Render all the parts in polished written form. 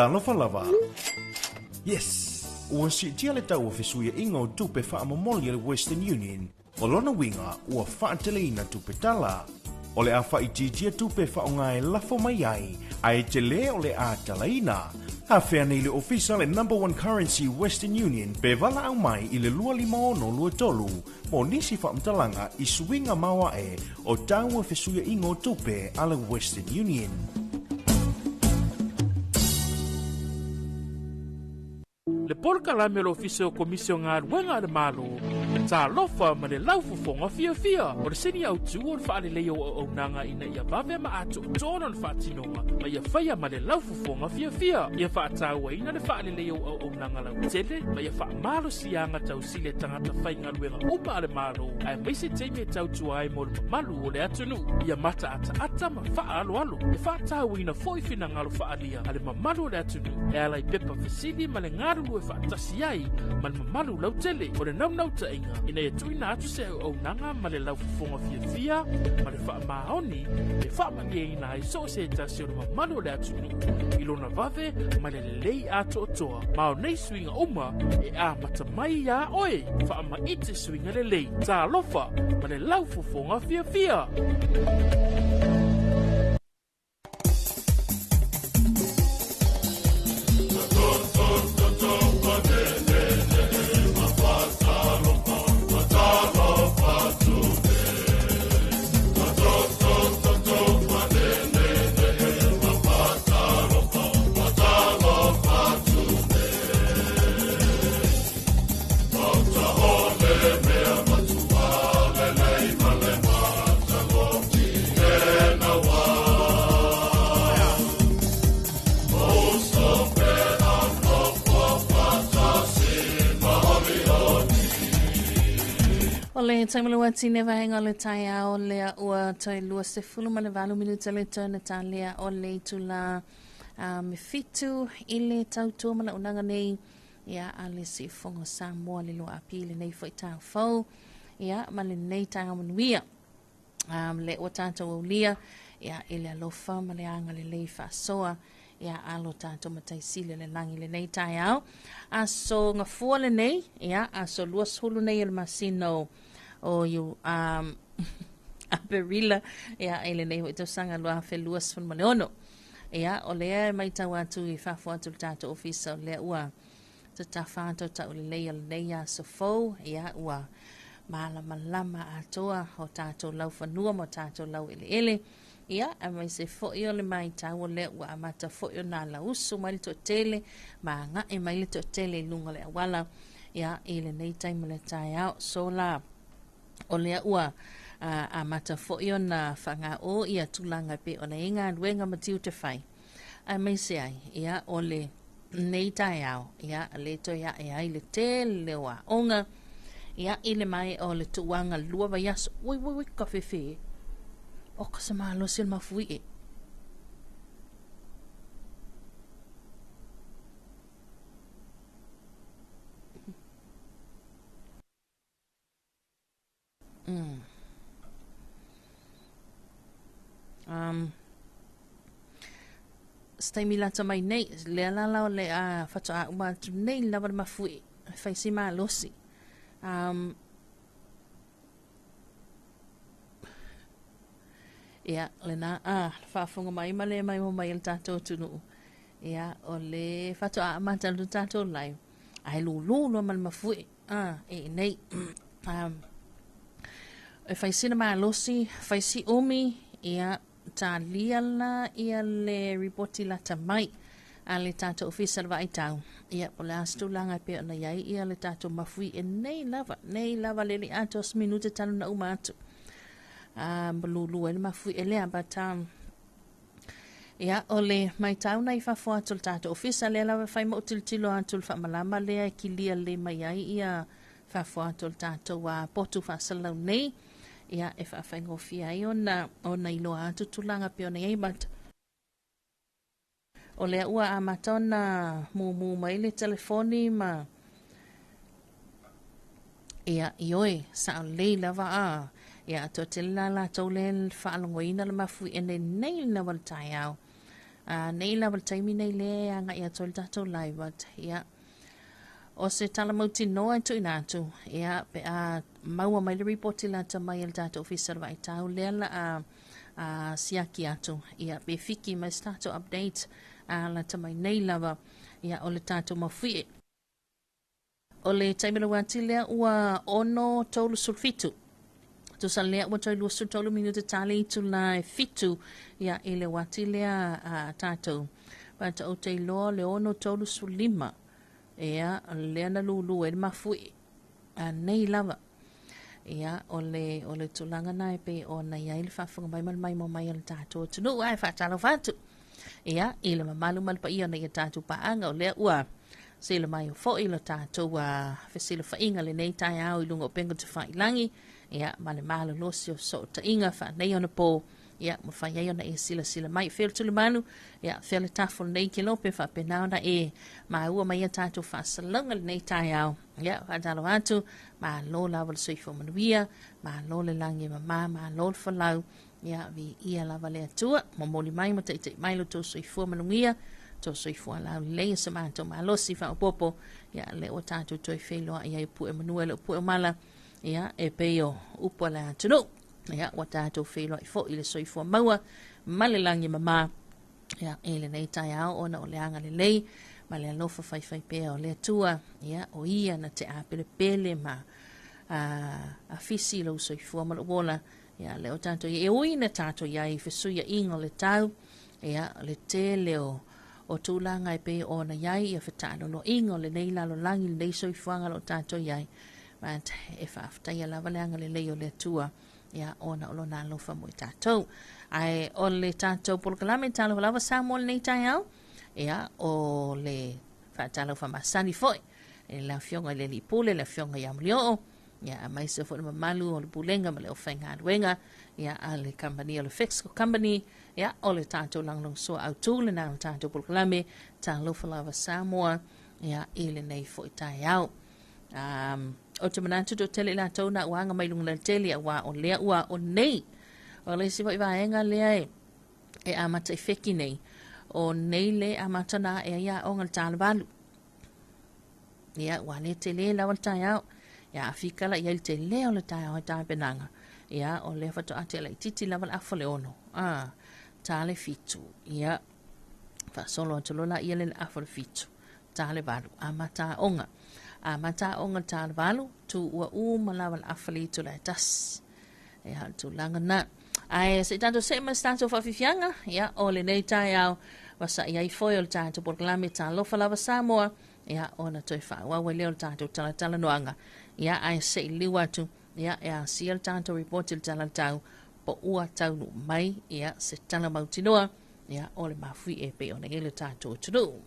Talofa lava. Yes! Ua siitia le tau o fesuiaiga o tupe faamomoli a le Western Union. O lona uiga, ua faateleina tupe tala. O le a faaitiitia tupe faaaoga e lafo mai ai, ae tele o le a talaina. Afea nei le ofisa le Number One Currency Western Union pe valaau mai i le 25623 mo nisi faamatalaga i suiga maoae o tau o fesuiaiga o tupe a le Western Union. Le polokalame o le Ofisa o Komisi o Galuega a le Malo, Talofa ma le Laufofoga Fiafia. O le sini autu o le faaleleia o auaunaga ina ia vave ma atoatoa lona faatinoga ma ia faia ma le laufofoga fiafia. Ia faatauaina le faaleleia o auaunaga lautele ma ia faamalosiaga tausili a tagata faigaluega uma a le Malo, aemaise taimi e tautua ai mo le mamalu o le atunuu. Ia mataataata ma faaaloalo. E faatauaina foi finagalo faaalia a le mamalu o le atunuu e ala i pepa fesili ma le galulue faatasi ai ma le mamalu lautele. O le naunautaiga ina ia tuuina atu se auaunaga ma le laufofoga fiafia ma le faamaoni e faamalieina ai so o se tasi o le mamalu o le atunuu i lona vave ma le lelei atoatoa. Ma o nei suiga uma e amata mai iā oe. Faamaite suiga lelei. Talofa ma le laufofoga fiafia. le taimi lua tine vaega o le taeao lea ua toe 28 minute le toe na tālea o le itula me fitu i le tautua malaunaga nei ia a le siufogo Samoa le lua api lenei foi taufou ia ma lenei taeao manuia le ua tatou aulia ia i le alofa ma le agalelei faasoa ia a lo tatou Matai Sili o le lagi lenei taeao. Aso gafua lenei, ia aso 20 nei o le masina o Aperila ia i lenei foi tausaga 2026. Ia o lea e matau atu i fafo atu o le tatou ofisa o lea ua tatafa atu taulelei o lenei aso fou, ia ua malamalama atoa o tatou laufanua ma o tatou laueleele. Ia, aemaise foi o le matau o lea ua amata foi ona alausu mai le toatele ma agai mai le toatele i luga o le auala ia, i lenei taimi o le taeao. So la, o lea ua amata foi ona faagaoʻo ia tulaga e pei ona i ai galuega ma tiute fai. Aemaise ai, ia, o lenei taeao, ia, le toe ae ai le tele o aoga, ia, i le mae o le tuuaga lua vaiaso. Ui, ui, ui, ka fefe e. O ka se malosi o le mafuie. Se taimi lata mai nei, lea la la o le a faatoa uma atu nei lava le mafuie, e fai si malosi. Ia, lena a faafofoga mai ma le maimoa mai a le tatou atunuu. Ia, o le faatoa amata atu le tatou live, ae lūlū loa ma le mafuie. E nei. E fai sina malosi, fai si umi, ia, talia la ia le ripoti lata mai a le tatou ofisa o le vaaitau. Ia, po o le a se tulaga e pei ona i ai ia le tatou mafuie nei lava, nei lava le le atoa se minute talu na uma atu. Ma lūlū ai le mafuie lea, but Ia, o le matau na i fafo atu o le tatou ofisa, lea lava e fai ma ou tilotilo atu i le faamalama lea e kilia lelei mai ai ia fafo atu o le tatou potu faasalalau nei, ia, e faafaigofie ai ona, ona iloa atu tulaga pei ona i ai, but o lea ua amata ona mumu mai le telefoni ma Ia, ioe, sao lelei lava a. Ia, toatele la latou lea e faalogoina le mafuie nei nei lava le taeao. A, nei lava le taimi nei lea e agai atu ai le tatou live, but, ia, o se tala mautinoa e tuuina atu, ia, pe a maua mai le ripoti lata mai a le tatou ofisa o le Vaaitau, lea la a, a siaki atu, ia, pe fiki mai se tatou update, a lata mai nei lava, ia, o le tatou mafuie. O le taimi lauati lea ua 6:37. Tusa lea ua toe 23 minute tale itula e fitu ia i le uati lea a tatou. But ou te iloa le 6:35 ia lea na lūlū ai le mafuie a nei lava. Ia o le, o le tulaga na e pei ona i ai le faafofoga mai ma le maimoa mai o le tatou atunuu ae faatalofa atu. Ia, i le mamalu ma le paia o nai a tatou paaga, o lea ua sila mai foi lo tatou fesilafaiga lenei taeao i luga o upega tafailagi, ia, ma le malolosi o fesootaiga faaneionapo, ia, mafai ai ona e silasila mai. Fea le tulimanu, ia, fea le tafu o lenei kelope, faapena ona e maua mai a tatou faasalalauga lenei taeao. Ia, faatalofa atu, malo lava le soifua manuia, malo le lagi e mama, malo le folau, Ia, viia lava le Atua, momoli mai ma taitai mai lo tou soifua manuia, tou soifua laulelei, o se matou malosi faaopoopo, ia, lea ua tatou toe feiloai ai pue manua e le o pue o mala, ia, e pei o upu a le atunuu, ia, ua tatou feiloai foi i le soifua maua ma le lagi e mama, ia, i lenei taeao ona o le agalelei ma le alofa faifaipea o le Atua, ia, o ia na te apelepele ma afisi i lou soifua ma lou ola, Ia, lea ua tatou i ai, e ui ina tatou i ai i fesuiaiga o le tau, ia, le tele o, o tulaga e pei ona i ai ia fetaaloloiga o lenei lalolagi, lenei soifuaga o lo o tatou i ai, but e faafetaia lava le agalelei o le Atua, ia, ona o lona alofa mo i tatou. Ae o le tatou polokalame Talofa Lava Samoa lenei taeao, ia, o le faatalofa masani foi i le Afioga i le Alii Pule, le Afioga ia Malioo. Ia, aemaise foi le mamalu o le Pulega ma le aufaigaluega, ia, a le kamupani o le Fexco Company, ia, o le tatou lagolagosua autu lena o le tatou polokalame Talofa Lava Samoa, ia, i lenei foi taeao. Ou te manatu toatele i latou na ua aga mai luga o le tele, aua o lea ua o nei. O le isi foi vaega lea e e amata i Feki nei, o nei le amata na e ai aoga le ta le 8. Ia, ua le tele lava le taeao. Ia, a fika la i ai le tele o le taeao i tapenaga. Ia, o lea faatoa te laitiiti lava le 5:30. Ah, 6:45. Ia, faasolo atu loa laia le 6:45. 7:45, amata aoga. Amata aoga le 7:45, tu ua uma lava le 12:30. Ia, o le tulaga na. Ae se i tatou see ma se tatou faafiafiaga, ia, o lenei taeao, vasa'i ai foi o le tatou polokalame Talofa Lava Samoa, ia, ona toe faaauau ai lea o le tatou talatalanoaga. Ia, ae se i liu atu, ia, e asia le tatou report i le tala o le tau, po ua taunuu mai, ia, se tala mautinoa, ia, o le mafuie e pei ona i ai le tatou atunuu.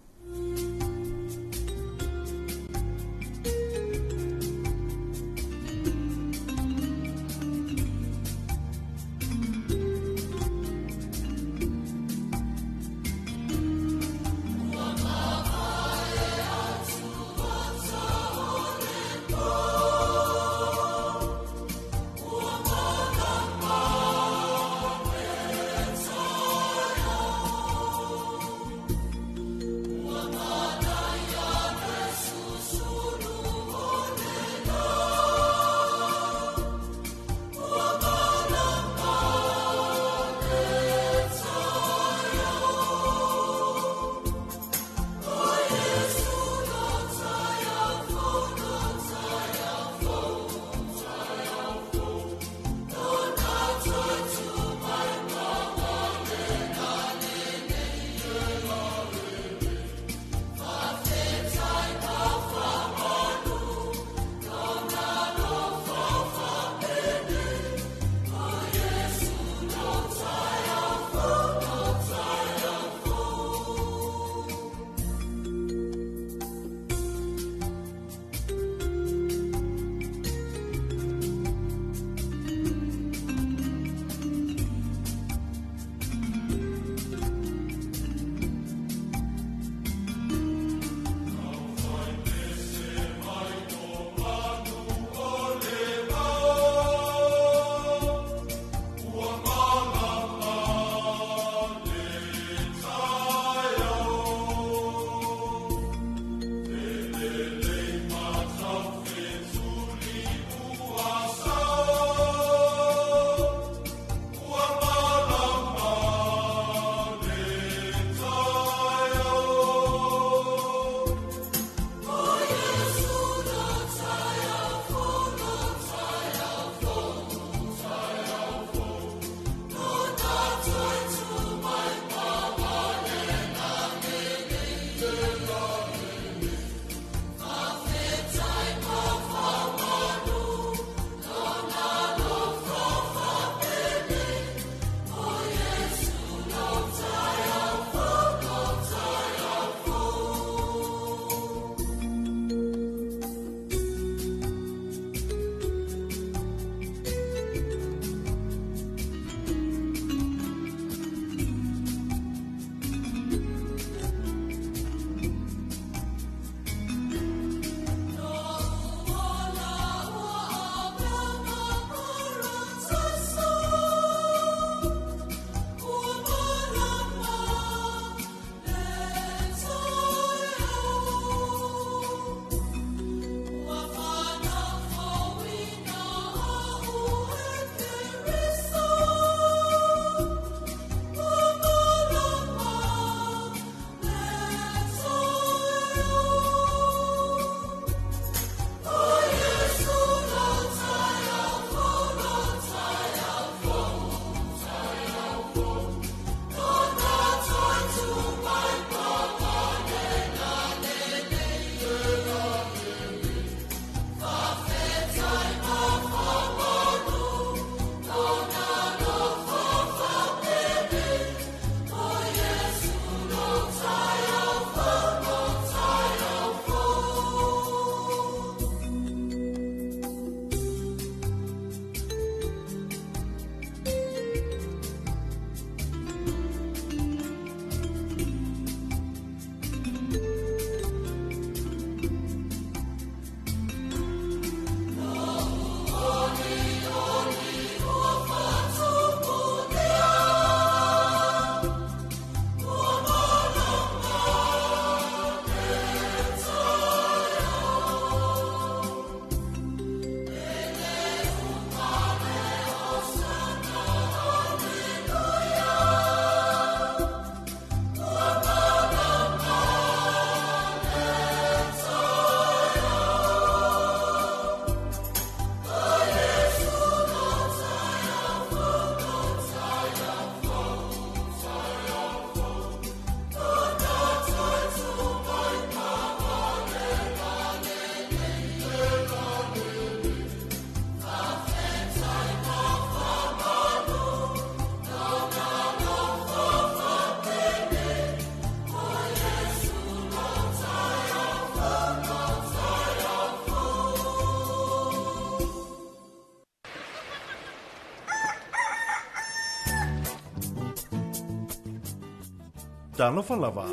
Talofa lava.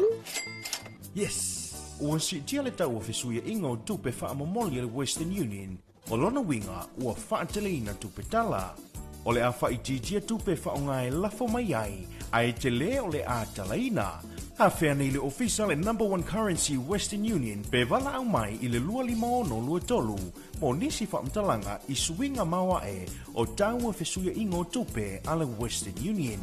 Yes! Ua siitia le tau o fesuiaiga o tupe faamomoli a le Western Union, o lona uiga ua faateleina tupe tala. O le a faaitiitia tupe e faaaoga e lafo mai ai, ae tele o le a talaina. Afea nei le ofisa le Number One Currency Western Union pe valaau mai i le 25623 mo nisi faamatalaga i suiga maoae o tau o fesuiaiga o tupe a le Western Union.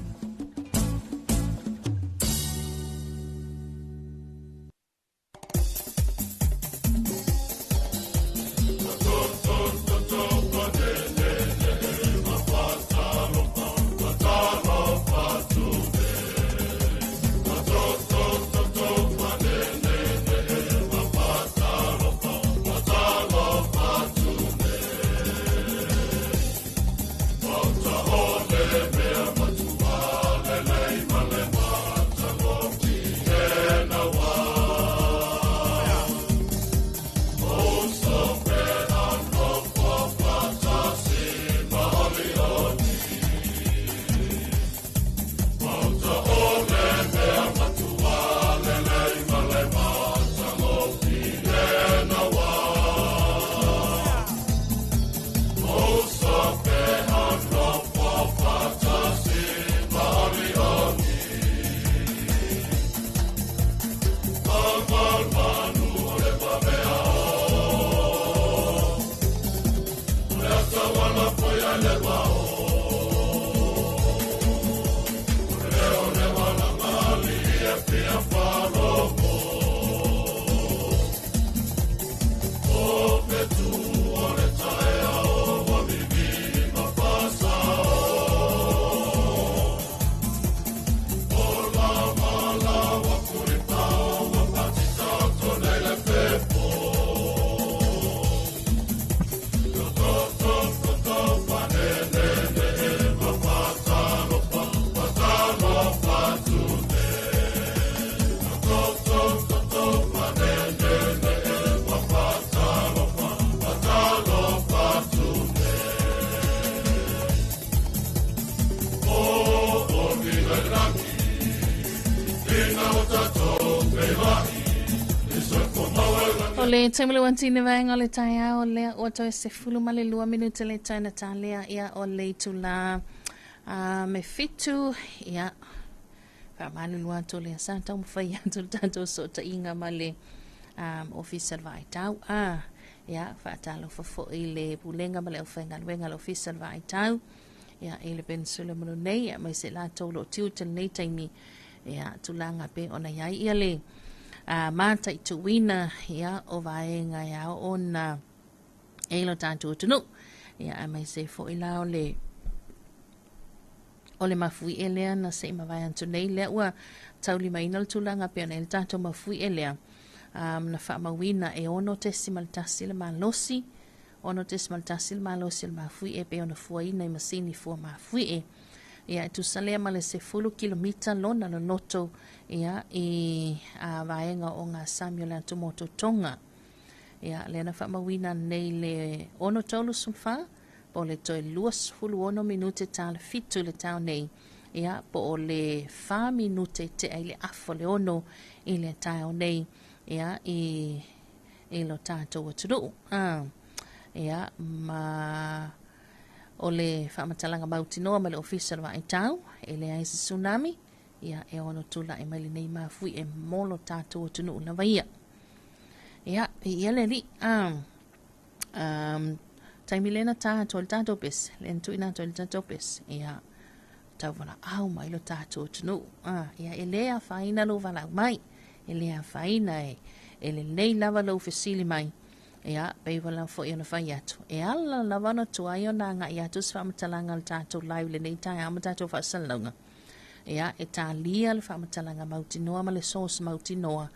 O le taimi le uantini vaega o le taeao lea ua toe 12 minute le taina talea ia o le itula me 7 ia faamalulu atu lea sa taumafai atu le tatou sootaiga ma le ofisa le vaaitau a ia faatalofa foi le pulega ma le aufaigaluega le ofisa le vaaitau ia i le Peninsula ma nei ia mai se latou lo tiu te nei taimi ia tulaga pe ona iai ia le mataituina ia o vaega e ao ona e lo tatou atunuu ia aemaise foi la o le o le mafuie lea na se i mavae atu nei lea ua taulimaina le tulaga pe ona i le tatou mafuie lea na faamauina e 6.1 le malosi 6.1 le malosi o le mafuie pe ona fuaina i masini fua mafuie ia e tusa lea ma le 10 kilomita lona loloto ia i a vaega o ngā sami o le atumotu Tonga. Ia lea na faamauina nei le 6:34 po o le toe 26 minute tala 7 le tao nei ia po o le 4 minute tea i le afa o le 6 i le taeao nei ia i i lo tatou atunuu. Ia ma o le faamatalaga mautinoa ma le ofisa o le Vaaitau e leai se tsunami ia e ono tula'i mai lenei mafui e mo lo tatou atunuu lava ia. Ia, ia le alii, taimi lea na tā atu ai le tatou pese, lea na tuuina atu ai le tatou pese, ia, tauvalaau mai lo tatou atunuu. Ia, e lē afaina lou valaau mai, e lē afaina e, e lelei lava lou fesili mai, ia, pei ua foi ona fai atu, e ala lava ona tuai ona agai atu se faamatalaga a le tatou live lenei taeao ma tatou faasalalauga. Ia, e talia le faamatalaga mautinoa ma le source mautinoa.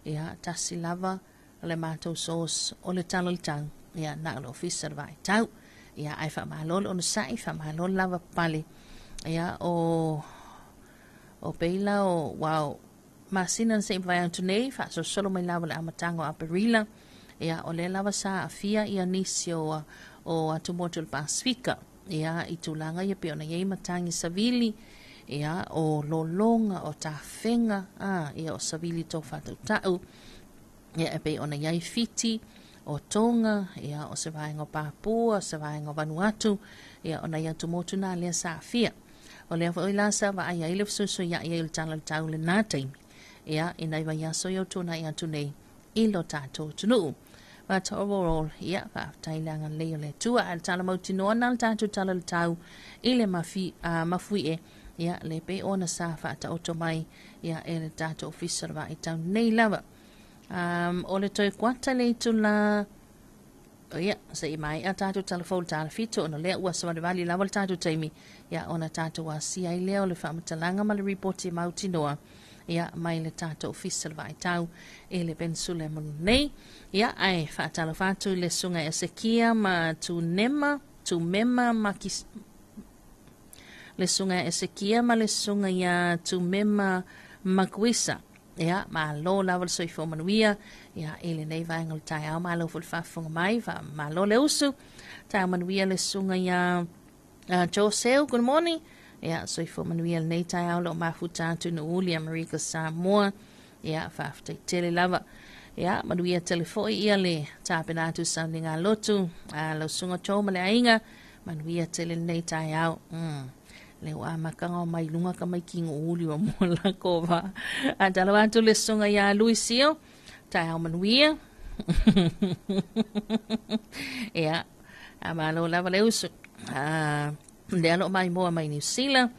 Ia, tasi lava le matou source o le tala o le tau. Ia, na o le ofisa o le Vaaitau. Ia, ae faamalo le onosai, faamalo le lava pale. Ia, o o peila o wow masina na se i mavae atu nei, faasolosolo mai lava le amataga o Aperila, ia, o lea lava sa aafia ia nisi o, o atumotu o le Pasifika, ia, i tulaga ia pei ona i ai matagi savili, Ia, o lologa, o tafega, a, ia, o savili tou faatautau, ia, e pei ona i ai Fiti, o Tonga, ia, o se vaega o Papua, o se vaega o Vanuatu, ia, o nai atumotu na lea sa aafia. O lea foi la sa vaaia ai le fesoisoiai ai o le tala o le tau i lena taimi, ia, i nai vaiaso ia ua tuanai atu nei i lo tatou atunuu. But overall, ia, faafetai i le agalelei o le Atua. Ae o le tala mautinoa na o le tatou tala o le tau i le mafi, uh, mafuie, ia, le pei ona sa faataoto mai, ia, e le tatou ofisa o le vaaitau nei lava. Um, o le toe kuata le itula, ia, se i maea tatou tala fou le tala fito, ona lea ua savalivali lava le tatou taimi, ia, ona tatou asia ai lea o le faamatalaga ma le ripoti mautinoa, ia, mai le tatou ofisa o le vaaitau i le Peninsula e manu nei. Ia, ae faatalofa atu i le susuga ia Esekia ma Tunema, Tumema Makis, le susuga ia Esekia ma le susuga ia Tumema Makuisa. Ia, malo lava le soifua manuia, ia, i lenei vaega o le taeao, malo foi le faafofoga mai, faamalo le usu. Taeao manuia le susuga ia Joseu, good morning. Ia, soifua manuia lenei taeao lo o mafuta atu i Nuuuli, Amerika Samoa. Ia, faafetai tele lava. Ia, manuia tele foi ia le tapena atu sauniga lotu. A lau susuga Joe ma le aiga, manuia tele lenei taeao. Le ua amataga o mai luga ka mai ki Nuuuli wa mo la kova. A talo atu le susuga ia Luisio, taeao manuia. Ia, a malo lava le usu. A, lea lo mai moa mai Niu Sila.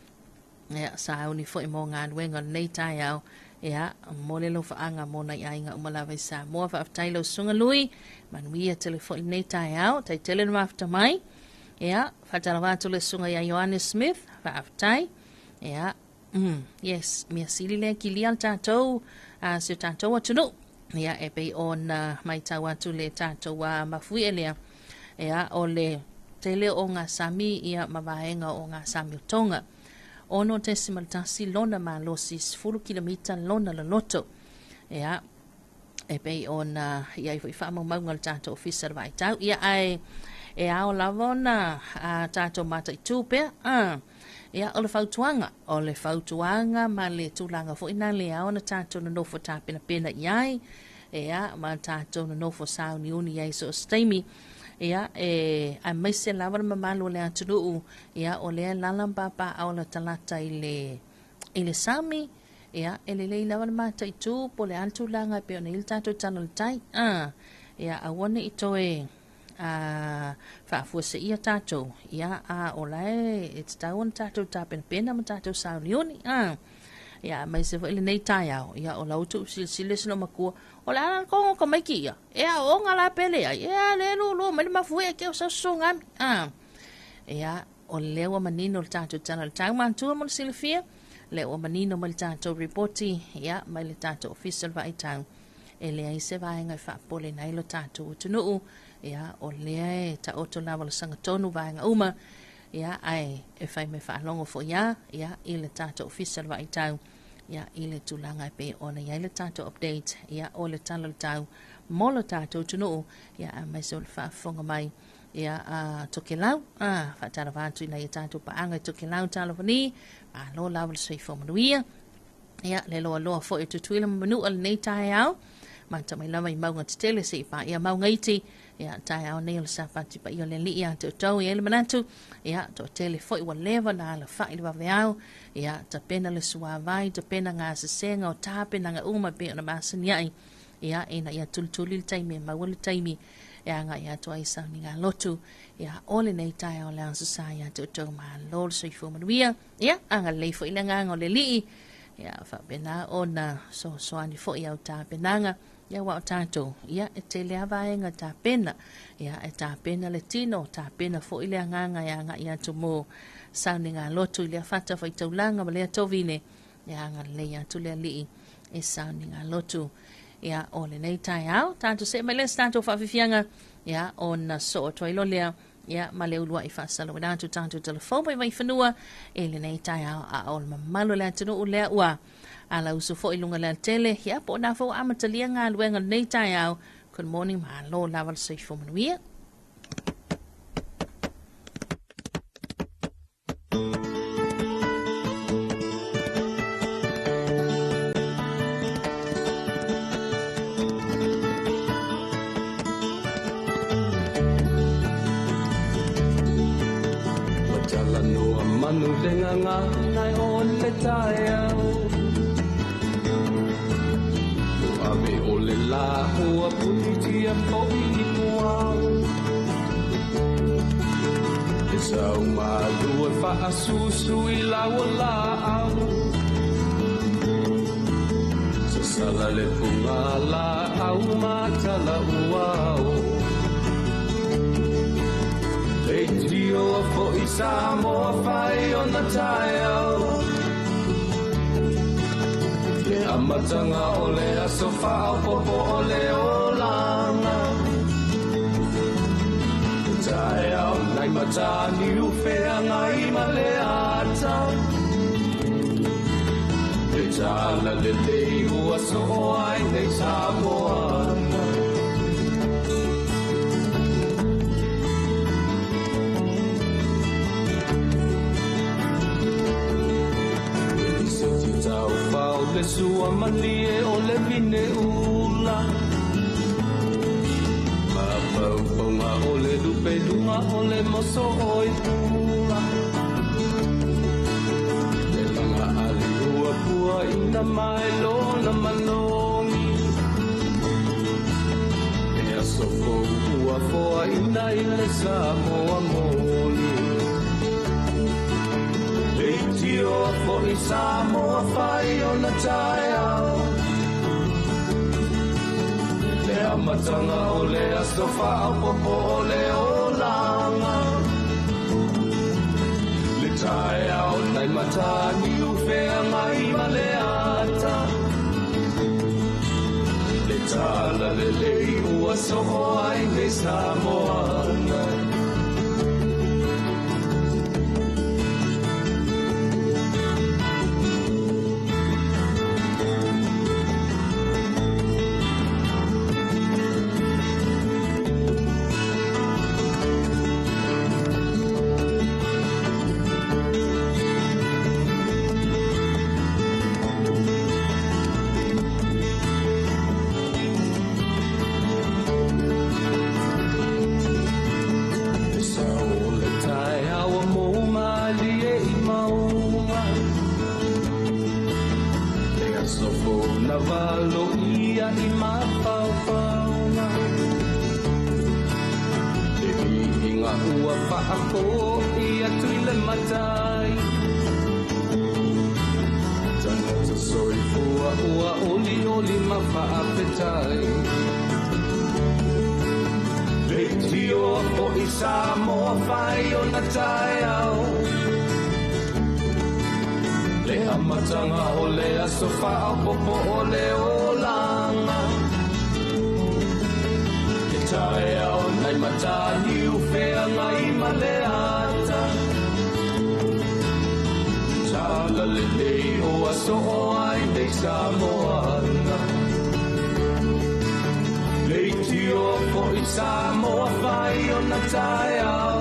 Ia, sauni foi mo galuega o lenei taeao. Ia, mo le alofaaga mo nai aiga uma lava i Samoa. Faafetai lau susuga Lui. Manuia tele foi lenei taeao. Tai tele na mafuta mai. Ia, faatalofa atu le susuga ia Ioane Smith. Faafetai. Ia, yes, mea sili lea kilia le tatou, si o tatou atunuu. Ia, e pei ona maitau atu le tatou mafuie lea. Ia, o le tele o ngā sami, ia, ma vaega o ngā sami o Tonga. 6.1 lona malosi, 10 kilomita lona loloto. Ia, e pei ona i ai foi faamaumauga o le tatou ofisa o le vaaitau. Ia, ae e ao lava ona a tatou mataitū pea. Ia, o le fautuaga, o le fautuaga ma le tulaga foi na le ao ona tatou nonofo tapenapena i ai, ia, ma tatou nonofo sauniuni i ai so o se taimi. Ia, e aemaise lava le mamalu o le atunuu, ia, o lea e lala ma papaaao latalata i le, i le sami, ia, e lelei lava le mataitū po o le a le tulaga e pei ona i ai le tatou tala o le tai. Ia, aua ne i toe a faafuaseia tatou, ia, a o la e tatau ona tatou tapenapena ma tatou sauniuni. Ia, aemaise foi lenei taeao, ia, o la ua tuusilisili se loomatua, o le a la le togo ka maiki ia, e aooga la pe leai, e a le lūlū mai le mafuie ke o saususugami. Ia, o lea ua manino le tatou tala o le tau matua mo le silafia, lea ua manino mai le tatou ripoti, ia, mai le tatou ofisa o le vaaitau, e leai se vaega e faapopoleina ai lo tatou atunuu, ia, o lea e taoto lava le sagatonu vaega uma, ia, ae e fai me faalogo foi lava, ia, i le tatou ofisa o le vaaitau, ia, i le tulaga e pei ona i ai le tatou update, ia, o le tala o le tau mo lo tatou atunuu, ia, aemaise o le faafofoga mai, ia, a Tokelau, a, faatalofa atu i nai a tatou paaga i Tokelau, talofa ni, malo lava le soifua manuia. Ia, le loaloa foi o Tutuila ma Manua lenei taeao. Mata mai lava i mauga tetele seia paia mauga iti. Ia, taeao nei o le Sapati paia o le Alii ia te outou. E i ai le manatu, ia, toatele foi ua leva na alafai le vaveao. Ia, tapena le suavai, tapena gasesega o tapenaga uma e pei ona masani ai. Ia, ina ia tulituli le taimi e maua le taimi e agai atu ai i sauniga lotu. Ia, o lenei taeao o le Aso Sa ia te outou malo le soifua manuia. Ia, agalelei foi le agaga o le Alii, ia, faapena ona soasoani foi i au tapenaga, ia, aua o tatou, ia, e tele lava vaega e tapena, ia, e tapena le tino, tapena foi le agaga e agai atu mo sauniga lotu i lea fatafaitaulaga ma lea tovine, ia, agalelei atu le Alii i sauniga lotu. Ia, o lenei taeao, tatou see mai lea i se tatou faafiafiaga, ia, ona soo atu ai loa lea Ia, ma le uluai faasalauina atu tatou telefoni mai Vaifanua i lenei taeao a o le mamalu o le atunuu lea ua alausu foi i luga o le alatele. Ia, po o na foi ua amatalia galuega o lenei taeao. Good morning, malo lava le soifua manuia. manu le gagana o le taeao. Ave o le la ua punitia fo'i i puao. E sau malua faasusu i lau o laau. Sasala le puga laau matala uao. Leitio fo'i Samoa fai ona taeao. Le amataga o le aso faaopoopo o le olaga. Le taeao nai mataniu feagai ma le ata. Le tala lelei ua soo ai nei Samoana. Se ti tau fao le sua malie o le vine ula. Ma paupaunga o le lupe lunga o le moso oi pula. Le langa ali ua pua ina mai lona manogi. E aso fou ua foa ina i le Samoa moni. Leitio fo'i Samoa fai ona taeao. Le amataga o le aso faaopoopo o le olaga. Le taeao nai mataniu feagai ma le ata. Le tala lelei ua soo ai nei Samoana. Samoa fai ona taeao. Le amataga o le aso faaopoopo o le olaga. Le taeao nai mataniu feagai ma le ata. Tala lelei o aso o ai nei Samoana. Leitio fo'i Samoa fai ona taeao.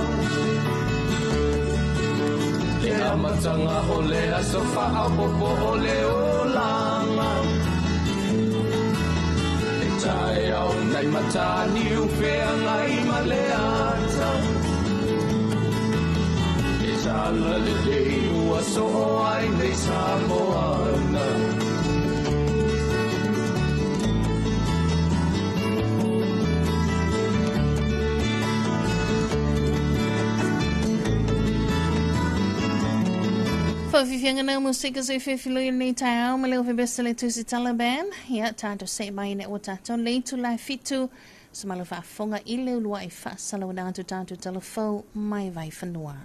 Le amataga o le aso faaopoopo o le olaga. Le taeao nai mataniu feagai ma le ata. Le tala lelei ua soo ai nei Samoana. Faafiafiaga na musika soifia i lenei taeao ma le ofebesa le Tusitala Band. Ia, tatou se'e mai ina ua tatou le itula e 7 sa malo faafofoga i le ulua'i faasalauina atu tatou talafou mai Vaifanua.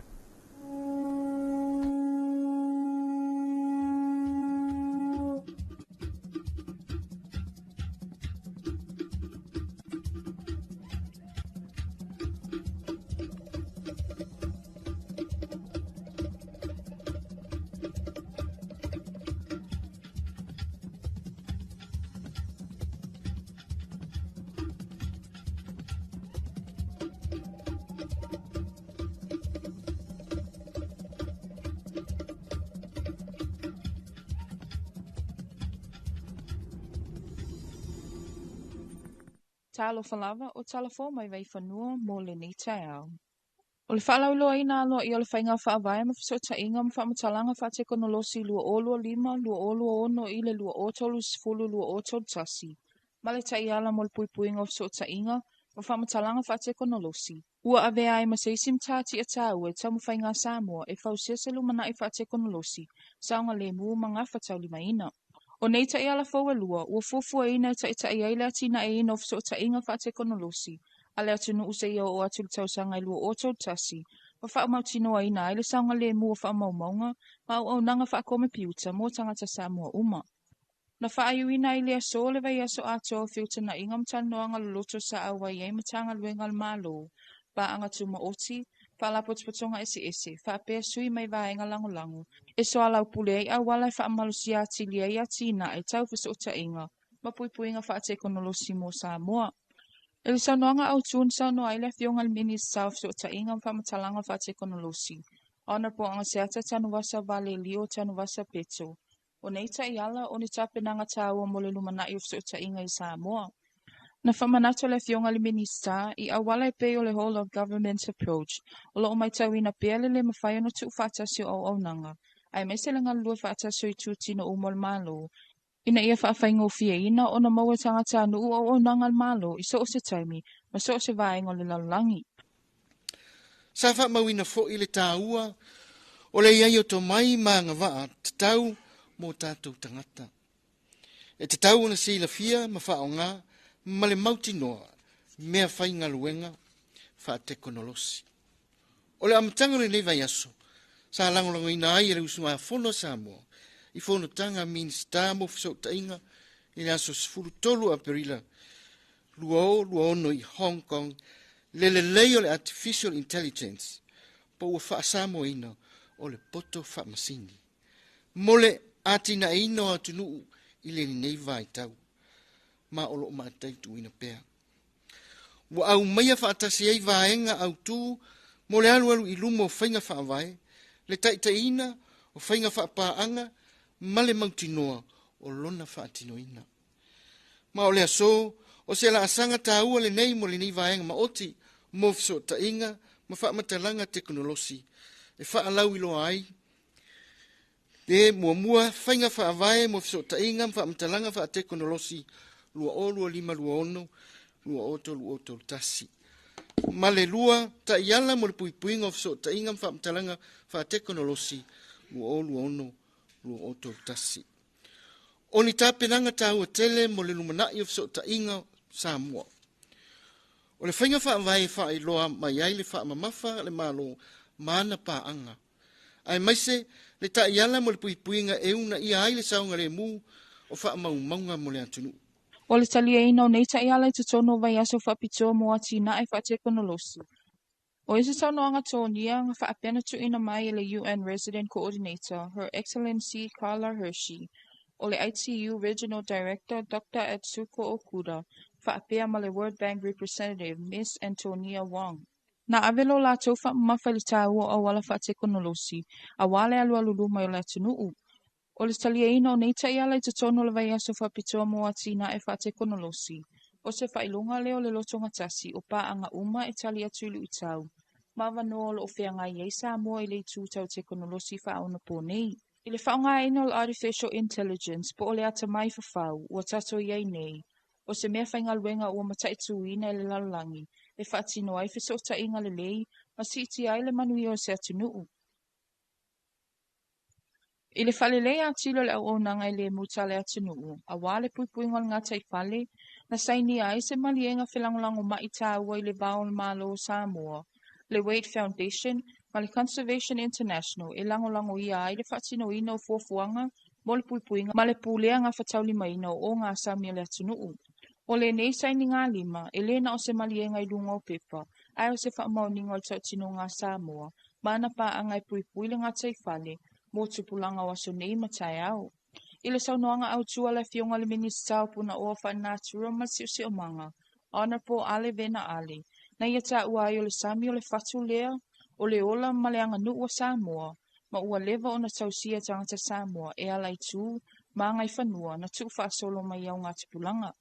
Talofa lava o talafou mai Vaifanua mo lenei taeao. O le faalauiloaina aloaia o le Faiga Faavae ma Fesootaiga ma Faamatalaga Faatekonolosi 2025-2026 i le 2030-2031 ma le Taiala mo le Puipuiga o Fesootaiga ma Faamatalaga Faatekonolosi, ua avea ai ma se isi matatia taua i taumafaiga a Samoa e fausia se lumanai faatekonolosi saogalemu ma gafataulimaina. O nei taiala fou e lua, ua fuafuaina e taitai ai le atinaeina o fesootaiga faatekonolosi a le atunuu seia oo atu i le tausaga e 2031 ma faamautinoaina ai le saogalemu o faamaumauga ma auaunaga faakomepiuta mo tagata Samoa uma. Na faaiuina ai i le aso le vaiaso atoa o feutagaiga ma talanoaga loloto sa auai ai Matagaluega a le Malo, paaga tumaoti, faalapotopotoga eseese, faapea sui mai vaega lagolago e soalaupule ai auala e faamalosia atili ai atinae tau fesootaiga ma puipuiga faatekonolosi mo Samoa. I le saunoaga autu na saunoa ai le Afioga i le Minisita o Fesootaiga ma Faamatalaga Faatekonolosi, Honourable Agaseata Tanuvasa Valelio Tanuvasa Peto, o nei taiala o ni tapenaga taua mo le lumanai o fesootaiga i Samoa. Na faamanatu le Afioga i le Minisita i auala e pei o le Whole of Government Approach, o lo o matauina pea le le mafai ona tuufaatasi o auaunaga, aemaise le galulue faatasi o itutino uma o le Malo, ina ia faafaigofieina ona maua e tagatanuu auaunaga a le Malo i so o se taimi ma so o se vaega o le lalolagi. Sa faamauina foi le taua o le i ai o tomai ma agavaa tatau mo tatou tagata. E tatau ona silafia ma faaaoga ma le mautinoa meafaigaluega faatekonolosi. O le amataga o lenei vaiaso, sa lagolagoina ai e le usugafono a Samoa i fonotaga a Minisita mo Fesootaiga i le aso 13 Aperila 2026 i Hong Kong le lelei o le Artificial Intelligence po ua faasamoaina o le poto faamasini mo le atinaeina o atunuu i lenei vaitau ma o lo o mataituina pea. Ua aumaia faatasi ai vaega autu mo le alualu i luma o faiga faavae, le taitaiina o faiga faapaaga ma le mautinoa o lona faatinoina. Ma o le aso, o se laasaga taua lenei mo lenei vaega maoti mo fesootaiga ma faamatalaga tekonolosi e faalauiloa ai le muamua faiga faavae mo fesootaiga ma faamatalaga faatekonolosi 2025-26 2031. Ma le lua, taiala mo le puipuiga o fesootaiga ma faamatalaga faatekonolosi 2026-2031. O ni tapenaga taua tele mo le lumanai o fesootaiga Samoa. O le faiga faavae e faailoa mai ai le faamamafa a le Malo ma ana paaga, aemaise le taiala mo le puipuiga e uunaia ai le saogalemu o faamaumauga mo le atunuu. O le taliaina o nei taiala i totonu o vaiaso faapitoa mo atinae faatekonolosi. O isi saunoaga tonia na faapea ona tuuina mai e le UN Resident Coordinator, Her Excellency Carla Hershey, o le ITU Regional Director Dr. Atsuko Okuda, faapea ma le World Bank Representative Ms. Antonia Wong. Na ave lo latou faamamafa i le taua o auala faatekonolosi aua le alualu luma o le atunuu. O le taliaina o nei taiala i totonu o le vaiaso faapitoa mo atinae faatekonolosi, o se faailoga lea o le lotogatasi o paaga uma e tali atu i luitau ma avanoa o lo o feagai ai Samoa i le itu tau tekonolosi faaonaponei. I le faaaogaina o le Artificial Intelligence po o le atamai fafau ua tatou i ai nei, o se mea faigaluega ua mataituina e le lalolagi e faatino ai fesootaiga lelei ma siitia ai le manuia o se atunuu. I le faaleleia atili o le auaunaga e le muta a le atunuu, aua le puipuiga o le gataifale, na sainia ai se maliega felagolagomai taua i le va o le Malo o Samoa, le Waitt Foundation ma le Conservation International e lagolagoia ai le faatinoina o fuafuaga mo le puipuiga ma le pulea gafataulimaina o ogasami a le atunuu. O lenei sainigalima, e le na o se maliega i luga o pepa, ae o se faamaoniga o le tautinoga a Samoa ma ana paaga e puipui le gataifale mo tupulaga o aso nei ma taeao. I le saunoaga autu a le Afioga i le Minisita o Punaoa Faalenatura ma le Siosiomaga, Honourable Ale Vena Ale, na ia taua ai o le sami o le fatu lea o le ola ma le aganuu a Samoa, ma ua leva ona tausia e tagata Samoa e ala i tu ma agaifanua na tuufaasolo mai i augatupulaga.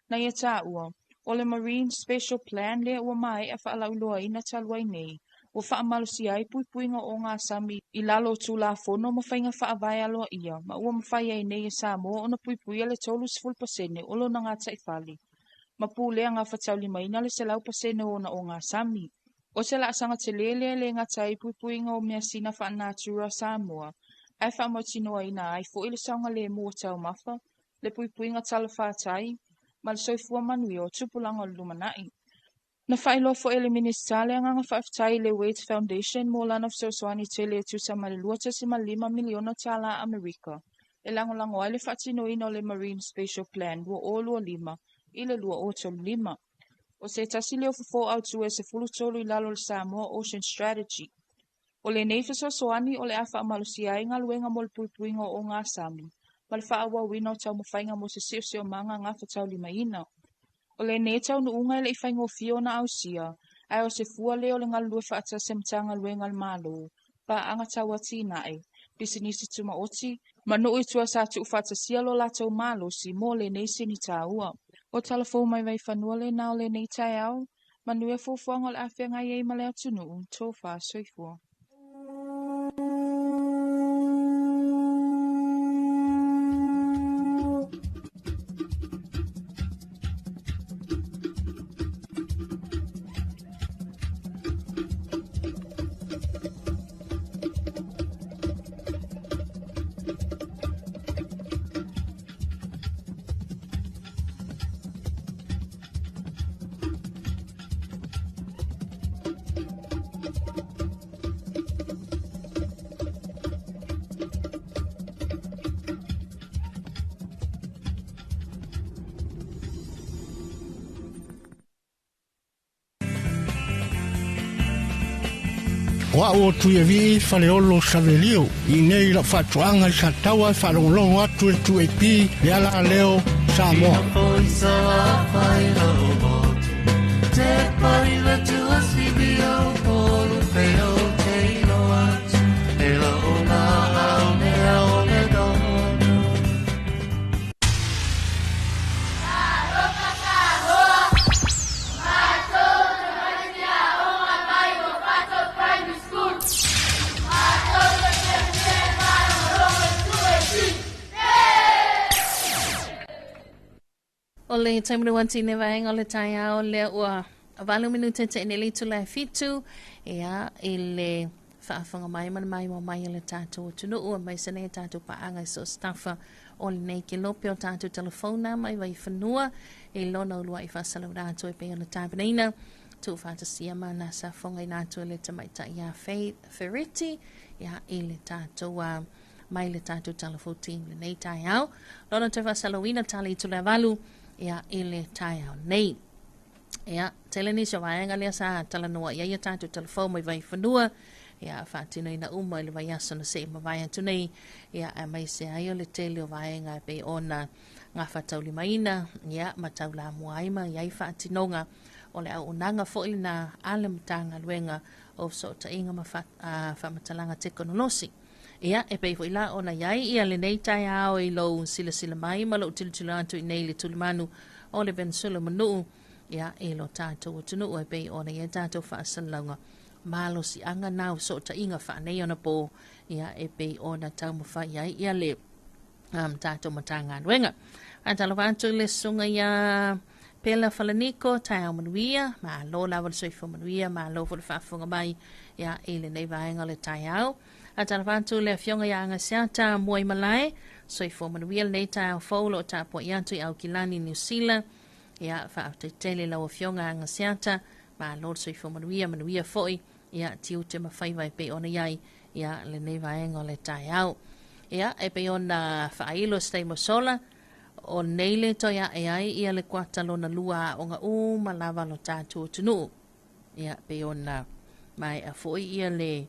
Na ia taua, o le Marine Special Plan lea ua maea faalauiloaina talu ai nei, Ua faamalosia ai puipuiga o ogasami i lalo o Tulafono ma faiga faavae aloaia ma ua mafai ai nei e Samoa ona puipuia le 30% o lona gataifale ma pulea gafataulimaina le 100% o ona ogasami. O se laasaga tele lea e le gata ai i puipuiga o measina faalenatura a Samoa, ae faamautinoaina ai foi le saogalemu o taumafa, le puipuiga talafatai, ma le soifua manuia o tupulaga o le lumanai. Na faailoa foi e le Minisita le agaga faafetai i le Waitt Foundation mo lana fesoasoani tele e tusa ma le $2.5 miliona tala Amerika e lagolago ai le faatinoina o le Marine Spatial Plan 2025 i le 2035. O se tasi lea o fofo autu e 13 i lalo o le Samoa Ocean Strategy. O lenei fesoasoani o le a faamalosia ai galuega mo le puipuiga o ogasami ma le faaauauina o taumafaiga mo se siosiomaga gafataulimaina. O lenei taunuuga e le i faigofie ona ausia, ae o se fua lea o le galulue faatasi a Matagaluega a le Malo, paaga tauatinae, pisinisi tumaoti, ma nuu i tua sa tuufaatasia lo latou malosi mo lenei sini taua. O tala fou mai Vaifanua lena o lenei taeao, manuia fuafuaga o le a feagai ai ma le atunuu, tofa soifua. O au o Tuiavii Faleolo Savelio, i nei lau faatoaga i Sataua e faalogologo atu i le 2AP le ala leo Samoa. O le taimi le wanti ne vaenga o le taeao lea ua 8 minute te ine le itula e 7 ia i le faafofoga mai ma le maimoa mai o le tatou atunuu aemaise nei tatou paaga i so o se tafa o lenei kelope o tatou telefona mai Vaifanua i lona uluai faasalaula atu e pei ona tapenaina tuufaatasia ma na safogaina atu e le tamaitai ia Faith Ferretti ia i le tatou mai le tatou talafou team lenei taeao. Lona toe faasalauina tala i tula valu ia i le taeao nei. Ia, tele nisi o vaega lea sa talanoa i ai a tatou talafou mai Vaifanua, ia faatinoina uma i le vaiaso na se i mavae atu nei, ia aemaise ai o le tele o vaega e pei ona gafataulimaina, ia ma taulamua ai ma i ai faatinoga o le auaunaga foi lena a le Matagaluega o Fesootaiga ma Faamatalaga Tekonolosi. Ia, e pei foi la ona i ai ia lenei taeao i lou silasila mai ma lou tilotilo atu i nei i le tulimanu o le Peninsula Manuu, ia, i lo tatou atunuu e pei ona i ai tatou faasalalauga malosiaga na o fesootaiga faaneionapo, ia, e pei ona taumafai ai ia le tatou Matagaluega. Faatalofa atu i le susuga ia Pela Falaniko, taeao manuia, malo lava le soifua manuia, malo foi le faafofoga mai ia i lenei vaega o le taeao. Faatalofa atu i le afioga ia Agaseata Muaimalae, soifua manuia lenei taeao fou o lo o tapuai atu i Aukilani, Niu Sila. Ia, faafetai tele i lau afioga Agaseata, malo le soifua manuia, manuia foi ia tiute ma faiva e pei ona i ai ia lenei vaega o le taeao. Ia, e pei ona faailo se taimi ua sola, o nei le toe ae ai ia le kuata lona lua aoga uma lava lo tatou atunuu. Ia, pei ona maea foi ia le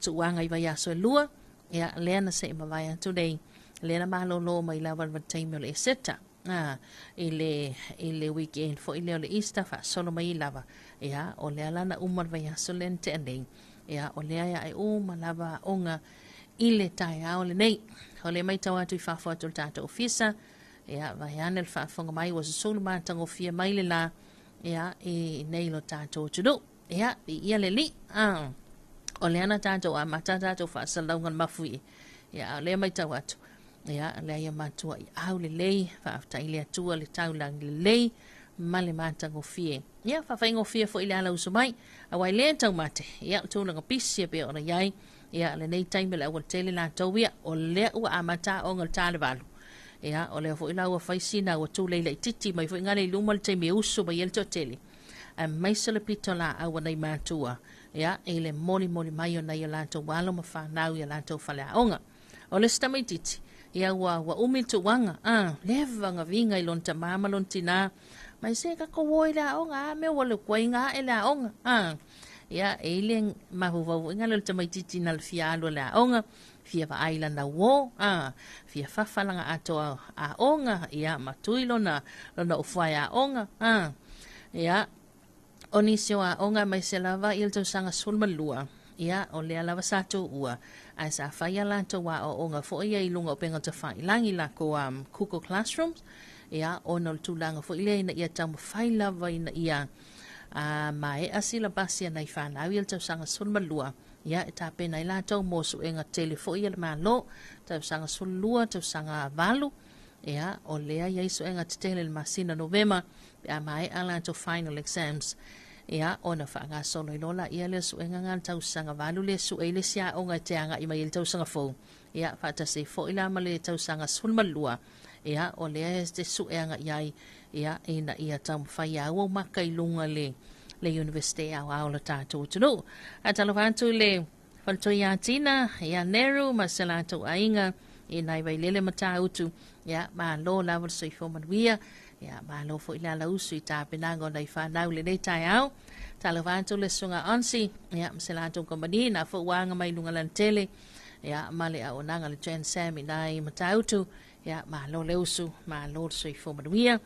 tuuaga i vaiaso e lua, ia, lea na se i mavae atu nei, lea na malolo mai lava le taimi o le Eseta. I le, i le weekend foi lea o le Easter, faasolo mai lava. Ia, o lea la na uma le vaiaso lea na tea nei. Ia, o lea e ae uma lava aoga i le taeao lenei. O lea matau atu i fafo atu o le tatou ofisa, ia, vaeane le faafofoga mai ua susulu matagofie mai le la, ia, i nei lo tatou atunuu. Ia, viia le Alii. O lea na tatou amata tatou faasalalauga i le mafuie. Ia, a o lea matau atu, ia, leai a matua i au lelei, faafetai i le Atua le taulagi lelei ma le matagofie. Ia, faafaigofie foi le ala uso mai, aua e le taumate, ia, o tulaga pisi e pei ona i ai, ia, lenei taimi o le aualatele latou ia, o lea ua amata aoga i le ta le 8. Ia, o lea foi la ua fai sina ua tulei laitiiti mai foi gale i luma le taimi e usu mai ai le toatele. Aemaise o le pitolaau a nai matua, ia, i le molimoli mai o nai o latou alo ma fanau i a latou faleaoga. O le isi tamaitiiti, ia ua, ua umi le tuuaga, a, leva gaviga i lona tamā ma lona tinā, mai se tatou o i le aoga, a mea ua le kuaiga ae le aoga, a. Ia, e i le mafaufau foi gale o le tamaitiiti na le fia alu a le aoga, fia vaai lana uō, a, fia fafa lana atoa aoga, ia, ma tui lona, lona ufuae aoga, a. Ia, o nisi o aoga aemaise lava i le tausaga 12, ia, o lea lava sa tuua, ae sa fai a latou aoaoga foi ia i luga o upega tafailagi, lakou Google Classrooms, ia, ona o le tulaga foi lea ina ia taumafai lava ina ia maea silapasi a nai fanau ia le tausaga 12, ia, e tapena ai latou mo suega tele foi a le Malo, tausaga 12, tausaga 8, ia, o lea i ai suega tetele i le masina Novema, pe a maea latou final exams, ia, ona faagasolo ai loa laia lea suega na le tausaga 8 lea sue ai le isi aoga e te agai mai ai le tausaga fou, ia, faatasi ai foi la ma le tausaga 12, ia, o lea e te sue agai ai, ia, ina ia taumafai ia auau maka i luga le le Universite aoao o le tatou atunuu. Faatalofa atu i le faletoi ia Tina, ia Neru ma se latou aiga i nai Vailele ma Tāutu. Ia, malo lava le soifua manuia. Ia, malo foi le alausu i tapenaga o nai fanau i lenei taeao. Talofa atu le susuga Onsi, ia, ma se latou kamupani, na foi ua aga mai luga lana tele, ia, ma le auaunaga le Jan Sam i nai Matautu. Ia, malo le usu, malo le soifua manuia.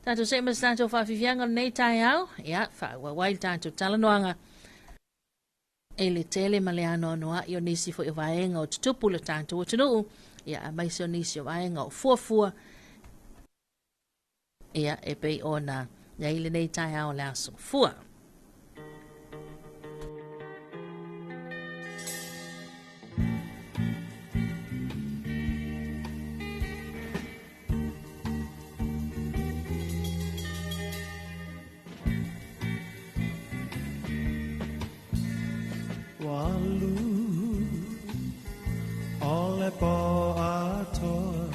Tatou see ma se tatou faafiafiaga o lenei taeao, ia, faaauau ai le tatou talanoaga i le tele ma le anoanoa'i o nisi foi o vaega o tutupu i le tatou atunuu, ia, aemaise o nisi o vaega o fuafua, ia, e pei ona i ai lenei taeao o le aso Fua. Ua alu o le pō atoa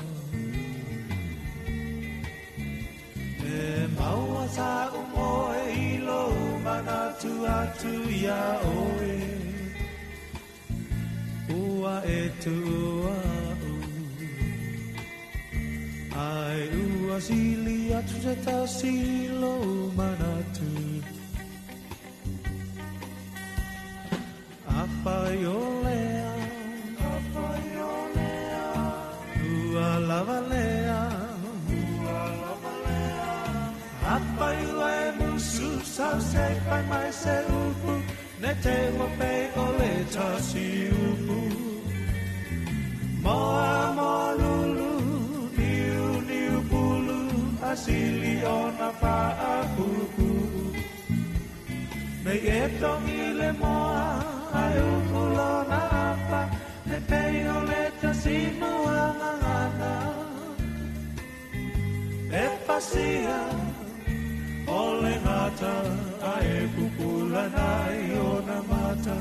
E maua saʻu moe i lou manatu atu iā ʻoe Ua e tuua aʻu Ae ua sili atu se tasi i lou manatu Afai o lea, afai o lea, ua lava lea, ua lava lea. Afai ua e musu sau se i fai mai se upu, ne i te i ua pei o le tasi upu. Moa moa lulu, niu niu pulu, a sili ona faapuupuu. Nei e togi le moa, ae upu lona apa, ne pei o le tasi muagagana. E pasia o le gata, ae pupula nai ona mata.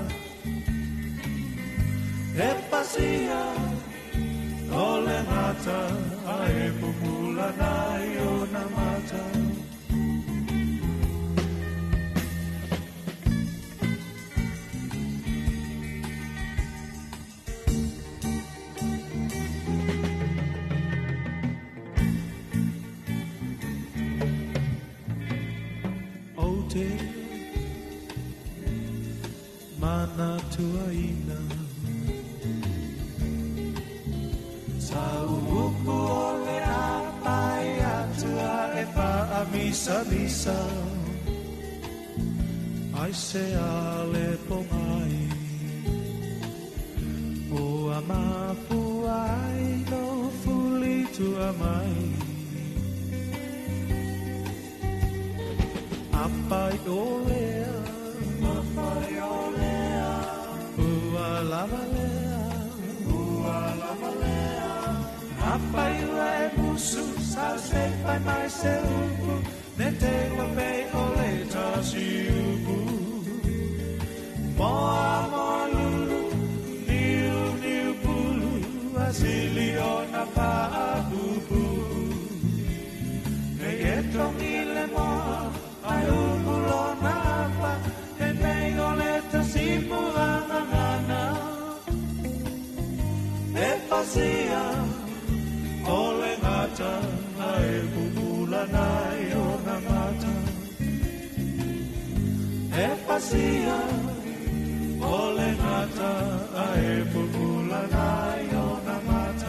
E pasia o le gata, ae pupula nai ona mata. Ou te manatuaina Sa upu o le a pai atua e faamisamisa Ai se a le pogai Ua mafua ai lou fuli tua mai Afai o lea musu sa se fai mai se upu ne te ua pei o le tasi upu. Moa moa lulu, niu niu pulu, a sili o na paapupu. Nei e tongi le moa, ai upu lona apa, e pei o le tasimu a ngangana. E pasia, o le ngata, a e pupula nai o na mata. E pasia, o le ngata, a e pupula nai o na mata.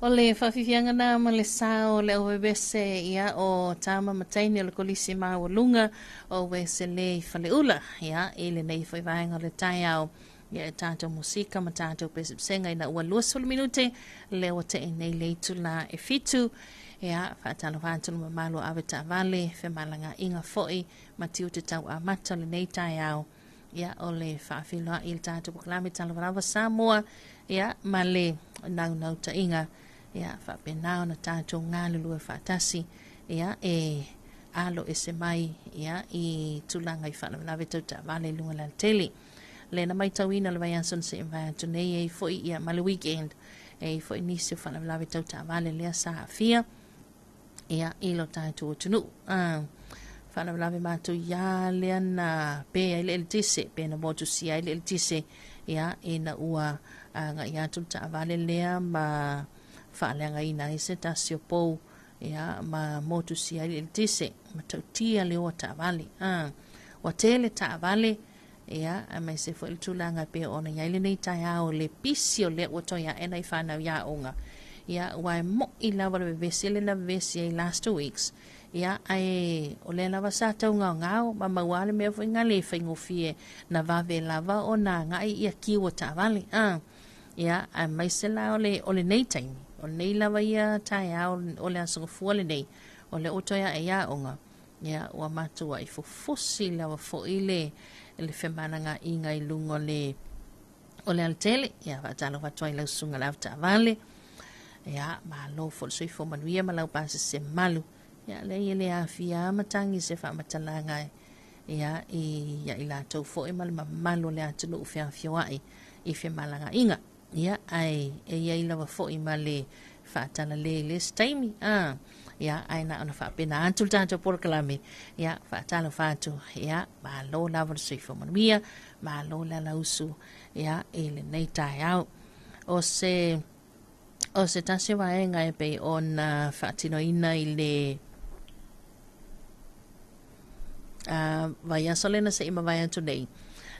O le faafiafiaga na ma le sa o le auwewese ia o tama ma teine o le kolisi maualuga o Weselei Faleula ia i lenei foi vaega o le taeao ia e tatou musika ma tatou pesepesega ina ua 20 minute le ua tee nei le itula e 7 ia faatalofa atu le mamalu o ave taavale femalagaaiga foi ma tiute tau amata o lenei taeao. Ia, o le faafeiloai i le tatou polokalame Talofa Lava Samoa, ia, ma le naunautaiga, ia, faapena ona tatou galulue faatasi, ia, e alo ese mai, ia, i tulaga i faalavelave tau taavale i luga o le alatele. Lea na matauina le vaiaso na seʻi mavae atu nei, e i ai foi, ia, ma le weekend, e i ai foi nisi o faalavelave tau taavale lea sa aafia, ia, i lo tatou atunuu. Faalavelave matuia lea na pe ai le eletise, pe na motusia ai le eletise, ia, ina ua agai atu le taavale lea ma faaleagaina ai se tasi o pou, ia, ma motusia ai le eletise, matautia le o a taavale. Ua tele taavale, ia, aemaise foi le tulaga e pei ona i ai lenei taeao, le pisi o lea ua toe ae nai fanau i aoga. Ia, ua e mo'i lava le vevesi lea na vevesi ai last 2 weeks. Ia, ae o lea lava sa taugaogao ma maua le mea foi na le faigofie na vave lava ona agai ia kiu o taavale. Ia, aemaise la o lenei taimi, o lenei lava ia taeao o le Aso Gafua lenei, o lea ua toe ae i aoga. Ia, ua matuai fufusi lava foi le femalagaaiga i luga o le alatele. Ia, faatalofa atu ai lau susuga le avetaavale. Ia, malo foi le soifua manuia ma lau pasese malu. Ia, lea e le afia matagi se faamatalaga, ia, i ia i latou foi ma le mamalu o le atunuu feafioai i femalagaaiga. Ia, ae e iai lava foi ma le faatalale i le isi taimi. Ia, ae na ona faapena atu le tatou polokalame. Ia, faatalofa atu. Ia, malo lava le soifua manuia, malo le alausu, ia, i lenei taeao. O se tasi o vaega e pei ona faatinoina i le vaiaso lea na seʻi mavae atu nei,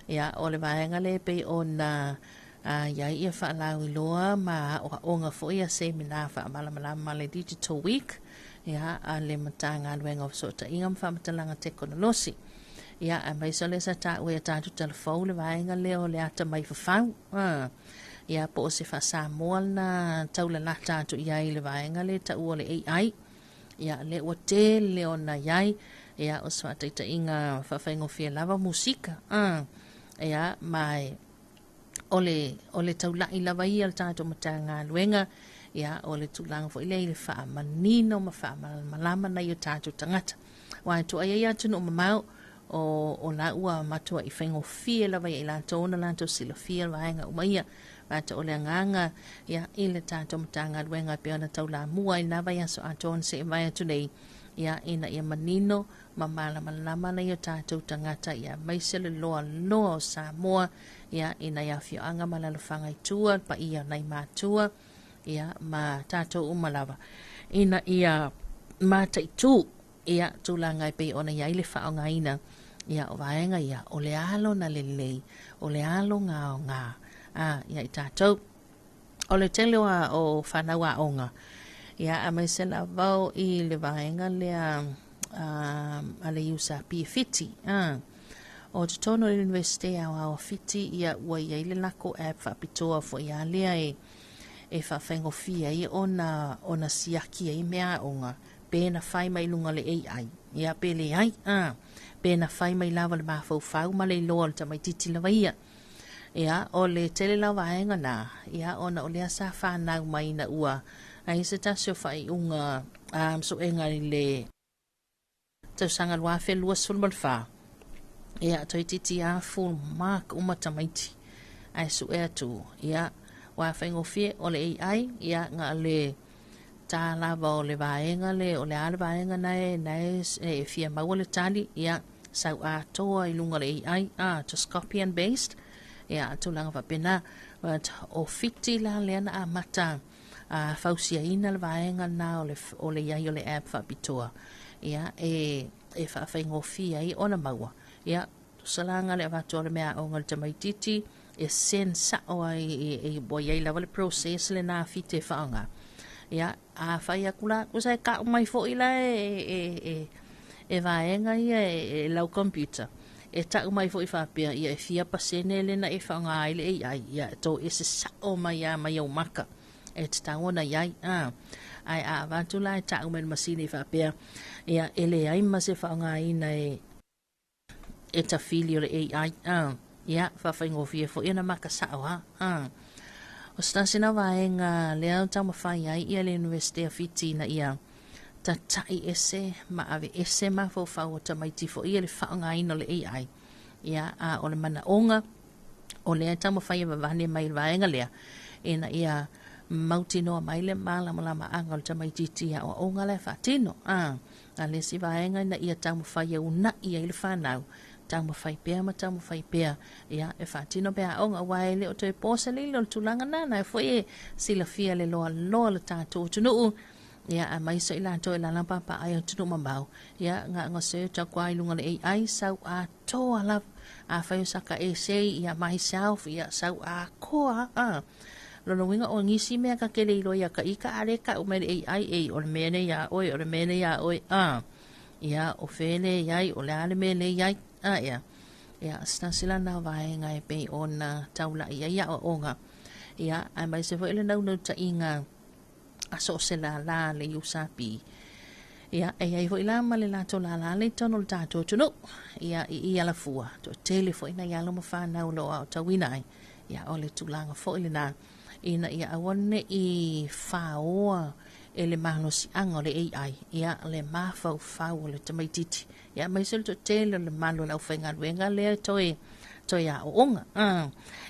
ia, o le vaega lea e pei ona iai ia faalauiloa ma aʻoaʻoga foi ia semina faamalamalama le Digital Week, ia, a le Matagaluega o Fesootaiga ma Faamatalaga Tekonolosi. Ia, aemaise o lea sa taua ia tatou talafou le vaega lea o le atamai fafau. Ia, po o se faasamoa na taulalata atu i ai le vaega lea taua o le AI. Ia, lea ua tele ona iai, ia, o se faataitaiga faafaigofie lava musika. Ia, ma o le taulai lava ia le tatou Matagaluega, ia, o le tulaga foi lea i le faamanino ma faamalamalama nai o tatou tagata. Aua e to'a ai atunuu mamao o la ua matuai faigofie lava ia i latou ona latou silafia le vaega uma ia. Ata o le agaga, ia, i le tatou Matagaluega e pei ona taulamua i lena vaiaso atoa na seʻi mavae atu nei, ia, ina ia manino ma malamalama nai o tatou tagata, ia, aemaise le loaloa o Samoa, ia, ina ia afioaga ma alaalafaga i tua, le paia o nai matua, ia, ma tatou uma lava, ina ia mataitū, ia, tulaga e pei ona iai le faaaogaina, ia, o vaega ia o le alo na lelei, o le alo gaoga ia i tatou. O le tele o fanau aoga, ia, aemaise lava o i le vaega lea a le USP e Fiti. O totonu o le Universite Aoao o Fiti, ia, ua iai le lako app faapitoa foi a lea e faafaigofie ai ona siaki ai mea aoga pe na fai mai luga le AI, ia, pe leai, pe na fai mai lava le mafaufau ma le iloa o le tamaititi lava ia. Ia, o le tele la o vaega na, ia, ona o lea sa fanau mai ina ua ai se tasi o faaiuga suega i le tausaga 2024. Ia, toeitiiti a full mark uma tamaiti ae sue atu, ia, ua faigofie o le AI, ia, na le tā lava o le vaega le o le a le vaega na e fia maua le tali, ia, sau atoa i luga o le AI, just copy and paste, ia, tulaga faapena. But o Fiti la lea na amata fausiaina le vaega na o le iai o le app faapitoa, ia, e faafaigofie ai ona maua, ia, tusa le avatu o le mea aoga le tamaititi e send sao ai ua iai lava le process lena Fiti e faaaoga. Ia, a fai atu la tusa e ka'u mai foi la e vaega ia e lau computer e ta'u mai foi faapea, ia, e fia pasene lena e faaaoga ai le AI, ia, e toese sa'o mai a mai au maka e tatau ona iai. Ae a avatu la e ta'u mai le masini faapea, ia, e leai ma se faaaogaina e e tafili o le AI. A, ia, faafaigofie foi ona maka sa'o a. A. O se tasi na vaega lea o taumafai ai ia le Iunivesite o Fiti ina ia tata'i ese ma ave ese mafaufau o tamaiti foi ia le faaaogaina o le AI. Ia, a o le manaoga o lea e taumafai e vavane mai le vaega lea ina ia mautinoa mai le malamalamaaga o le tamaitiiti i aoaoga la e faatino. A, a le isi vaega ina ia taumafai e una'i ai le fanau, taumafai pea ma taumafai pea, ia, e faatino pea aoga, aua e le o toe po se lilo o le tulaga na, na e foi e silafia le loaloa o le tatou atunuu, ia, aemaise i latou e lala papaaai i atunuu mamao, ia, na ona search atu lava i luga o le AI, sau atoa lava. Afai o saka essay, ia, myself, ia, sau atoa lava. Lona uiga o nisi mea ta te le iloa ia ta ita, a lea e tau mai le AI, ei, o le mea lea ia oe, o le mea lea ia oe, a. Ia, o fea lea e i ai, o le a le mea lea e i ai, a, ia. Ia, se tasi la lena o vaega e pei ona taulai ai aoaoga. Ia, aemaise foi o le naunautaiga a so o se lālā a le USP. Ia, e i ai foi la ma le latou lālā lea i totonu o le tatou atunuu. Ia, i i Alafua, toatele foi nai alo ma fanau o lo o aotauina ai. Ia, o le tulaga foi lena, ina ia aua ne i faoa e le malosiaga o le AI, ia, le mafaufau o le tamaitiiti. Ia, aemaise o le toatele o le mamalu o le aufaigaluega lea e toe toe aooga.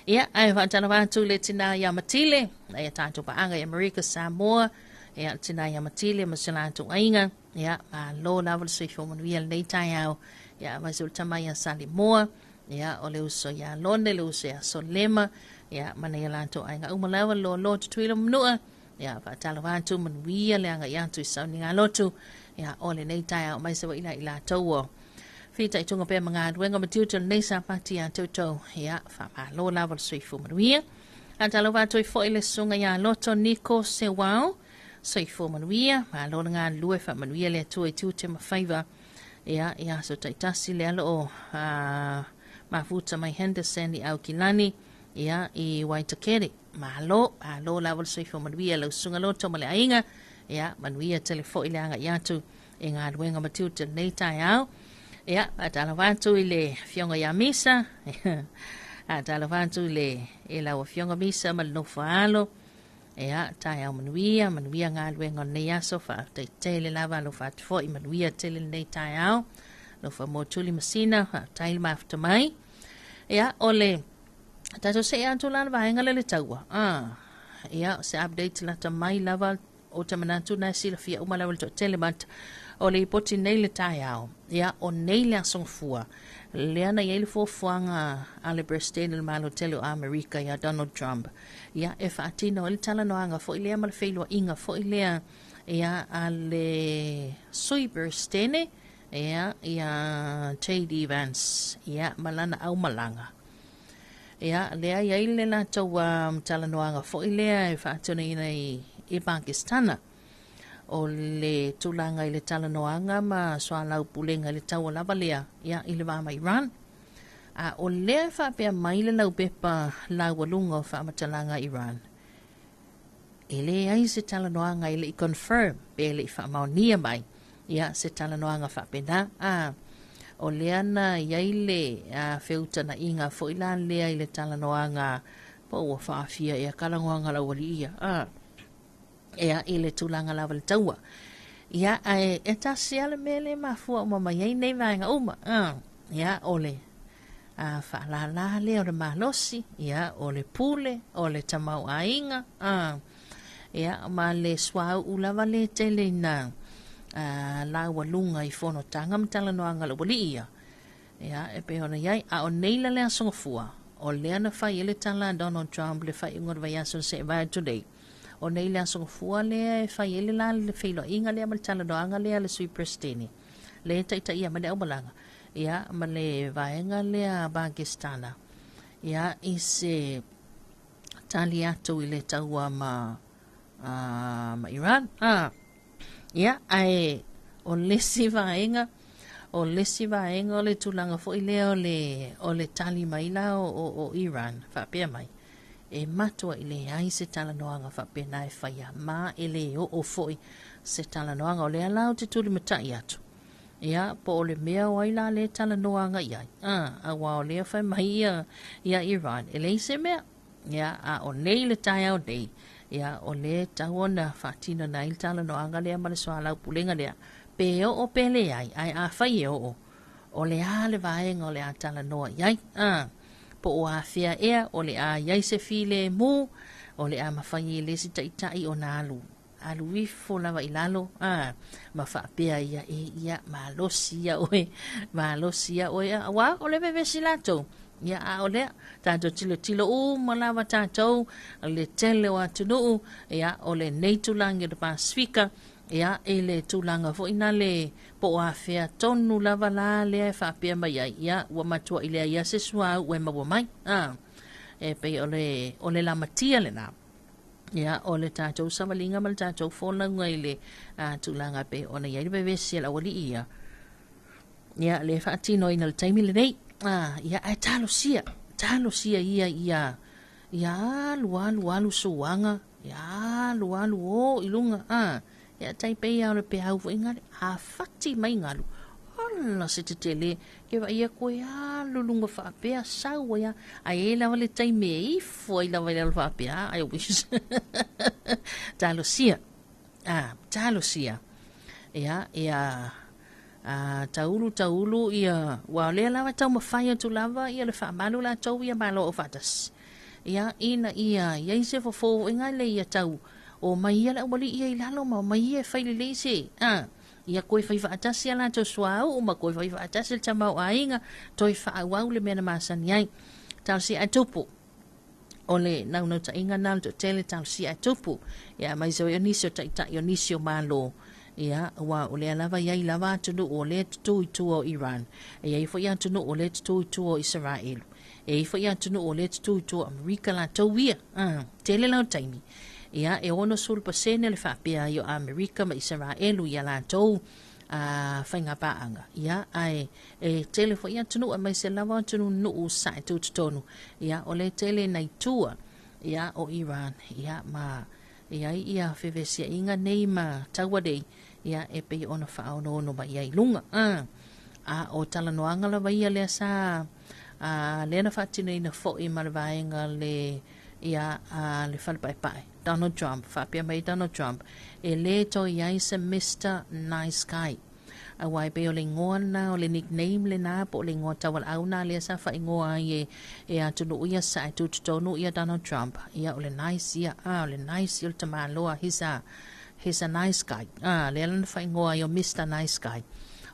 Ia, ae faatalofa atu i le tinā ia Matile, ia tatou paaga i Amerika Samoa, ia le tinā ia Matile ma si o latou aiga. Ia, malo lava le soifua manuia i lenei taeao. Ia, aemaise o le tama ia Salimoa, ia, o le uso ia Lone, le uso ia Solema, ia, ma nai o latou aiga uma lava, loaloa Tutuila ma Manua. Ia, faatalofa atu, manuia le agai atu i sauniga lotu, ia, o lenei taeao, aemaise foi la i latou o fitaituga pea ma galuega ma tiute o lenei Sapati ia te outou. Ia, faamalo lava le soifua manuia. Faatalofa atu ai foi le susuga ia Loto Niko Sewao, soifua manuia, malo le galulue, faamanuia le Atua i tiute ma faiva. Ia, i aso taitasi lea lo o mafuta mai Henderson i Aukilani, ia, i Waitakere. Malo, malo lava le soifua manuia lau susuga Loto ma le aiga. Ia, manuia tele foi le agai atu i galuega ma tiute o lenei taeao. Ia, faatalofa atu i le Afioga ia Misa. Faatalofa atu i le i lau Afioga Misa ma le nofo a alo. Ia, taeao manuia, manuia galuega o lenei aso. Faafetai tele lava, alofa atu foi, manuia tele lenei taeao. Alofa mo Tuli Masina, faafetai le mafuta mai. Ia, o le tatou see atu la le vaega lea le taua. Ah, ia, se update lata mai lava ou te manatu na e silafia uma lava le toatele but o le lipoti nei le taeao. Ia, o nei le aso Gafua lea na i ai le fuafuaga a le Peresetene o le Malo Tele o Amerika ia Donald Trump, ia, e faatino ai le talanoaga foi lea ma le feiloaiga foi lea, ia, a le Sui Peresetene, ia, ia JD Vance, ia, ma lana aumalaga. Ia, lea i ai le latou talanoaga foi lea e faatinoina i Pakistana. O le tulaga i le talanoaga ma soalaupulega i le taua lava lea, ia, i le va ma Iran. A o lea e faapea mai le laupepa laualuga o faamatalaga a Iran, e leai se talanoaga e le i confirm pe le i faamaonia mai, ia, se talanoaga faapena. A o lea na i ai le feutana'iga foi la lea i le talanoaga po ua faafia ea talanoaga a le aualii ia, a ia, i le tulaga lava i le taua. Ia, ae e tasi lava le mea lea e mafua uma mai ai nei vaega uma. A ia, o le faalālā lea o le malosi, ia, o le pule, o le tamaoaiga, a ia, ma le suauu lava lea e tele ina laualuga i fonotaga ma talanoaga a le aualii ia, ia, e pei ona i ai. A o nei la le Aso Gafua, o lea na fai ai le tala a Donald Trump le faaiuga o le vaiaso na seʻe vae atu nei, o nei le Aso Gafua lea e fai ai le la le feiloaiga lea ma le talanoaga lea a le Sui Peresetene, lea e taitaia mai le aumalaga, ia, ma le vaega lea a Pakistana, ia, i se tali atu i le taua ma, ma Iran. A, ia, ae o le isi vaega, o le isi vaega o le tulaga foi lea o le, o le tali mai la o, o, o Iran, faapea mai, e matuai leai se talanoaga faapena e faia, ma e le oo foi se talanoaga. O lea la ou te tulimata'i atu. Ia, po o le mea o ai la lea e talanoa agai i ai, aua o lea fai mai ia, ia Iran, e leai se mea. Ia, a o nei le taeao nei, ia, o lea e tatau ona faatinoina ai le talanoaga lea ma le soalaupulega lea, pe oo pe leai, ae afai e oo, o le a le vaega o le a talanoa i ai, po o afea ea o le a i ai se filemu, o le a mafai e le isi taitai ona alu alu ifo lava i lalo, a, ma faapea ia, e ia, malosi ia oe, malosi ia oe, aua o le vevesi latou. Ia, a o lea, tatou tilotilo uma lava tatou, le tele o atunuu, ia, o lenei tulaga i le Pasefika, ia, i le tulaga foi na le po o afea tonu lava la lea e faapea mai ai, ia, ua matuai leai lava se suauu e maua mai, a, e pei o le, o le lamatia lena. Ia, o le tatou savaliga ma le tatou folauga i le tulaga e pei ona i ai le vevesi a le aualii ia, ia, le faatinoina i le taimi lenei. Ia, ae talosia, talosia ia, ia, ia alu, alu, alu suaga, ia alu, alu, o i luga, ia, tai pei lava o le peau foi gale, a fati mai galu, ala se tetele, Ke vaai aku e alu luga faapea, sau ai lava. Ae i ai lava le taimi e ifo ai lava i lalo faapea, I wish. Talosia. Ah, talosia. Ia, ia, ah, taulu, taulu, ia, ua o lea lava taumafai atu lava ia le faamalu latou ia Malo Aufaatasi. Ia, ina ia i ai se fofo foi nai le ia tau o mai ia le aualii ia i lalo ma omai ia e fai lelei se, ah, Ia koe fai faatasi a latou suauu ma koe fai faatasi le tamaoaiga, toe faaauau le mea na masani ai. Talosia ae tupu. O le naunautaiga na o le toatele talosia ae tupu. Ia aemaise foi o nisi o taitai o nisi o Malo. Ia, aua o lea lava e i ai lava atunuu o lea e tutū i tua o Iran. E i ai foi atunuu o lea e tutū i tua o Isaraelu. E i ai foi atunuu o lea e tutū i tua o Amerika latou ia. Tele la o taimi. Ia, e 60% le faapea ai o Amerika ma Isaraelu i a latou faiga paaga. Ia, ae e tele foi atunuu aemaise lava atunuu sae tutotonu. Ia, o lea tele nai tua, ia, o Iran, ia, ma e ai ia fevesiaiga nei ma taua nei, ia, e pei ona faaonoono mai ai i luga. A o talanoaga lava ia lea sa, lea na faatinoina foi ma le vaega le, ia, a le fale paepae, Donald Trump, faapea mai Donald Trump, e lē toe i ai se Mister Nice Guy. Aua e pei o le igoa lena, o le nickname lena, po o le igoa taualaau lena lea sa faaigoa ai e, e atunuu ia sa e tutotonu ia Donald Trump. Ia, o le nice ia, a, o le nice ia o le tamaloa, he's a, he's a nice guy. A, lea la na faaigoa ai o Mister Nice Guy.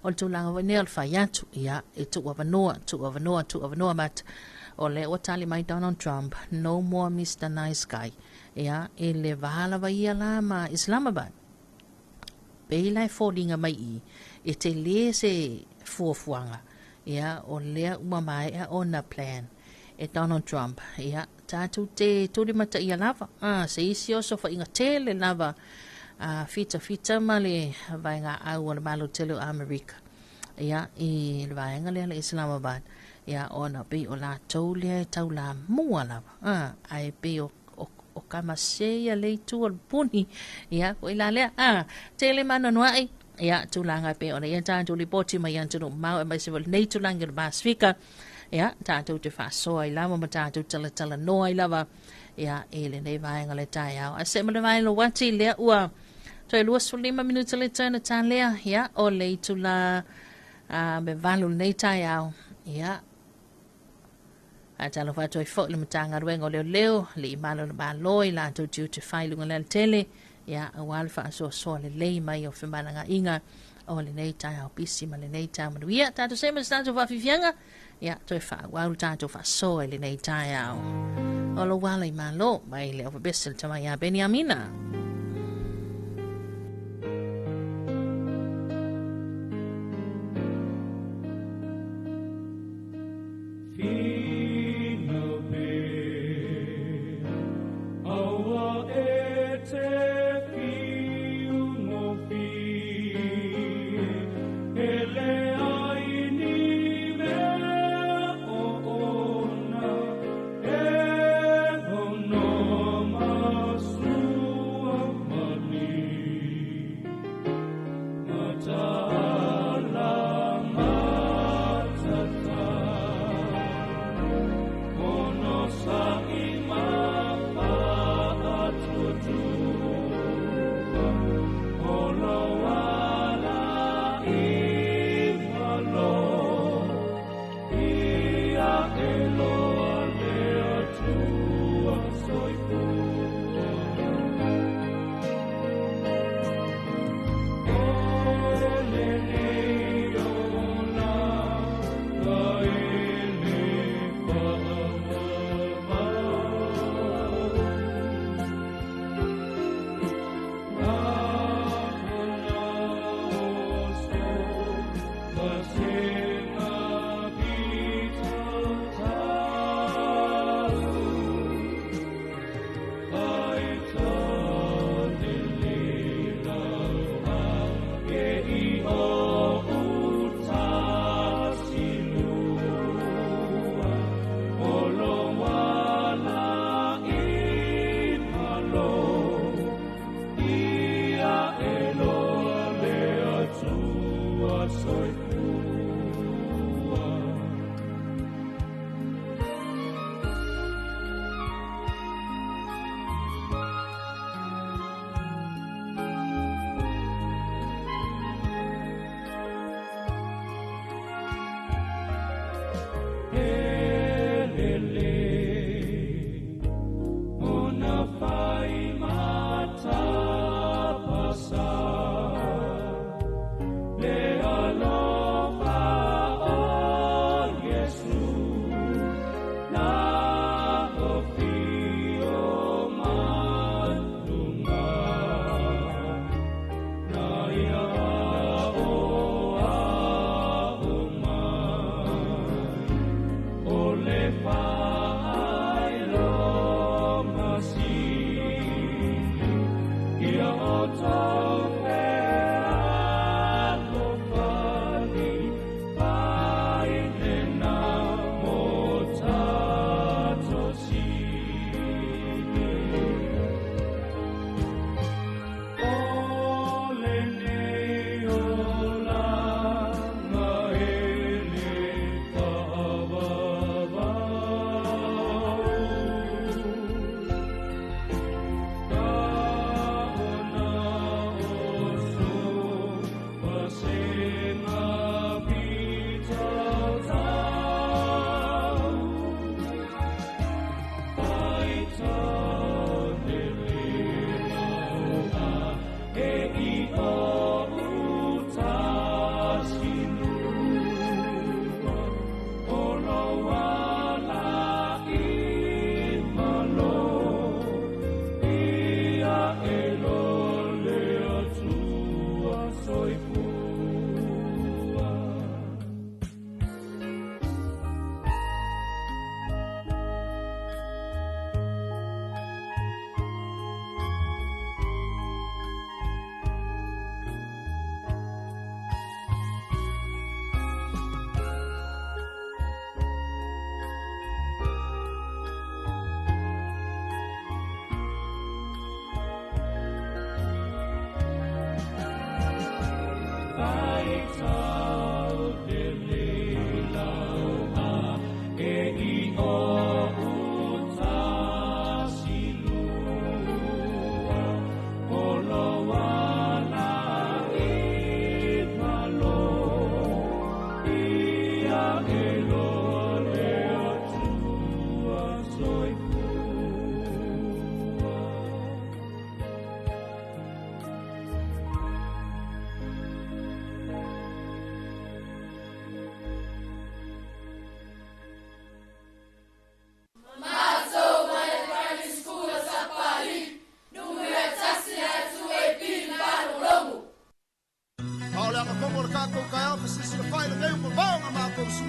O le tulaga foi lea o le fai atu, ia, e tuuavanoa, tuuavanoa, tuuavanoa, but o lea ua tali mai Donald Trump, no more Mister Nice Guy. Ia, i le va lava ia la ma Islamabad. Pei la e foliga mai i, e telē se fuafuaga, ia, o lea ua maea ona plan e Donald Trump, ia, tatou te tulimataia lava, a, se isi osofaiga tele lava, a, fitafita ma le vaegaau a le Malo tele o Amerika, ia, i le vaega lea le Islamabad, ia, ona pei o latou lea e taulamua lava, a, ae pei o o, o kamase ia le itu o le puni, ia, ko i la lea, a, tele maanoanoaʻi, ia, tulaga e pei ona ia tatou lipoti mai atunuu mamao aemaise foi lenei tulaga i le Pasefika, ia, tatou te faasoa ai lava ma tatou talatalanoa ai lava, ia, i lenei vaega o le taeao. Ae see ma le vae lou ati, lea ua toe 25 minuta le toe ona talea, ia, o le itula me 8 lenei taeao, ia, Ae talofa atu ai foi le Matagaluega o Leoleo, Alii Malo o le Malo i latou tiute fai i luga o le alatele, ia, aua le faasoasoa lelei mai o femalagaaiga o lenei taeao pisi ma lenei taeao manuia. Tatou see ma se tatou faafiafiaga, ia, toe faaauau le tatou faasoa i lenei taeao. O lou ala i Malo, mai le Ovabese le tama ia Beniamina.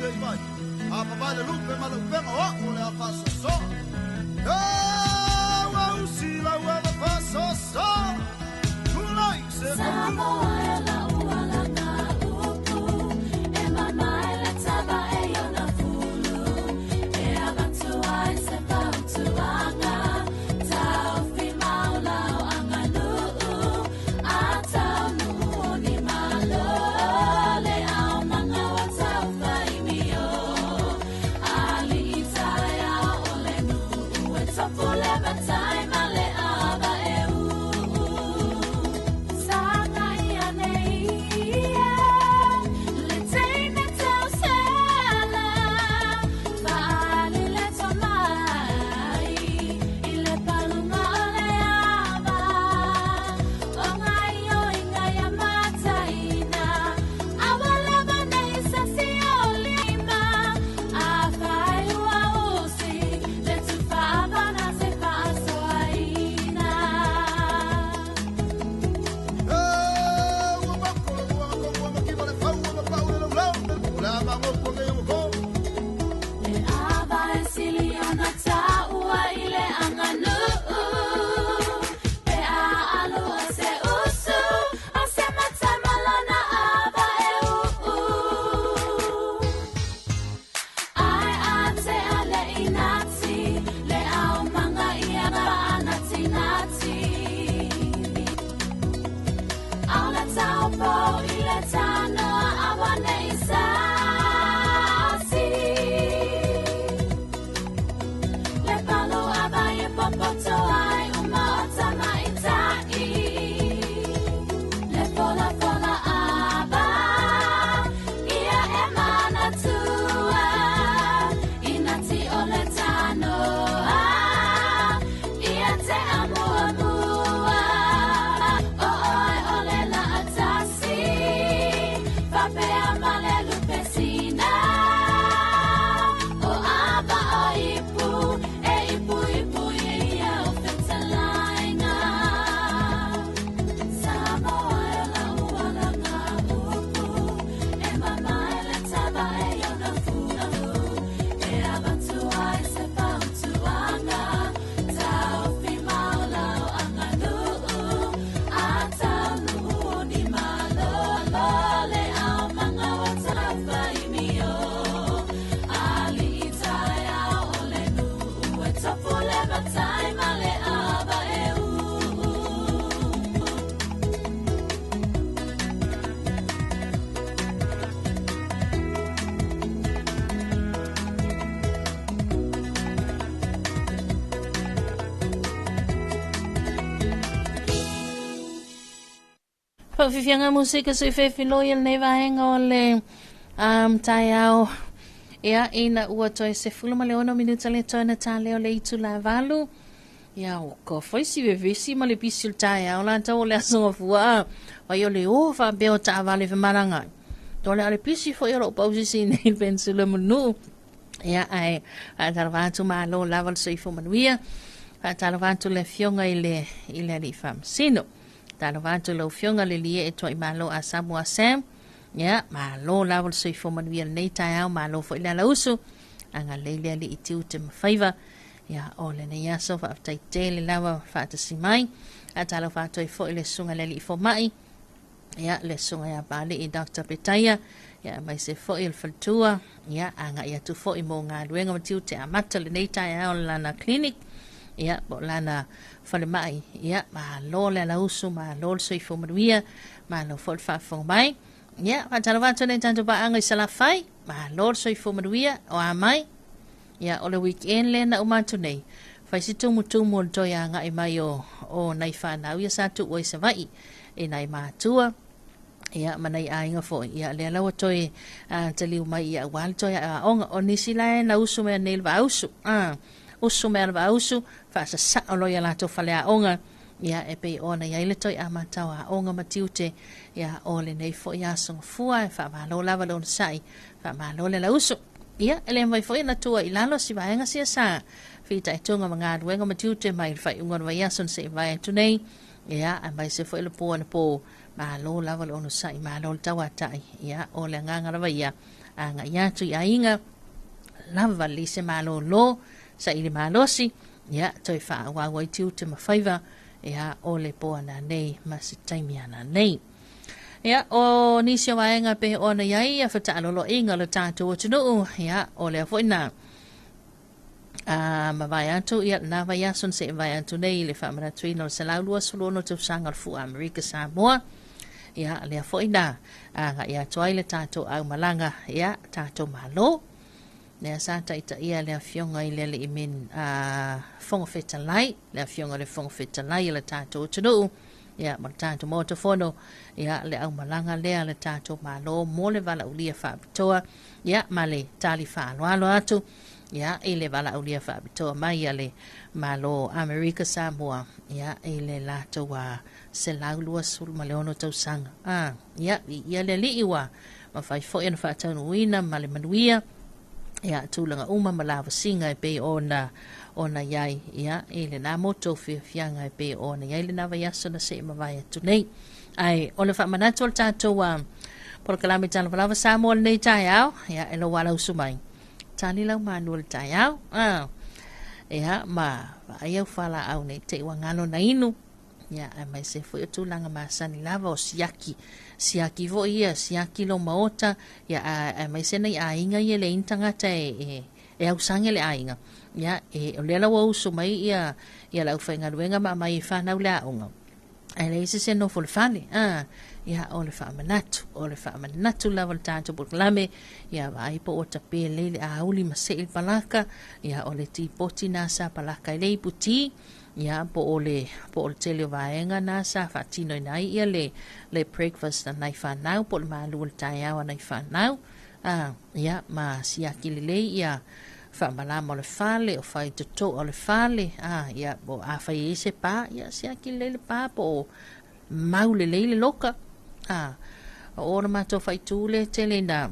i vai. A papai le lupe ma le upenga o o le a faasoasoa. E ua usi lau e le faasoasoa. Tulai se Samoa e lau alanga upu, e mamae le tava e iona fulu, e avatu ai se fautuaga, taofi mau lau aganuu, a taunuu o ni malo, le aumaga ua taufaimio, alii taeao o le nuu, e tofu le matai ma le ava e uu. Saga ia nei ia, le teine tausela, faali le tomai, i le paluga o le ava, o ngai o inga ia mataina, aua lava nei sasi o lima, a fai ua usi, le tufaavana se faasoaina. E ua mako le mua ko ua makiva le fau ua mapau le laulau. O le a mangoku e ua ko. Le ava e sili ona taua i le aganuu, pe a alu a se usu, a se matai ma lona ava e uu. Ai a te a le inati, le aumaga ia faanatinati. Aula taupo i le tanoa aua nei sasi. Le palu ava e popoto ai uma o tamaitai. Le fola fola ava, ia e manatua. Inati o le tanoa, ia te amuamua. O oe o le laatasi, fapea ma le lupesina. O ava o ipu, e ipu ipu ia o fetalaina. Samoa e lau alanga upu, e mamae le tava e iona fulu, e avatu ai se fautuaga, taofi mau lau aganuu, a taunuu o ni malo, le aumaga ua taufaimio. Alii taeao o le nuu, e tofu le matai ma le ava e uu. Faafifiaga musika se fefiloi lenei vaega o le taeao. Ia ina ua toe 16 minuta le toe na taleo le itu la valu. Ia o ka fai si vevesi ma le pisi o le taeao la tau o le aso gafua. Vai o le o faapea o taavale femalagai. Tole a le pisi foi o loo pausisi nei le pensula manu. Ia ae faatalofa atu malo lava le soifua manuia. Faatalofa atu le afioga i le alii faamasino. Talofa atu lau afioga le lie e tuai malo a Samoa Sam. Ia, malo lava le soifua manuia lenei taeao, malo foi le alausu. Agalelei le alii tiute ma faiva. Ia, o lenei aso faafetai tele lava faatasi mai. Faatalofa atu ai foi le susuga le alii fomai. Ia, le susuga ia Pali'i Dr. Petaia. Ia, mai se foi o le faletua. Ia, agai atu foi mo galuega ma tiute amata lenei taeao le lana clinic. Ia, po o lana falemai. Ia, malo le alausu, malo le soifua manuia, malo foi le faafofoga mai. Ia, faatalofa atu nei tatou paaga i Salafai, malo le soifua manuia, o a mai. Ia, o le weekend lea na uma atu nei, fai si tumutumu o le toe agai mai o nai fanau ia sa tuu ai Savaii i nai matua. Ia, ma nai aiga foi. Ia, lea laua toe taliu mai ia aua le toe aoaoga. O nisi la e na usu mea nei le vaausu. Usu mea le vaausu, faasasao loa ia latou faleaoga. Ia, e pei ona iai le toe amatau aoga ma tiute. Ia, o lenei foi aso gafua, e faamalo lava le onosai, faamalo le lausu. Ia, e le mafai foi ona tua i lalo si vaega sia sa fitaituga ma galuega ma tiute mai le faaiuga o le vaiaso na se'i vae atu nei. Ia, aemaise foi le po anapo, malo lava le onosai, malo le tauatai. Ia, o le agaga lava ia, Agai atu i aiga, lava lelei se malōlō, saili malosi, ia, toe faaauau ai tiute ma faiva, ia, o le po ananei ma se taimi ananei. Ia, o nisi o vaega pei ona i ai ia fetaaloloaiga o le tatou atunuu, ia, o lea foi na mavae atu ia lena vaiaso na seʻi mavae atu nei i le faamanatuina o le 126 tausaga o le Fua Amerika Samoa. Ia, lea foi na agaʻi atu ai le tatou aumalaga, ia, tatou Malo. Lea sa taitaia le Afioga i le Alii Min, Fofoga Fetalai, le Afioga i le Fofoga Fetalai o le tatou atunuu, ia, ma le tatou Maota Fono, ia, le aumalaga lea a le tatou Malo mo le valaaulia faapitoa, ia, ma le tali faaaloalo atu, ia, i le valaaulia faapitoa mai a le Malo Amerika Samoa, ia, i le latou 126 tausaga. Ia, viia le Alii ua mafai foi ona faataunuuina ma le manuia, ia, tulaga uma ma lavasiga e pei ona ona i ai, ia, i lena mo tou fiafiaga e pei ona i ai lena vaiaso na seʻi mavae atu nei. Ae o le faamanatu o le tatou polokalame Talofa Lava Samoa lenei taeao, ia, e lou alausu mai. Tali lau manu o le taeao. Ia, ma vaai au falaau nei te i ua galo na inu. Ia, aemaise foi o tulaga masani lava o siaki. Siaki foi ia, siaki lou maota, ia, aemaise nai aiga ia e leai ni tagata e ausage le aiga. Ia, e, o lea la ua usu mai ia, ia le aufaigaluega ma aumai e fanau le aoga. Ae leai se isi e nofo i le fale. Ia, o le faamanatu, o le faamanatu lava o le tatou polokalame, ia vaai po ua tape lelei le auli ma sei le palaka, ia, o le tipoti na sa palaka ai le iputi, Ia, po o le, po o le tele o vaega na sa faatinoina ai ia le, le breakfast a nai fanau, po o le malu o le taeao a nai fanau. Ia, ma siaki lelei ia faamalama o le fale, o faitotoa o le fale, ia, po afai e i ai se pa, ia siaki lelei le pa po o mau lelei le loka. O o le matou faaitu lea e tele ina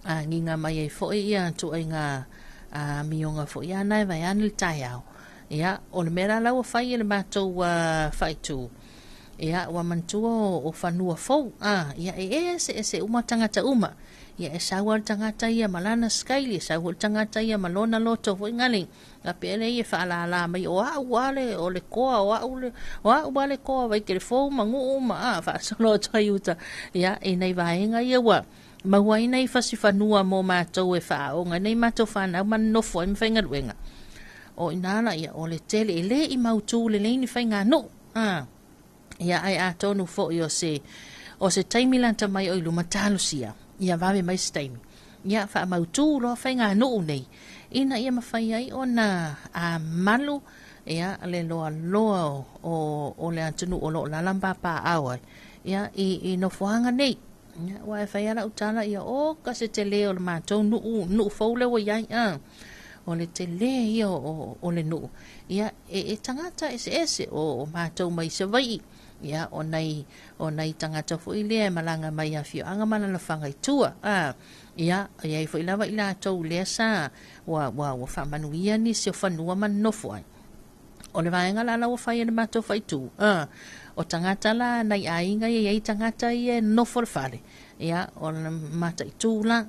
agiga mai ai foi ia ituaiga amioga foi a na e vaeane le taeao. Ia, o le mea la la ua fai e le matou faaitu, ia, ua manatua o fanua fou, ia, e eseese uma tagata uma. Ia, e sau lava le tagata ia ma lana skaili, e sau foi le tagata ia ma lona loto foi gale, faapea lea e faalala mai, o au lava le, o le koa, o au le, o au lava le koa Vaitele-fou ma Nuu ma, faasolo atu ai i uta. Ia, i nai vaega ia ua maua ai nai fasifanua mo matou e faaaoga ai nai matou fanau ma nonofo ai ma faigaluega. O i ina la, ia, o le tele, e le i mautū lelei ni faiganuu. Ia, ae atonu foi o se, o se taimi lata mai o i luma, talosia, ia vave mai se taimi. Ia, faamautū loa faiganuu nei, ina ia mafai ai ona malu, ia, le loaloa o le atunuu o lo o alaala ma papaaao ai, ia, i nofoaga nei. Ia, aua e fai lava lau tala, ia, oka se tele o le matou nuu, nuu fou lea ua i ai, o le tele ia o le nuu, ia, e tagata eseese, o matou mai Savaii, ia, o nai tagata foi lea e malaga mai afioaga ma alaalafaga i tua, ia, e i ai foi lava i latou lea sa ua faamanuia nisi o fanua ma nonofo ai. O le vaega la la ua fai e le matou faaitu, o tagata la nai aiga ia e i ai tagata ia e nonofo i le fale, ia, o le mataitu la,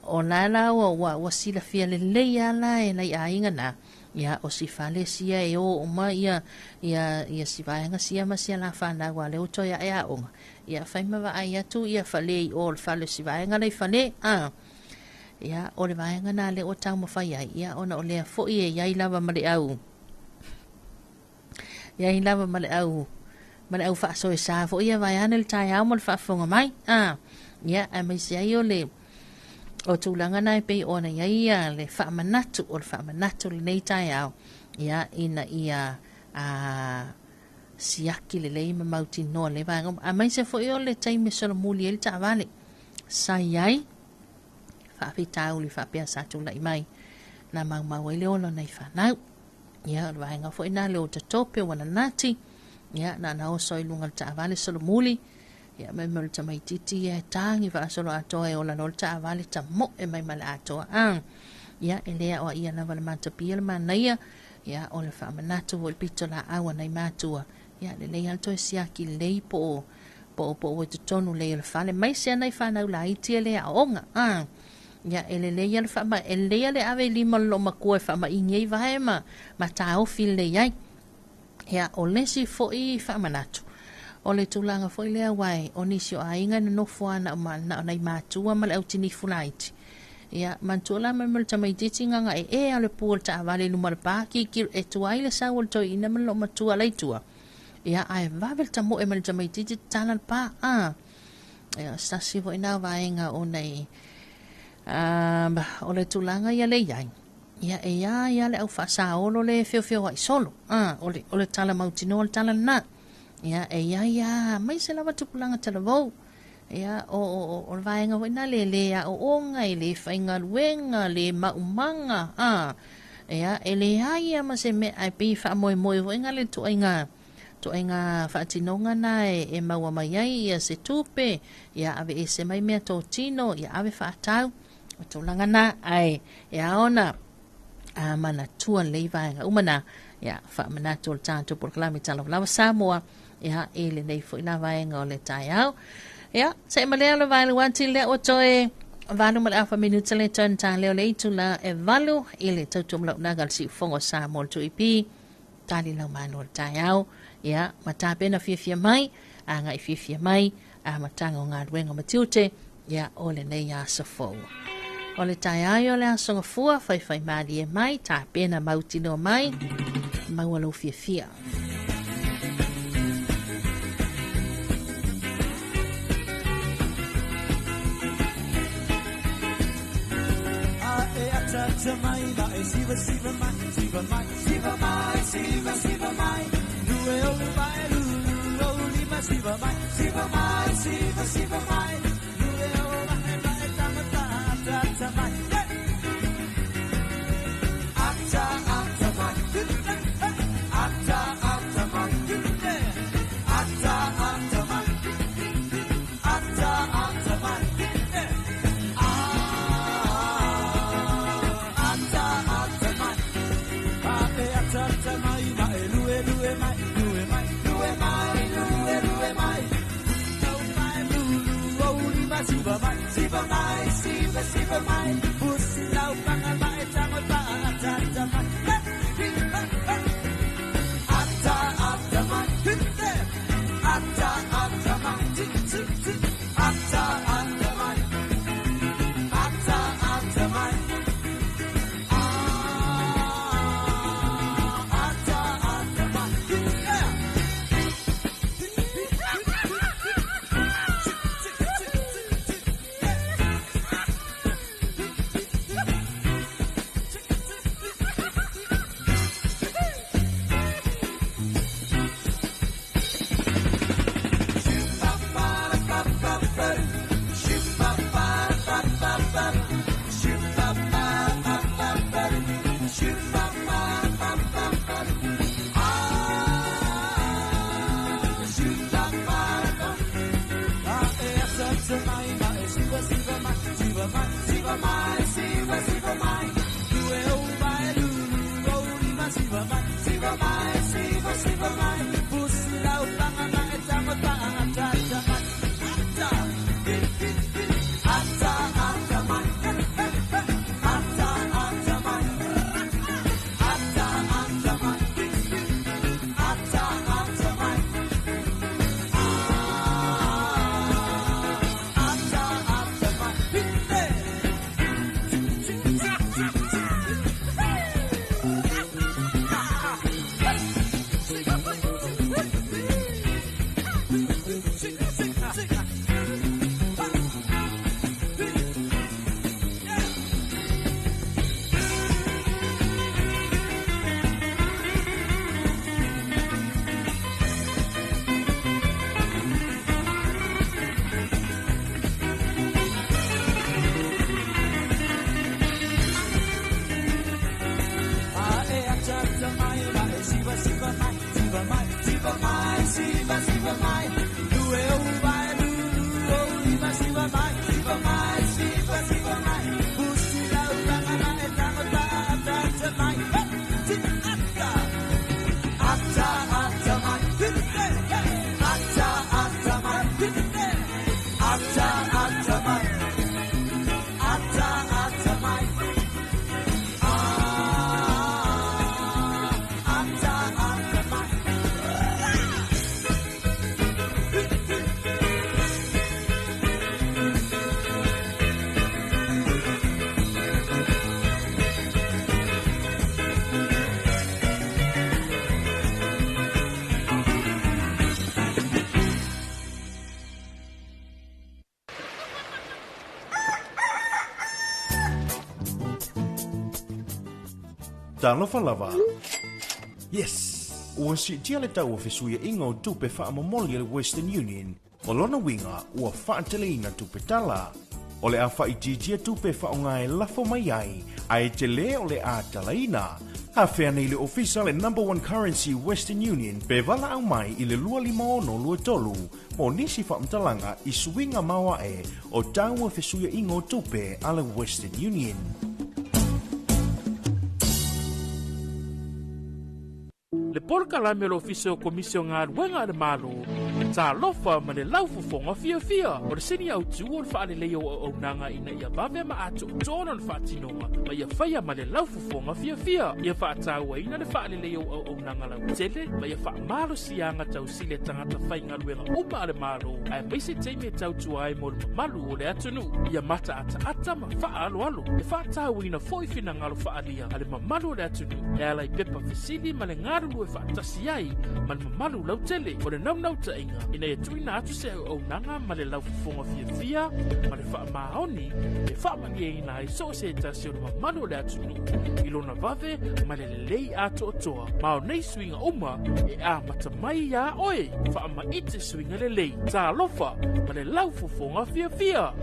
o la la ua silafia lelei lava la e nai aiga na, ia, o si fale sia e o uma ia, ia si vaega sia ma sia la fanau a lea ua toe ae aoga, ia, fai ma vaai atu ia fale i o le fale o si vaega la i fale, Ia, o le vaega na lea ua taumafai ai, ia, ona o lea foi e i ai lava ma le au, i ai lava ma le au, ma le au faasoesa foi ia vaeane le taeao ma le faafofoga mai. Ia, aemaise ai o le, o tulaga na e pei ona i ai ia le faamanatu, o le faamanatu lenei taeao, ia, ina ia siaki lelei ma mautinoa le vaega uma, aemaise foi o le taimi e solomuli ai le taavale, sa i ai faafitauli faapea sa tulai mai na maumau ai le ola o nai fanau. Ia, o le vaega foi na le o tatope ua nanati, ia, na na oso ai luga o le taavale solomuli, ia, mai mai o le tamaititi ia e tagi faasolo atoa e ola loa le taavale tamoe mai ma le atoa. Ia, e le aoaia lava le matapia le manaia, ia, o le faamanatu foi le pitolaau a nai matua, ia, lelei lava le toe siaki lelei po o Poupou ai totonu lelei o le fale aemaise a nai fanau laiti e le aoga a. Ia, e lelei lava le faama, e lelei lava le ave i lima o le loomatua e faamaigi ai vae ma taofi lelei ai. Ia, o le isi foi faamanatu, o le tulaga foi lea aua o nisi o aiga e nonofo lava na o, na o nai matua ma le autinifu laiti. Ia, manatua la mai le tamaitiiti gagae o le pu o le taavale i luma o le pa, kikilo, e tuai le sau o le toeaina ma le loomatua la i tua. Ia, ae vave le tamoe mai le tamaitiiti tatala le pa. A. Ia, o se tasi foi na vaega ona e o le tulaga ia le i ai. Ia, e ia ia le au faasaolo le feofeoai solo. A, o le tala mautinoa le tala lena. Ia, e ia ia, mai se lava tupulaga talavou. Ia, o le vaega foi na le le aoaoga, e le faigaluega, le maumaga. A, ia, e leai lava ma se mea, ae pei e faamoemoe foi na le ituaiga faatinoga na e maua mai ai ia se tupe, ia ave ese mai mea totino, ia ave faatau, o tulaga na, ae e ao ona manatua lelei vaega uma na, ia, faamanatu o le tatou polokalame Tala Lava Samoa, ia, i lenei foi la vaega o le taeao. Ia, se ma lea o le vaeluati lea ua toe 8 ma le afa minuta le toe ta leo le itula e 8 i le tautumalaunaga le siufogo o Samoa le 2AP tali lau manu o le taeao. Ia, ma tapena fiafia mai, agai fiafia mai, amataga o galuega ma tiute, ia, o lenei aso fou. O le taeao o le aso gafua, faifai malie mai, tapena mautinoa mai, maua lou fiafia. Ata mai ma e siva siva mai siva mai siva mai siva siva mai lue o mai lu lu o lima siva mai siva mai siva siva mai lue o mai mai tama ta ata ata mai ata ata mai ata ata mai ata ata mai ata ata mai ata ata mai e ata ata mai ma e lue lue mai lue mai lue mai lue lue mai au mai lu lu o lima siva mai siva mai siva siva mai pusi lau panga mai tango pa ata ata mai ata ata mai ata ata mai ata ata mai ata ata mai ata ata mai. Talofa lava. Yes! Ua siitia le tau o fesuiaiga o tupe faamomoli a le Western Union. O lona uiga, ua faateleina tupe tala. O le a faaitiitia tupe e faaaoga e lafo mai ai, ae tele o le a talaina. Afea nei le ofisa le Number One Currency Western Union pe valaau mai i le 25623 mo nisi faamatalaga i suiga maoae o tau o fesuiaiga o tupe a le Western Union. Le polokalame o le Ofisa o Komisi o Galuega a le Malo, Talofa ma le Laufofoga Fiafia, o le sini autu o le faaleleia o auaunaga ina ia vave ma atoatoa lona faatinoga ma ia faia ma le laufofoga fiafia, ia faatauaina le faaleleia o auaunaga lautele ma ia faamalosiaga tausili a tagata faigaluega uma a le Malo, aemaise taimi e tautua ai mo le mamalu o le atunuu, ia mataataata ma faaaloalo, e faatauaina foi finagalo faaalia a le mamalu o le atunuu e ala i pepa fesili ma le galulue faatasi ai ma le mamalu lautele. O le naunautaiga ina ia tuuina atu se auaunaga ma le laufofoga fiafia ma le faamaoni e faamalieina ai so o se tasi o le mamalu o le atunuu i lona vave ma le lelei atoatoa. Ma o nei suiga uma e amata mai iā oe. Faamaite suiga lelei. Talofa ma le laufofoga fiafia.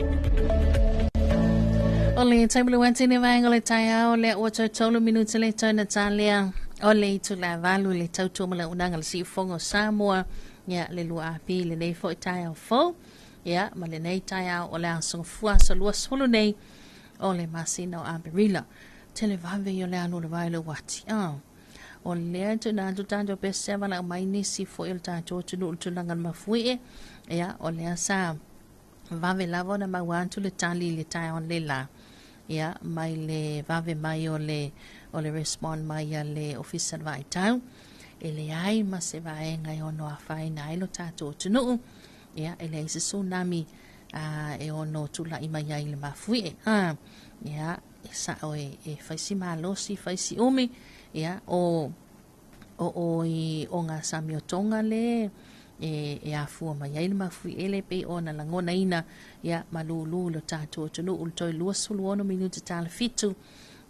O le taimi le wati ne vaenga o le taeao lea ua toe tolu minute le toe na tālea o le itula valu i le tautua ma le auaunaga le siufofoga o Samoa ia le lua api i lenei foi taeao fou ia ma lenei taeao o le aso gafua aso 20 nei o le masina o Aperila. Tele vave ia o le alu o le vai o le uati. Ah. O lea e tuuina atu tatou pese valaau mai nisi foi o le tatou atunuu i le tulaga o le mafuie. Ia, o lea sa vave lava ona maua atu le tali i le taeao le la. Ia, mai le vave mai o le, o le respond mai a le Ofisa o le Vaitau. E leai ma se vaega e ono afaina ai lo tatou atunuu. Ia, e leai se tsunami a, e ono tulai mai ai i le mafuie. A, ia, e sao e, e fai si malosi, fai si umi, ia, o, o o i o ngā sami o Tonga le, e, e afua mai ai le mafuie le pei ona lagonaina, ia, malūlū lo tatou atunuu le toe 26 minute tala fitu,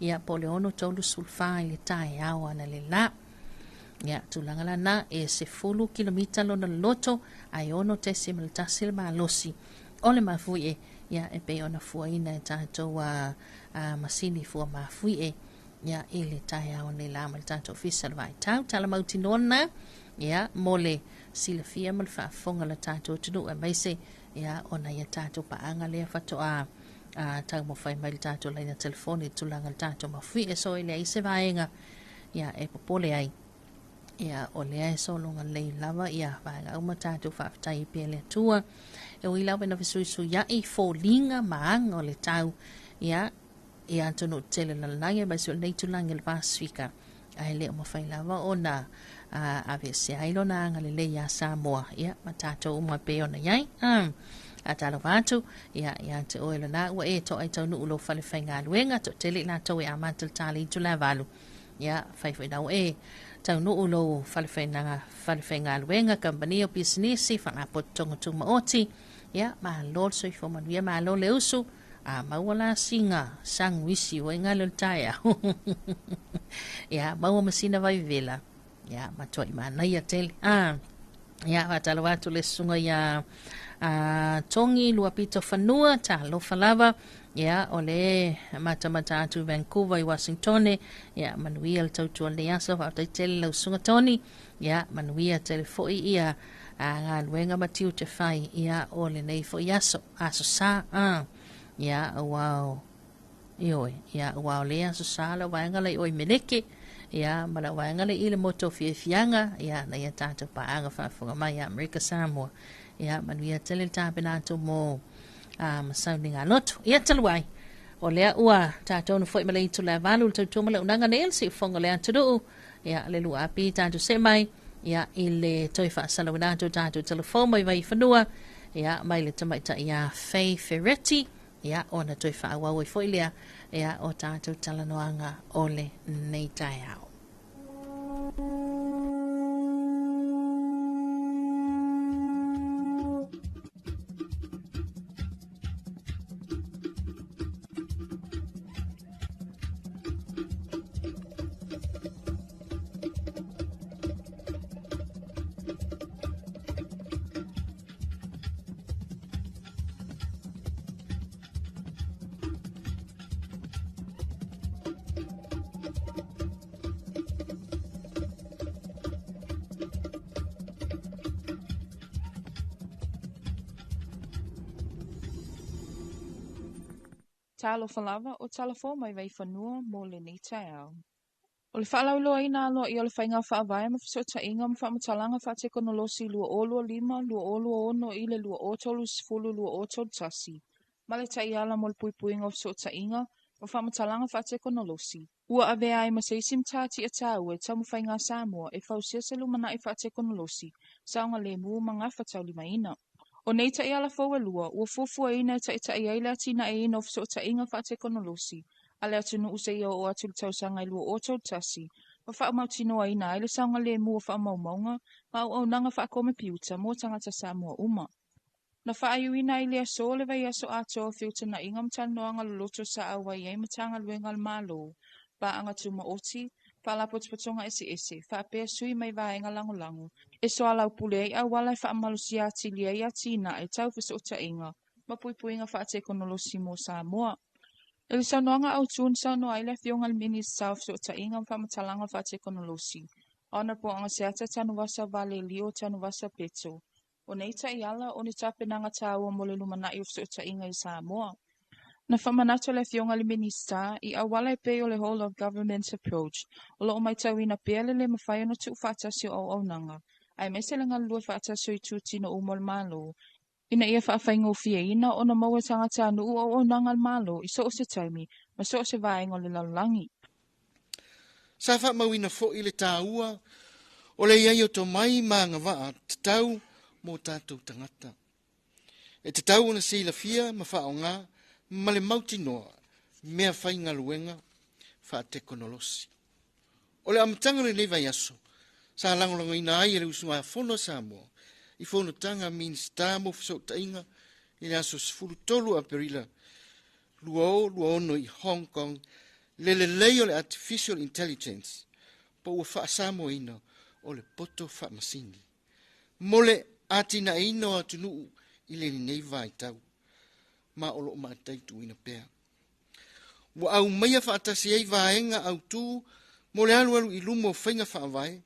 ia, po o le 6:34 i le taeao analeila. Ia, tulaga lana, e 10 kilomita lona loloto, ae 6.1 le malosi o le mafuie, ia, e pei ona fuaina e tatou a, a masini fua mafuie, ia, i le taeao nei la ma le tatou ofisa o le vaitau. Tala mautinoa lena, ia, mo le silafia ma le faafofoga o le tatou atunuu, aemaise, ia, ona ia tatou paaga lea faatoa a, taumafai mai le tatou laina telefoni i le tulaga o le tatou mafuie. So, e leai se vaega, ia, e popole ai. Ia, o lea e sologa lelei lava ia vaega uma tatou faafetai ai pea le Atua. E ui lava ina fesuisuia'i foliga ma aga o le tau, ia, i atunuu tetele o le lalolagi aemaise o lenei itulagi o le Pasefika, ae le o mafai lava ona aveesea ai lona agalelei iā Samoa, ia, ma tatou uma e pei ona i ai. A talofa atu, ia, ia te oe lena ua e to'a i taunuu i lou fale faigaluega, toatele i latou e amata le tali i itula e 8. Ia, fai foi na ua e taunuu i lou fale fainaga, fale faigaluega, kamupani o pisinisi, faalapotopotoga tumaoti, ia, malo le soifua manuia, malo le usu, a maua la sina sanuisi ua i gale o le taeao. Ia, maua ma sina vai vela. Ia, matuai manaia tele. Ah. Ia, faatalofa atu le susuga ia a, Togi Luapito Fanua, talofa lava. Ia, o le matamata atu i Vancouver i Washingtone. Ia, manuia le tautua lenei aso, faafetai tele lau susuga Tony. Ia, manuia tele foi ia a, galuega ma tiute fai, ia, o lenei foi aso, aso sa. Ah. Ia, ua o Ioe, ia, aua o le aso sa lau vaega la i oi Meleke, ia, ma lau vaega la i le motu o Fiafiaga, ia, na ia tatou paaga faafofoga mai ia Amerika Samoa. Ia, manuia tele le tapena atu mo a, ma sauniga lotu. Ia, talu ai, o lea ua tatou na foi ma le itula e valu le tautua ma le auaunaga nei o le siufofoga o le atunuu, ia, le lua api tatou see mai, ia, i le toe faasalauina atu o tatou telefoni mai Vaifanua, ia, mai le tamaitai ia Faye Ferretti, Ia, ona toe faaauau ai foi lea, ia, o tatou talanoaga o lenei taeao. Talofa lava, o tala fou mai Vaifanua mo lenei taeao. O le faalauiloaina aloaia o le Faiga Faavae ma Fesootaiga ma Faamatalaga Faatekonolosi 2025-2026 i le 2030-2031 ma le Taiala mo le Puipuiga o Fesootaiga ma Faamatalaga Faatekonolosi, ua avea ai ma se isi matatia taua i taumafaiga a Samoa e fausia se lumanai faatekonolosi saogalemu ma gafataulimaina. O nei taiala fou e lua, ua fuafuaina e taitai ai le atinaeina o fesootaiga faatekonolosi a le atunuu seia oo atu i le tausaga e 2031 ma faamautinoaina ai le saogalemu o faamaumauga ma auaunaga faakomepiuta mo tagata Samoa uma. Na faaiuina ai i le aso le vaiaso atoa o feutagaiga ma talanoaga loloto sa auai ai Matagaluega a le Malo, paaga tumaoti, faalapotopotoga eseese, faapea sui mai vaega lagolago e soalaupule ai auala e faamalosia atili ai atinae tau fesootaiga ma puipuiga faatekonolosi mo Samoa. I le saunoaga autu na saunoa ai le Afioga i le Minisita o Fesootaiga ma Faamatalaga Faatekonolosi, Honourable Agaseata Tanuvasa Valelio Tanuvasa Peto, o nei taiala o ni tapenaga taua mo le lumanai o fesootaiga i Samoa. Na faamanatu le Afioga i le Minisita i auala e pei o le Whole of Government Approach, o lo o matauina pea le le mafai ona tuufaatasi o auaunaga, aemaise le galulue faatasi o itutino uma o le Malo, ina ia faafaigofieina ona maua e tagatanuu auaunaga a le Malo i so o se taimi ma so o se vaega o le lalolagi. Sa faamauina foi le taua o le iai o tomai ma agavaa tatau mo tatou tagata. E tatau ona silafia ma faaaoga ma le mautinoa mea faigaluega faatekonolosi. O le amataga o lenei vaiaso, sa lagolagoina ai e le usugafono a Samoa i fonotaga a Minisita mo Fesootaiga i le aso 13 Aperila 2026 i Hong Kong le lelei o le Artificial Intelligence po ua faasamoaina o le poto faamasini mo le atinaeina o atunuu i lenei vaitau ma o lo o mataituina pea. Ua aumaia faatasi ai vaega autu mo le alualu i luma o faiga faavae,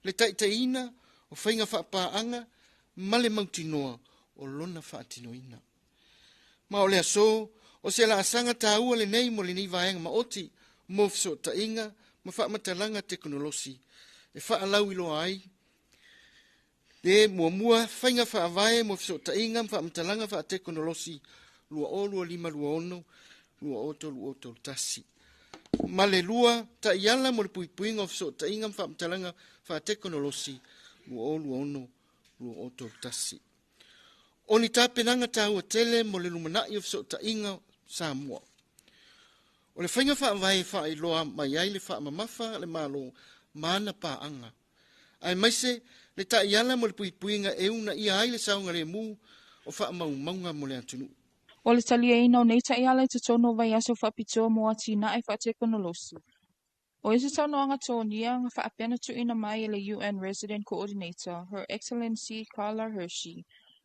le taitaiina o faiga faapaaga ma le mautinoa o lona faatinoina. Ma o le aso, o se laasaga taua lenei mo lenei vaega maoti mo fesootaiga ma faamatalaga tekonolosi e faalauiloa ai le muamua faiga faavae mo fesootaiga ma faamatalaga faatekonolosi 2025-2026 2031. Ma le lua taiala mo le puipuiga o fesootaiga ma faamatalaga faatekonolosi 2026-2031. O ni tapenaga taua tele mo le lumanai o fesootaiga Samoa. O le faiga faavae e faailoa mai ai le faamamafa a le Malo ma ana paaga, aemaise le taiala mo le puipuiga e uunaia ai le saogalemu o faamaumauga mo le atunuu. O le taliaina o nei taiala i totonu o vaiaso faapitoa mo atinae faatekonolosi. O isi saunoaga tonia na faapea ona tuuina mai e le UN Resident Coordinator, Her Excellency Carla Hershey,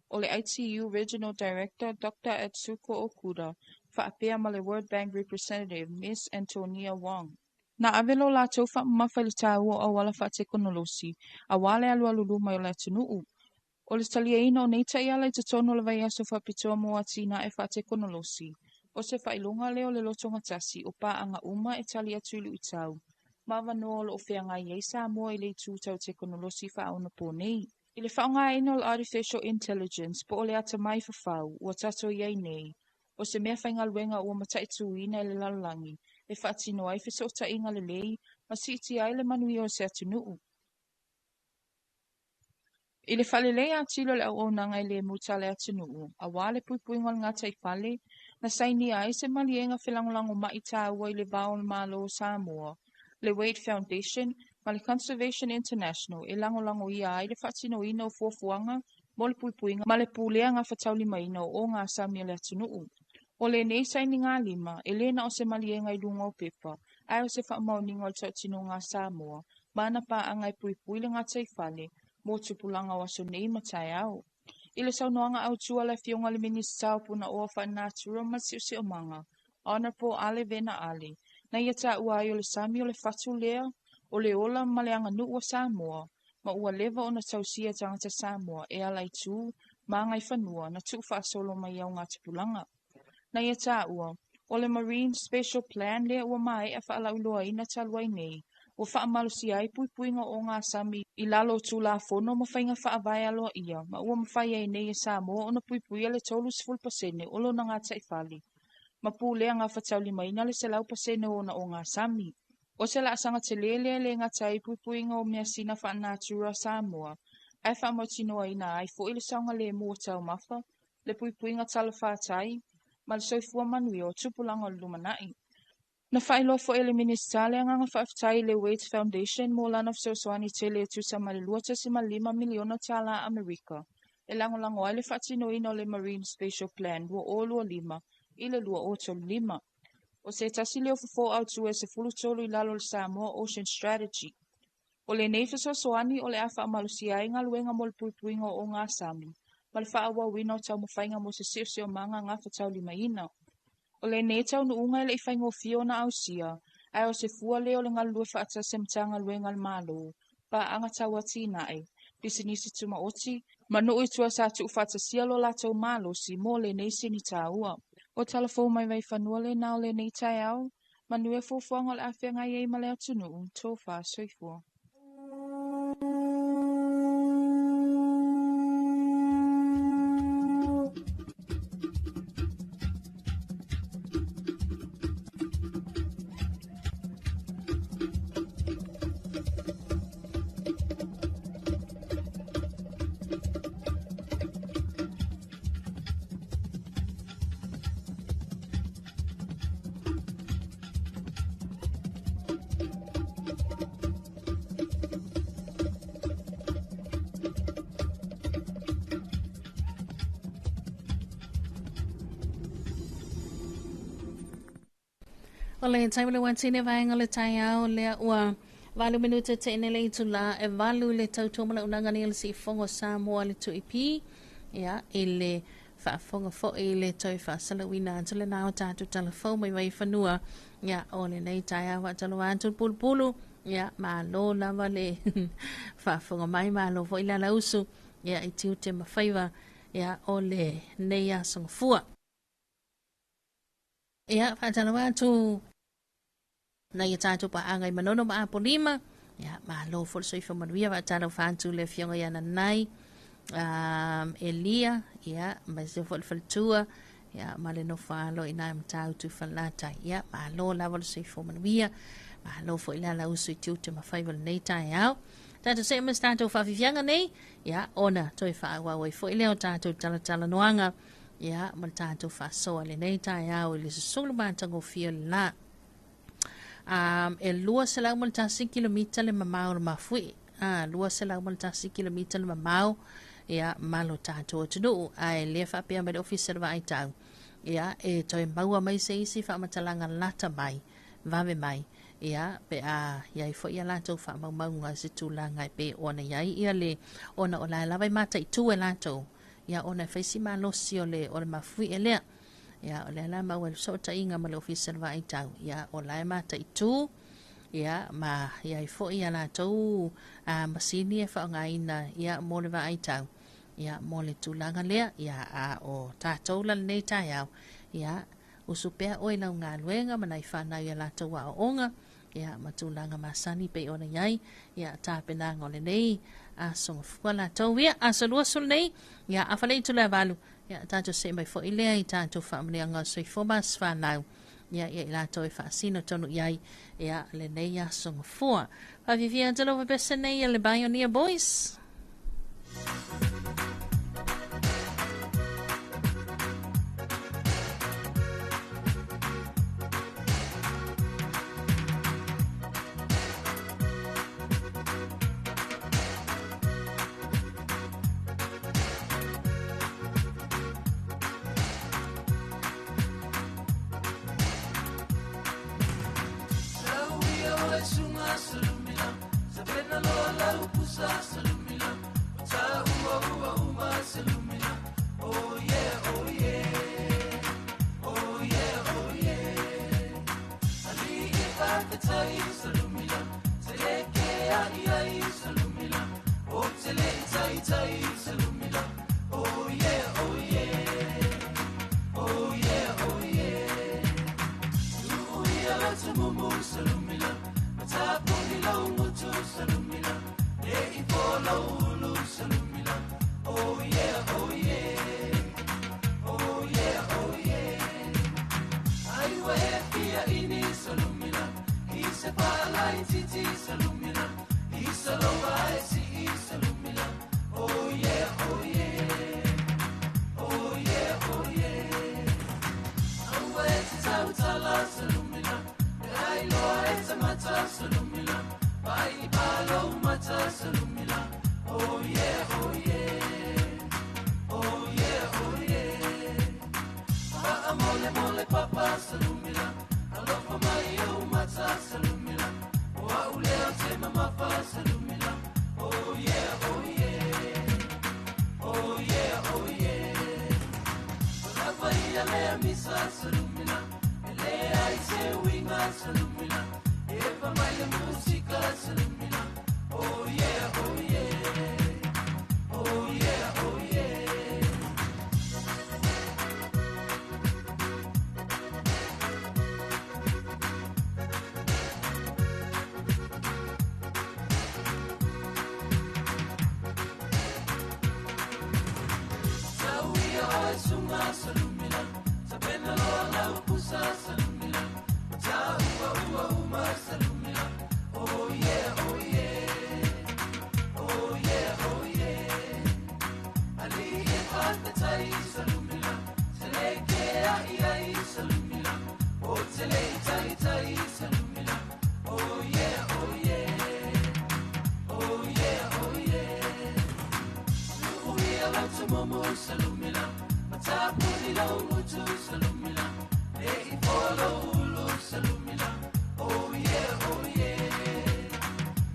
o le ITU Regional Director Doctor Atsuko Okuda, faapea ma le World Bank Representative Ms Antonia Wong. Na ave lo latou faamamafa i le taua o auala faatekonolosi aua le alualu luma o le atunuu. O le taliaina o nei taiala i totonu o le vaiaso faapitoa mo atinae faatekonolosi, o se faailoga lea o le lotogatasi o paaga uma e tali atu i luitau ma avanoa o lo o feagai ai Samoa i le itu tau tekonolosi faaonaponei. I le faaaogaina o le Artificial Intelligence po o le atamai fafau ua tatou i ai nei, o se mea faigaluega ua mataituina e le lalolagi e faatino ai fesootaiga lelei ma siitia ai le manuia o se atunuu. I le faaleleia atili o le auaunaga e lemu tale atunuu, aua le puipuiga o le gataifale, na sainia ai se maliega felagolagomai taua i le va o le Malo o Samoa, le Waitt Foundation ma le Conservation International e lagolagoia ai le faatinoina o fuafuaga mo le puipuiga ma le pulea gafataulimaina o ogasami a le atunuu. O lenei sainigalima, e le na o se maliega i luga o pepa, ae o se faamaoniga o le tautinoga a Samoa, ma ana paaga e puipui le gataifale mo tupulaga o aso nei ma taeao. I le saunoaga autu a le Afioga i le Minisita o Punaoa Faalenatura ma le Siosiomaga, Honourable Ale Vena Ale, na ia taua ai o le sami o le fatu lea, o le ola ma le aganuu a Samoa, ma ua leva ona tausia e tagata Samoa e ala i tu ma agaifanua na tuufaasolo mai i augatupulaga. Na ia taua, O le Marine Spatial Plan lea ua maea faalauiloaina talu ai nei, ua faamalosia ai puipuiga o ogasami i lalo o Tulafono ma faiga faavae aloaia, ma ua mafai ai nei e Samoa ona puipuia le 30% o lona gataifale, ma pulea gafataulimaina le 100% o ona ogasami. O se laasaga tele lea e le gata ai i puipuiga o measina faalenatura a Samoa, ae faamautinoaina ai foi le saogalemu o taumafa, le puipuiga talafatai, ma le soifua manuia o tupulaga o le lumanai. Na faailoa foi e le Minisita le agaga faafetai i le Waite Foundation mo lana fesoasoani tele e tusa ma le $2.5 miliona tala Amerika e lagolago ai le faatinoina o le Marine Spatial Plan 2025 i le 2035. O se tasi lea o fofo autu e 13 i lalo o le Samoa Ocean Strategy. O lenei fesoasoani o le a faamalosia ai galuega mo le puipuiga o ogasami ma le faaauauina o taumafaiga mo se siosiomaga gafataulimaina. O lenei taunuuga e le i faigofie ona ausia, ae o se fua lea o le galulue faatasi a Matagaluega a le Malo, paaga tauatinae, pisinisi tumaoti, ma nuu i tua sa tuufaatasia lo latou malosi mo lenei sini taua. O tala fou mai Vaifanua lena o lenei taeao, manuia fuafuaga o le a feagai ai ma le atunuu, tofa soifua. O le taimi le uatini vaega o le taeao lea ua 8 minute teine le itula e 8 i le tautua ma le auaunaga nei a le Siufofoga o Samoa le 2EP ia i le faafofoga foi i le toe faasalauina atu lena o tatou talafou mai Vaifanua ia o lenei taeao faatalofa atu le pulupulu ia malo lava le faafofoga mai malo foi le alausu ia i tiute ma faiva ia o lenei aso gafua. Ia, faatalofa atu nai a tatou paaga i Manono ma Apolima. Ia, malo foi le soifua manuia. Faatalofa atu le afioga ia Nanai, Elia, ia, ma se foi le faletua, ia, ma le nofo alo i nai Matautu Falelatai. Ia, malo lava le soifua manuia. Malo foi le alausu i tiute ma faiva o lenei taeao. Tatou see ma se tatou faafiafiaga nei, ia, ona toe faaauau ai foi lea o tatou talatalanoaga. Ia, ma le tatou faasoa i lenei taeao i le susulu matagofie o le la. E 201 kilomita le mamao o le mafuie. 201 kilomita le mamao ia, ma lo tatou atunuu. Ae lea faapea mai le Ofisa o le Vaai Tau, ia, e toe maua mai se isi faamatalaga lata mai, vave mai, ia, pe a i ai foi ia latou faamaumauga i se tulaga e pei ona i ai ia le, ona o la e lava e mataitu e latou, ia ona e fai si malosi o le o le mafuie lea. Ia o lea la maua i le fesootaiga ma le Ofisa o le Vaai Tau, ia o la e mataitu, ia ma i ai foi ia latou masini e faaaogaina ia mo le vaai tau, ia mo le tulaga lea, ia a o tatou la lenei taeao, ia usu pea oe i lau galuega ma nai fanau ia latou aoaoga, ia ma tulaga masani pei ona i ai ia tapenaga o lenei aso gafua latou ia aso 20 nei ia afa le itula e 8 ia tatou see mai foi lea i tatou faamanuiaga o soifua ma aso fanau ia ia i latou e faasino tonu i ai ia lenei aso gafua. Faafiafia atu lau pepese nei ia le Bioneer Boys. ia lea misa salumila E leai se uiga salumila E mai le musika salumila Oh yeah, oh yeah Oh yeah, oh yeah Tauia oe sunga salumila Tapena loa lau pusa salumila Taua ua uma salumila Oh yeah, oh yeah Oh yeah, oh yeah Ali e whakatai salumila Te ke ai ai salumila O te le tai tai salumila Oh yeah, oh yeah Oh yeah, oh yeah Uia lau te momo salumila Matapuni lau ngutu salumila E i polo ulu salumila Oh yeah, oh yeah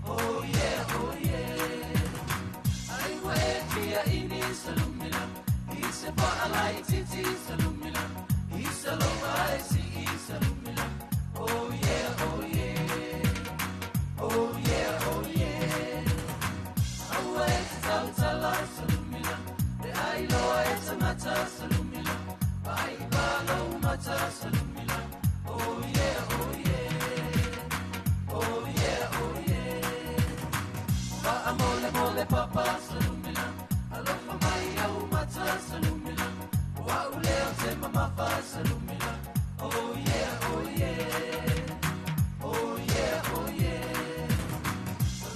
Oh yeah, oh yeah Ai ua e tia ini salumila I se whaalai titi salumila I saloma ai si i salumila Oh yeah, oh yeah Oh yeah, oh yeah Aua e te tautala salumila Te ailoa e tangata salumila Pai palo mata salumila Oh yeah, oh yeah Oh yeah, oh yeah Pa'a mole mole papa salumila Alofa mai au mata salumila Wa uleo te mamafa salumila Oh yeah, oh yeah Oh yeah, oh yeah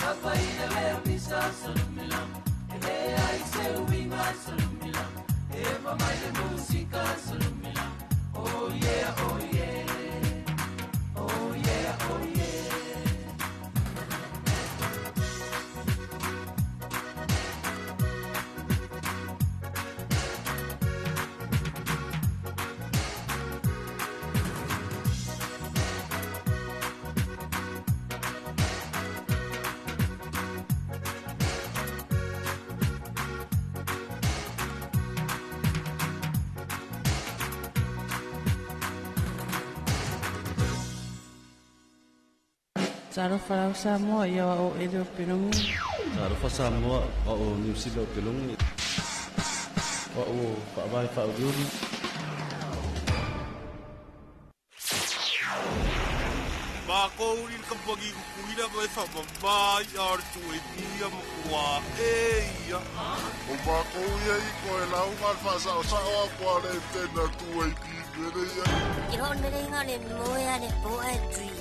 Lava ina lea misa salumila E leai se uiga salumila E mai le musika salumila Oh yeah, oh yeah Oh yeah, oh yeah Talofa lau Samoa ia wa o ele o Pelongi. Talofa Samoa wa o New Zealand o Pelongi. Wa o whaavai whauriuri. Mākou i le kamupani kukuina ma e whamamai a le tuetia ma kua e ia. O mākou ia i koe launga le whaasao a kua le tena tuei pere ia. Ki hon mere inga le moe a le poa e dream.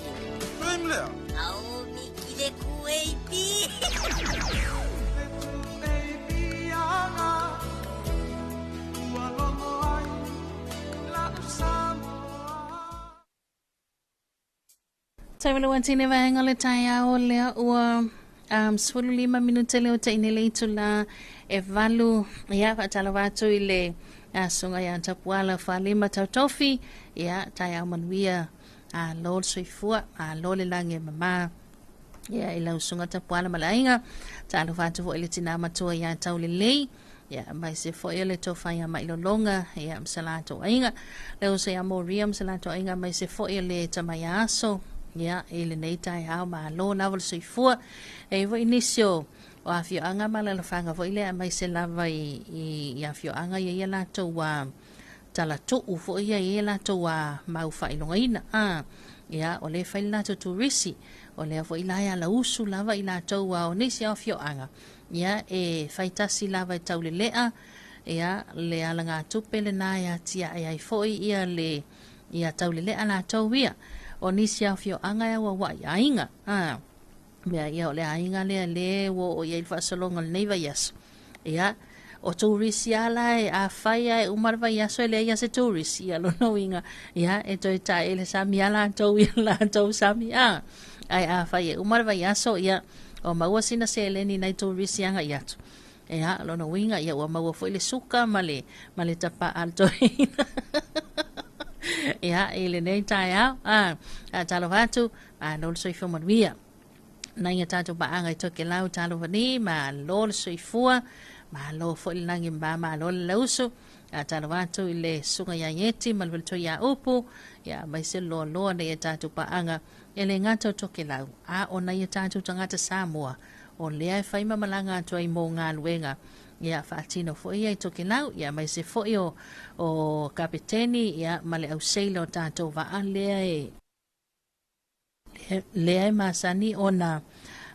Dream lea? Au miki le kuei pi. Taimalo tine vaenga le taeao lea ua 15 minute le o taine le itula e valu ia whaatalawa atu i le sunga ia tapuala whalima tautofi ia taeao manuia a lo soifua a lo le langi mama ia i lau sunga tapuala malainga taalofa atu foi le tina matua ia taulelei ia mai se foi le tofa ia mailolonga ia msalato ainga le o se amoria msalato ainga mai se foi le tamaia aso ia i lenei taeao malo lava le soifua e foi nisio o afioaga ma lalofāga foi lea mai se lava i afioaga ia ia latou ua talatu'u foi ia ia latou ua maufailogaina a ia o lē fai le latou turisi o lea foi la e alausu lava i latou ua o nisi o afioaga ia e faitasi lava e taulele'a ia le alagatupe lenā e atia'e ai foi ia le ia taulele'a latou ia o nisi afioaga e auaua'i aiga a mea ia o le aiga lea lē ua oo i ai le faasologa lenei vaiaso ia o turisi ala e afai ae uma le vaiaso e leai ia se turisi ia lona uiga ia e toe taʻe le sami a latou ia latou sami a ae afai e uma le vaiaso ia o maua sina seleni nai turisi agaʻi atu ia lona uiga ia ua maua foi le suka ma le tapaʻa le toeina ia i lenei taeao a talofa atu a lo le soifua manuia na ia tatou paaga i Tokelau talofa ni ma lo le soifua ma lo foi le lagi ma ma lo le lausu Faatalofa atu i le susuga ia Ieti ma le faletua ia Upu, ia aemaise le loaloa o nai a tatou paaga, e le gata o Tokelau, a o nai a tatou tagata Samoa, o lea e fai ma malaga atu ai mo galuega, ia faatino foi ia i Tokelau, ia aemaise foi o kapeteni, ia ma le auseila o tatou vaa lea e lea e masani ona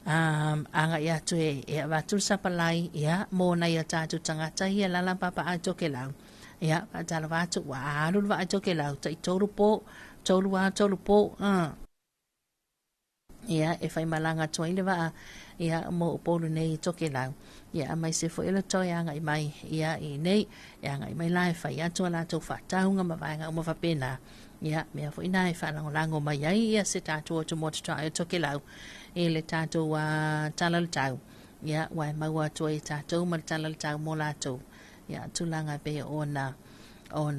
agai atu e avatu le sapalai, ia, mo nai a tatou tagata ia lala papaaao i Tokelau. Ia, faatalofa atu, ua alu le vaa i Tokelau, tai 3 po, 3 ao 3 po, ia, e faimalaga atu ai le vaa, ia, mo Upolu nei i Tokelau. Ia, aemaise foi o le toe agai mai, ia, i nei, e agai mai la e fai atu a latou faatauga ma vaega uma faapena. Ia, mea foi na e faalagolago mai ai ia se tatou atu motu toae o Tokelau i le tatou tala o le tau. Ia, ua e maua atu ai e tatou ma le tala o le tau mo latou. Ia, tulaga e pei ona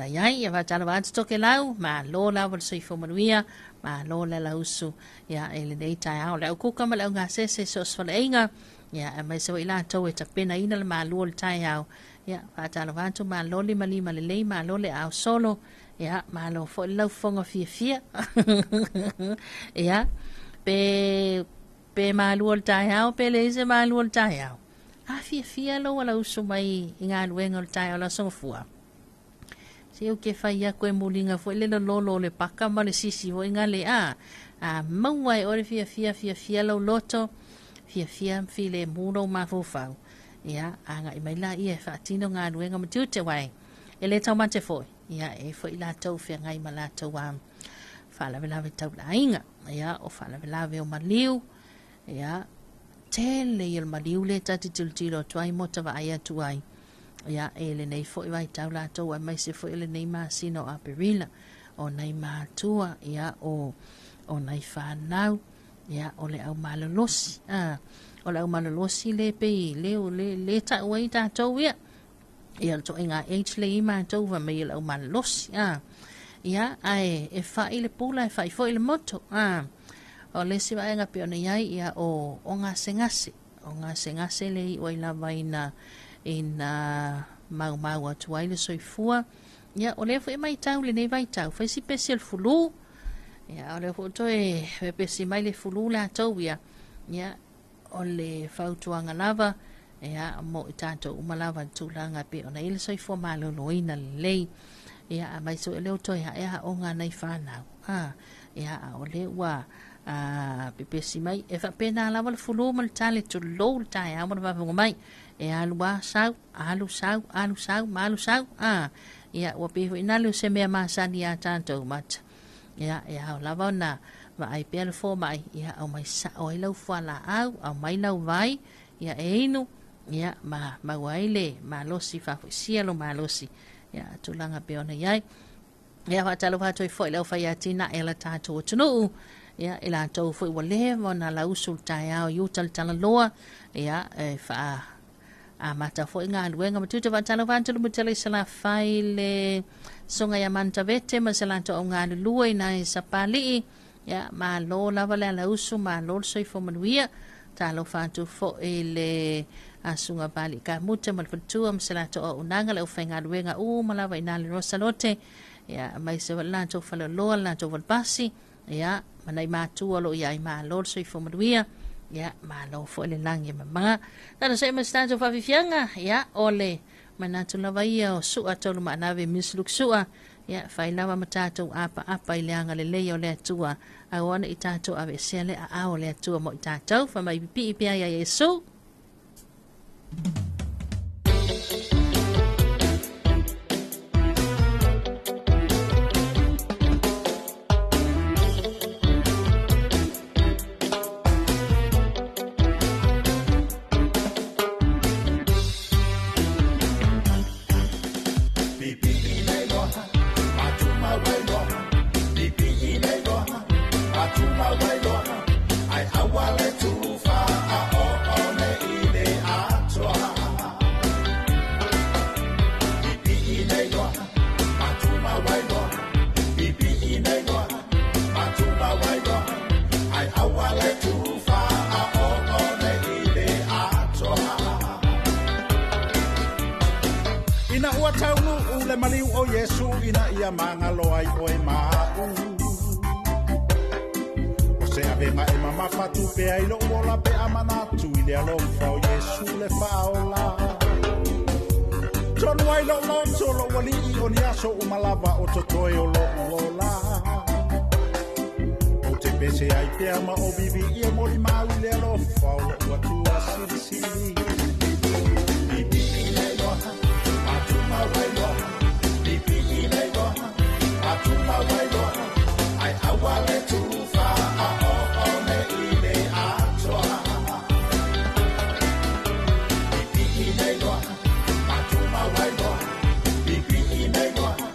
iai. Ia, faatalofa atu Tokelau, malo lava le soifua manuia, malo le alausu, ia, i lenei taeao. Le au kuka ma le au gasese so o se faleaiga, ia, aemaise foi latou e tapenaina le malu o le taeao. Ia, faatalofa atu, malo limalima lelei, malo le ao solo, ia, malo foi le laufofoga fiafia. Ia, pe malu o le taeao, pe leai se malu o le taeao. A fiafia lou alausu mai i galuega o le taeao o le aso gafua. Se u ke fai aku e muliga foi le lololo o le paka ma le sisi foi gale a. A maua e oe le fiafia, fiafia lau loto, fiafia filemu lou mafaufau. Ia, agai mai laia e faatino galuega ma tiute uae. E le taumate foi. Ia, e foi latou feagai ma latou faalavelave taulaiga. Ia, o faalavelave o maliu. Ia, tele ia le maliu le ta te tilotilo atu ai mo tavaai atu ai. Ia, e lenei foi vaitau latou aemaise foi o lenei masina o Aperila, o nai matua, ia, o nai fanau, ia, o le au malolosi. O le au malolosi le pei le tau ai tatou ia. Ia, le toaiga age le i matou va mai le au malolosi. Ia, ae e fai le pula, e fai foi le moto. O le isi vaega pei ona iai, ia, o gasegase. O gasegase le iu ai lava ina maumau atu ai le soifua. Ia, o lea foi e matau lenei vaitau, fai si pesi o le fulu. Ia, o lea foi toe pepesi mai le fulu latou ia. Ia, o le fautuaga lava, ia, mo i tatou uma lava le tulaga pei ona i le soifua maloloina lelei. Ia, aemaise foi o lea ua toe ae aoga nai fanau. Ia, a o lea ua pepesi mai. E faapena lava le fulu ma le tale, tulou le taeao ma le vavaga mai. E alu a sau, alu sau, alu sau, ma alu sau. Ia, ua pei foi nale o se mea masani ia tatou mata. Ia, e ao lava ona vaai pea le fomai. Ia, aumai sao ai lau fualaau, aumai lau vai, ia, e inu, ia, ma maua ai le malosi, faafoisia lo malosi. Ia, tulaga pei ona iai. Ia, faatalofa atu ai foi le aufai atinae a le tatou atunuu. Ia, i latou foi ua leva ona lausu le taeao i uta le talaloa. Ia, e faa amata foi galuega ma tiute. Faatalofa atu le mutele i Salafai le susuga ia Manutavete ma se latou au galulue i nai Sapalii. Ia, malo lava le alausu, malo le soifua manuia. Talofa atu foi le asuga Pali Kamute ma le faletua ma se latou auaunaga le aufaigaluega uma lava i na le Rosalote. Ia, aemaise foi le latou faleoloa, le latou falepasi. Ia, ma nai matua o lo o iai, malo le soifua manuia. Ia, malo foi le lagi e mamaga. Tala se ma se tatou faafiafiaga. Ia, o le manatu lava ia o Sua tolu maanave Miss Luke Sua. Ia, fai lava ma tatou apaapa i le agalelei o le Atua. Aua ne i tatou aveesea le aao o le Atua mo i tatou. Fai mai pipii pea ia Iesu. Ai awa le tufa a o o ne. Ina ua taunu le maliu o Yesu ina ia mangalo ai oe ma'u. O se avenga e mamafa tupe ai lo'u ola pe a manatu i le alofa o Iesu le fa'aola. Tonu ai lo'u loto lo'u ali'i o ni aso uma lava o totoe o lo'u ola. Ou te pese ai pea ma o vivi ia moli mau i le alofa o lo'u atua silisili. Pipi le loha, atuma wai loha. Pipi le loha, atuma wai loha. Ai awa le tufa a o o ne i le atoa. Pipi le loha, atuma wai loha. Pipi le loha,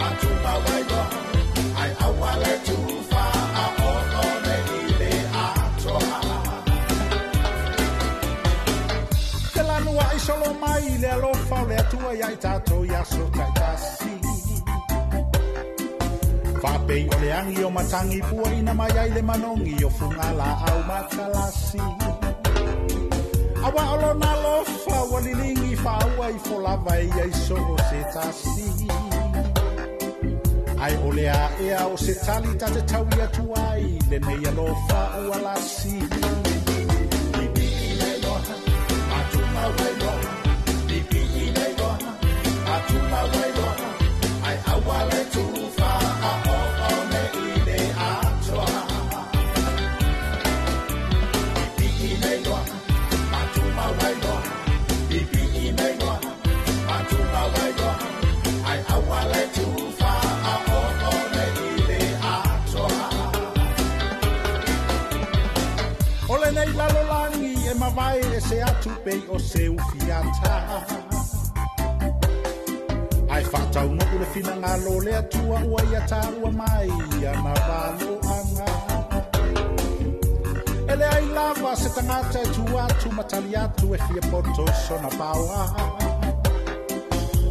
atuma wai loha. Ai awa le tufa a o o ne i le atoa. Te lanua i solo mai le alofa o le atua ia i tātou i aso taitasi. Whapei o le angi o matangi pua ina mai ai le manongi o funga la au matalasi. Awa o lona alofa ua lilingi whaua i folava e ia i so o se tasi. Ai o le a ea o se tali ta te tau ia tuai le nei alofa ua lasi. Pipi i le loha, atuma wai loha. Pipi i le loha, atuma wai loha. Ai awa le tufa a o o ne i le atoa. Pipi i le loha, atuma wai loha. Pipi i le loha, atuma wai loha. Ai awa le tufa a o o ne i le atoa. O le nei lalolangi e mavae e se atu pei o se ufiata. Ai whātau nuku le whina ngalo le atua ua ia tāua mai ana valo anga. Ele ai lava se tangata e tu atu matali atu e fia poto sona paoa.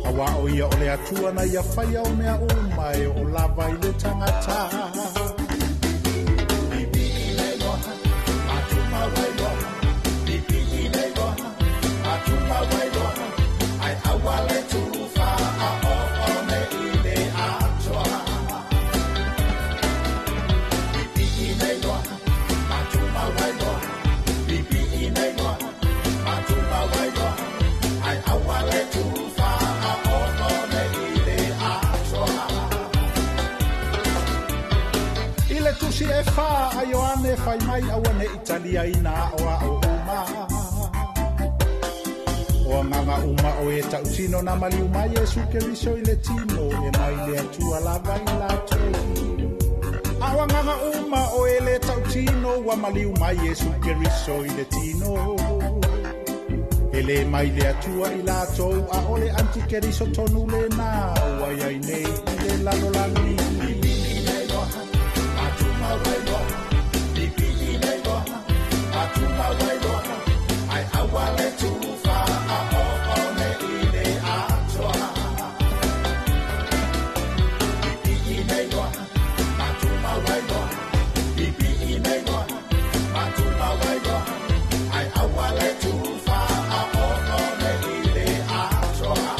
Awa o ia o le atua na ia whaia o mea uma e o lava i le tangata. Pipi i le loha, atuma wai loha. Pipi i le loha, atuma wai loha. Ai awa le tufa a o o ne i le atoa. Pipi i le loha, atuma wai loha. Pipi i le loha, atuma wai loha. Ai awa le tufa a o o ne i le atoa. I le tusi e wha a Ioane whai mai aua ne Italia ina o a o uma. O nganga uma o e tautino na maliu mai Yesu Keriso i le tino e mai le atua lava i latou. A o nganga uma o e le tautino ua maliu mai Yesu Keriso i le tino. E le mai le atua i latou a ole antikeriso tonu le nā ua iai nei i le lalolagi. Pipi i le loha, atuma wai loha. Pipi i le loha, atuma wai loha. Ai awa le tufa a o o ne i le atoa. Pipi i le loha, atuma wai loha. Pipi i le loha, atuma wai loha. Ai awa le tufa a o o ne i le atoa.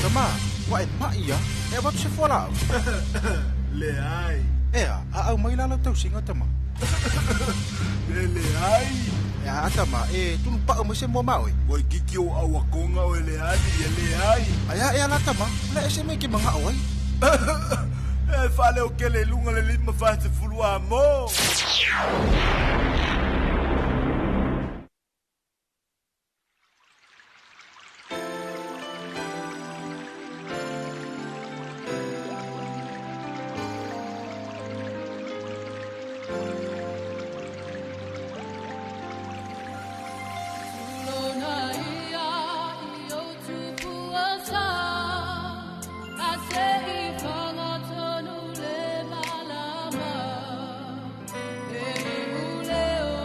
Tama, wa e mai ia, e watu se fuala au. Le ai. Ea, a au mai lalo tau singa tama. Le le ai. Ea, a tama, e tunu pao mai se mua maui. Oi kiki o au akonga o le ali, e le ai. Aia, ea la tama, le ese me ke manga au ai. E whale o kele lunga le lima whate fulua mo. Lona ia i o tupua sa, a se i whangatonu le malama. E i ule o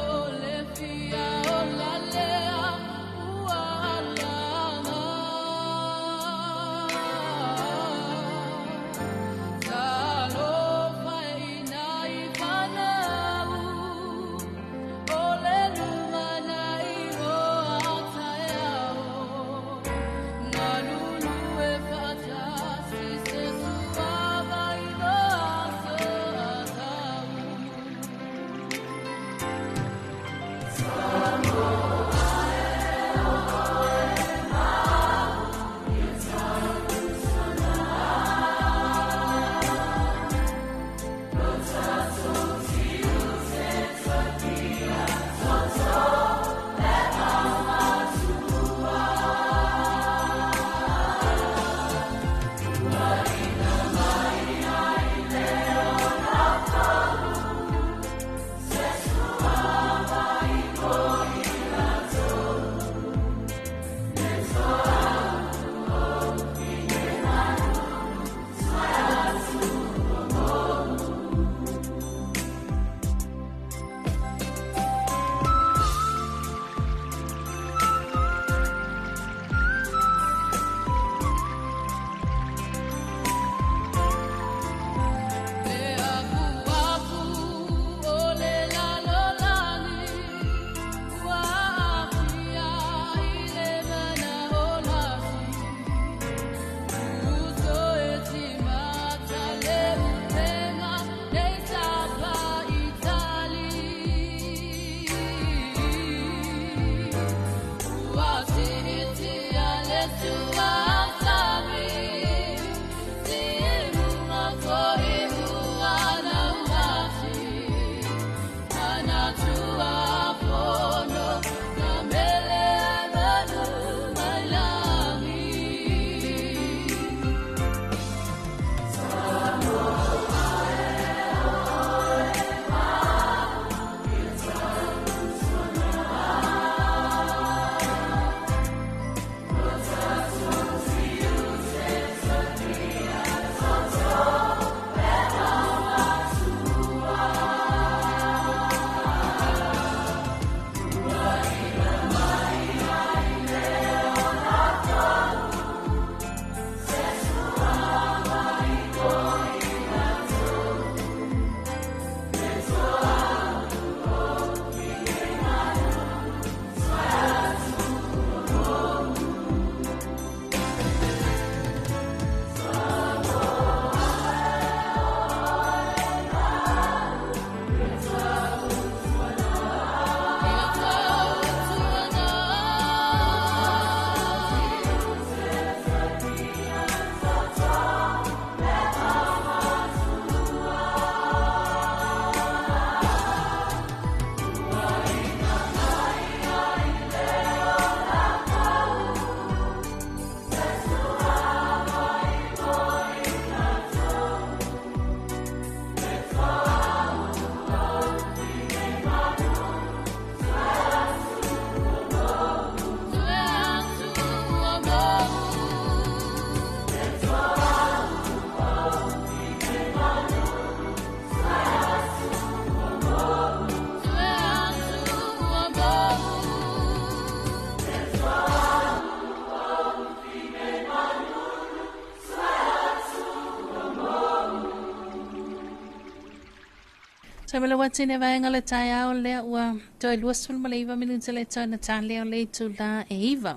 Sa mele wa tine vaenga le taeao lea ua toe 29 minute le toe na tālea o le itulā e 9.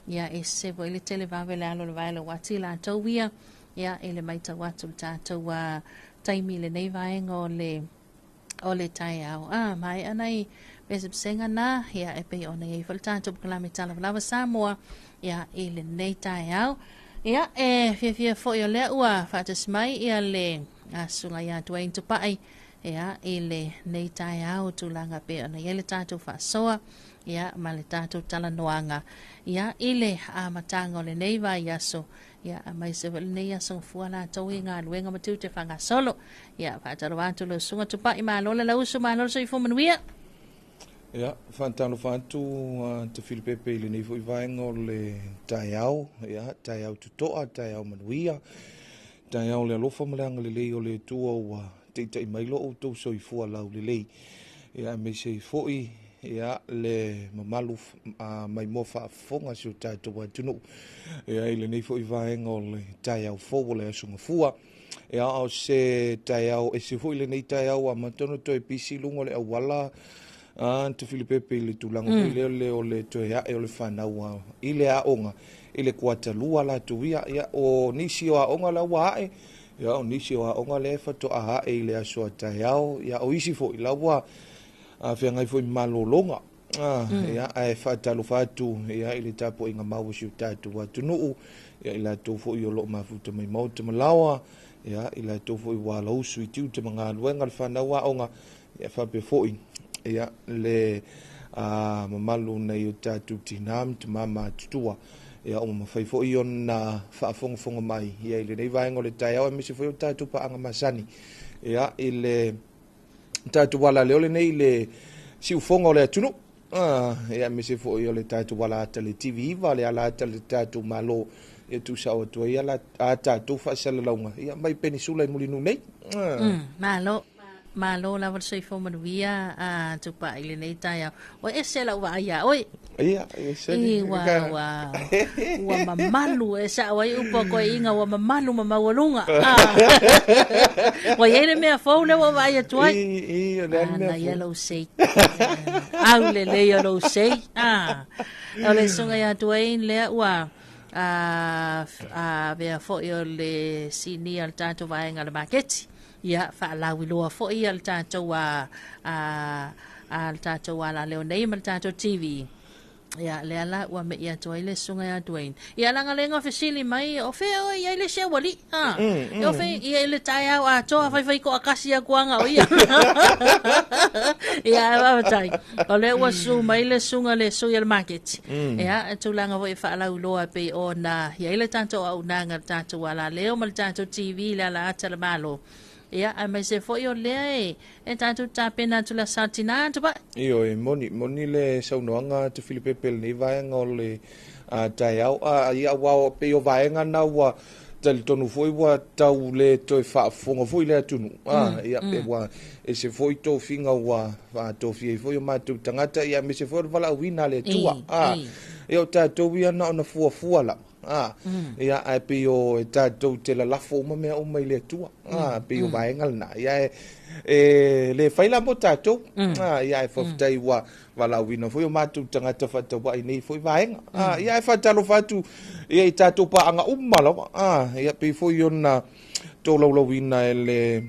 Ia e se foi le tele vave le alo le vae le wati latou ia. Ia e le maitau atu le tatou taimi lenei vaenga o le taeao. A, maea nai pesepesega na, ia e pei ona iai foi le tatou polokalame Talavalava Samoa, ia i lenei taeao. Ia e fiafia foi o lea ua faatasi mai ia le susuga ia Dwayne Tupai, ia i lenei taeao tulaga pei ona iai le tatou faasoa, ia ma le tatou talanoaga, ia i le amataga o lenei vaiaso. Ia aemaise foi lenei aso fua latou i galuega ma tiute faagasolo. Ia faatalofa atu lau susuga Tupai, malo le lauuso, malo le soifua manuia. Ia, faatalofa atu te Filipepe i lenei foi vaega o le taeao, ia, taeao totoa, taeao manuia, taeao le alofa ma le agalelei o le Atua ua taitai mai lo outou soifua laulelei. Ia, aemaise ai foi, ia, le mamalu maimoa faafofoga si o tatou atunuu. Ia, i lenei foi vaega o le taeao fou o le aso Gafua. Ia, o se taeao ese foi lenei taeao amata ona toe pisi luga o le auala te Filipepe i le tulaga foi lea le o le toe ae o le fanau i le aoga i le kuatalua latou ia. Ia, o nisi o aoga la ua ae, ia, o nisi o aoga lea e faatoa ae i le aso a taeao, ia, o isi foi la ua feagai foi ma malologa. Ia, ae faatalofa atu, ia, i le tapuaiga mau o si o tatou atunuu, ia, i latou foi o loo mafuta mai maota ma laoa, ia, i latou foi ua alausu i tiute ma galuega le fanau aoga, ia, faapea foi, ia, le mamalu nei o tatou tinā ma tamā matutua, ia, ua mafai foi ona faafogafoga mai, ia, i lenei vaega o le taeao, aemaise foi o tatou paaga masani, ia, i le tatou alaleo lenei i le siufoga o le atunuu. Ia, aemaise foi o le tatou ala ata le TV9, le ala ata le tatou malo, ia tuusao atu ai ala a tatou faasalalauga, ia, mai Penisula i Mulinuu nei. Malo. Malo lava le soifua manuia a Tupai i lenei taeao. O ese lau vaai iā oe. Ia, ese I, ua, ua, ua mamalu e sao ai upu a koe inga ua mamalu ma maualuga. Ua iai le mea fou lea ua vaai atu ai. I, o le a le mea fou? Ia lou sei. Au lelei o lou sei. O le susuga ia Dwayne lea ua avea foi o le sinia o le tatou vaega o le maketi. Ia, faalauiloa foi ia le tatou a a le tatou alaleo nei ma le tatou TV. Ia, lea la ua mei atu ai le susuga ia Dwayne. Ia, leaga le na fesili mai, o fea oe i ai le isi aualii, ha? O fea, ia, i le taeao atoa, faifai toatasi atu lava na o ia. Ia, ae faafetai. O lea ua susu mai le susuga le sui o le maketi. Ia, e tulaga foi e faalauiloa e pei ona i ai le tatou auaunaga, le tatou alaleo ma le tatou TV i le ala ata le Malo. Ia, aemaise foi o lea e tatou tapena atu le Aso Tina, Tupai. Ioe, moni, moni le saunoaga a Te Filipepe i lenei vaega o le taeao. Ia, aua e pei o vaega na ua talitonu foi ua tau le toe faafofoga foi le atunuu. Ia, pe ua ese foi tofiga ua tofia ai foi o matou tagata, ia, aemaise foi o le valaauina a le Atua. Ia, o tatou ia na ona fuafua lava. Ia, ae pei o e tatou te lalafo uma mea uma i le Atua. Pei o vaega lena. Ia, e le fai la mo tatou. Ia, ae faafetai ua valaauina foi o matou tagata faatauai nei foi vaega. Ia, ae faatalofa atu, ia, i tatou paaga uma lava. Ia, pei foi ona tolaulauina e le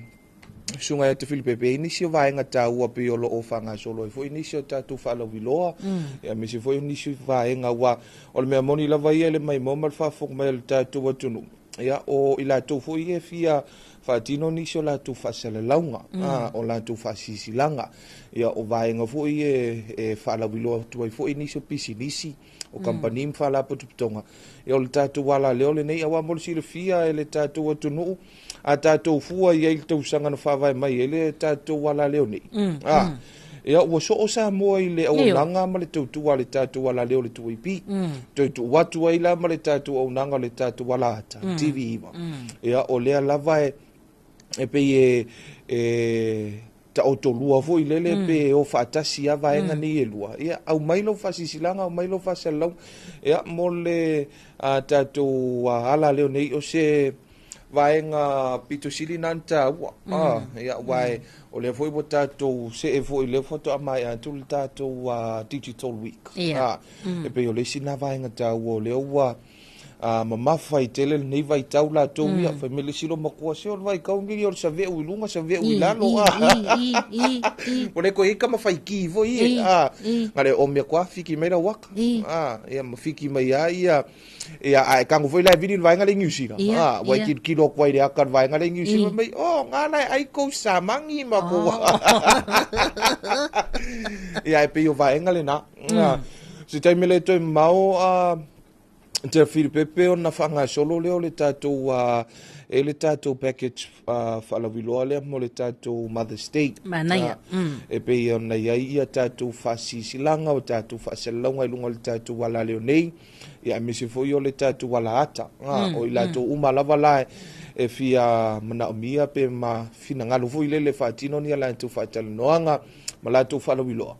susuga ia Te Filipepe, e i ai nisi o vaega taua pei o lo o faagasolo ai foi nisi o tatou faalauiloa, ia, aemaise foi o nisi vaega aua o le mea moni lava ia i le maimoa ma le faafofoga mai o le tatou atunuu, ia, o i latou foi ia e fia faatino nisi o latou faasalalauga, o latou faasilasilaga, ia, o vaega foi ia e faalauiloa atu ai foi nisi o pisinisi, o kamupani ma faalapotopotoga, ia, o le tatou alaleo lenei, aua mo le silafia e le tatou atunuu, a tatou fua i ai i le tausaga na faavae mai ai le tatou alaleo nei. Ia, ua soo Samoa i le auaunaga ma le tautua a le tatou alaleo le 2AP. Toe tuu atu ai la ma le tatou auaunaga o le tatou alaata, TV9. Ia, o lea lava e pei e taotolua foi lele pe o faatasi lava vaega nei e lua. Ia, aumai lou faasilasilaga, aumai lou faasalalauga. Ia, mo le tatou alaleo nei, o se vaega pito sili na na tāua. Ia, aua o lea foi ua tatou see foi lea faatoa maea atu le tatou Digital Week. E pei o le isi na vaega tāua o lea ua mamafa i tele lenei vaitau latou ia. Fai mai le isi loomatua, se o le vaitau lenei o le save'u i luga, save'u i lalo. Ua le toe i ai tama faiki foi ie. Na le omi atu lava fiki mai lau aka. Ia ma fiki mai lava ia. Ia, a e tago foi la e vili le vaega lea i Niu Sila. Ua e tilotilo atu ai i le aka o le vaega lea i Niu Sila, fai mai, oh, nga la e ai kou samangi ma kou. Ia, e pei o vaega lena. Se taimi e le toe mamao, Te Filipepe ona faagasolo lea o le tatou e le tatou package faalauiloa lea mo le tatou Mother's Day. Manaia. E pei ona i ai ia tatou faasisilanga o tatou faasalalauga i luga o le tatou alaleo nei, ia aemaise foi o le tatou alaata. O i latou uma lava la e fia manaomia pe ma finagalo foi lele faatino ni a latou faatalanoaga ma latou faalauiloa.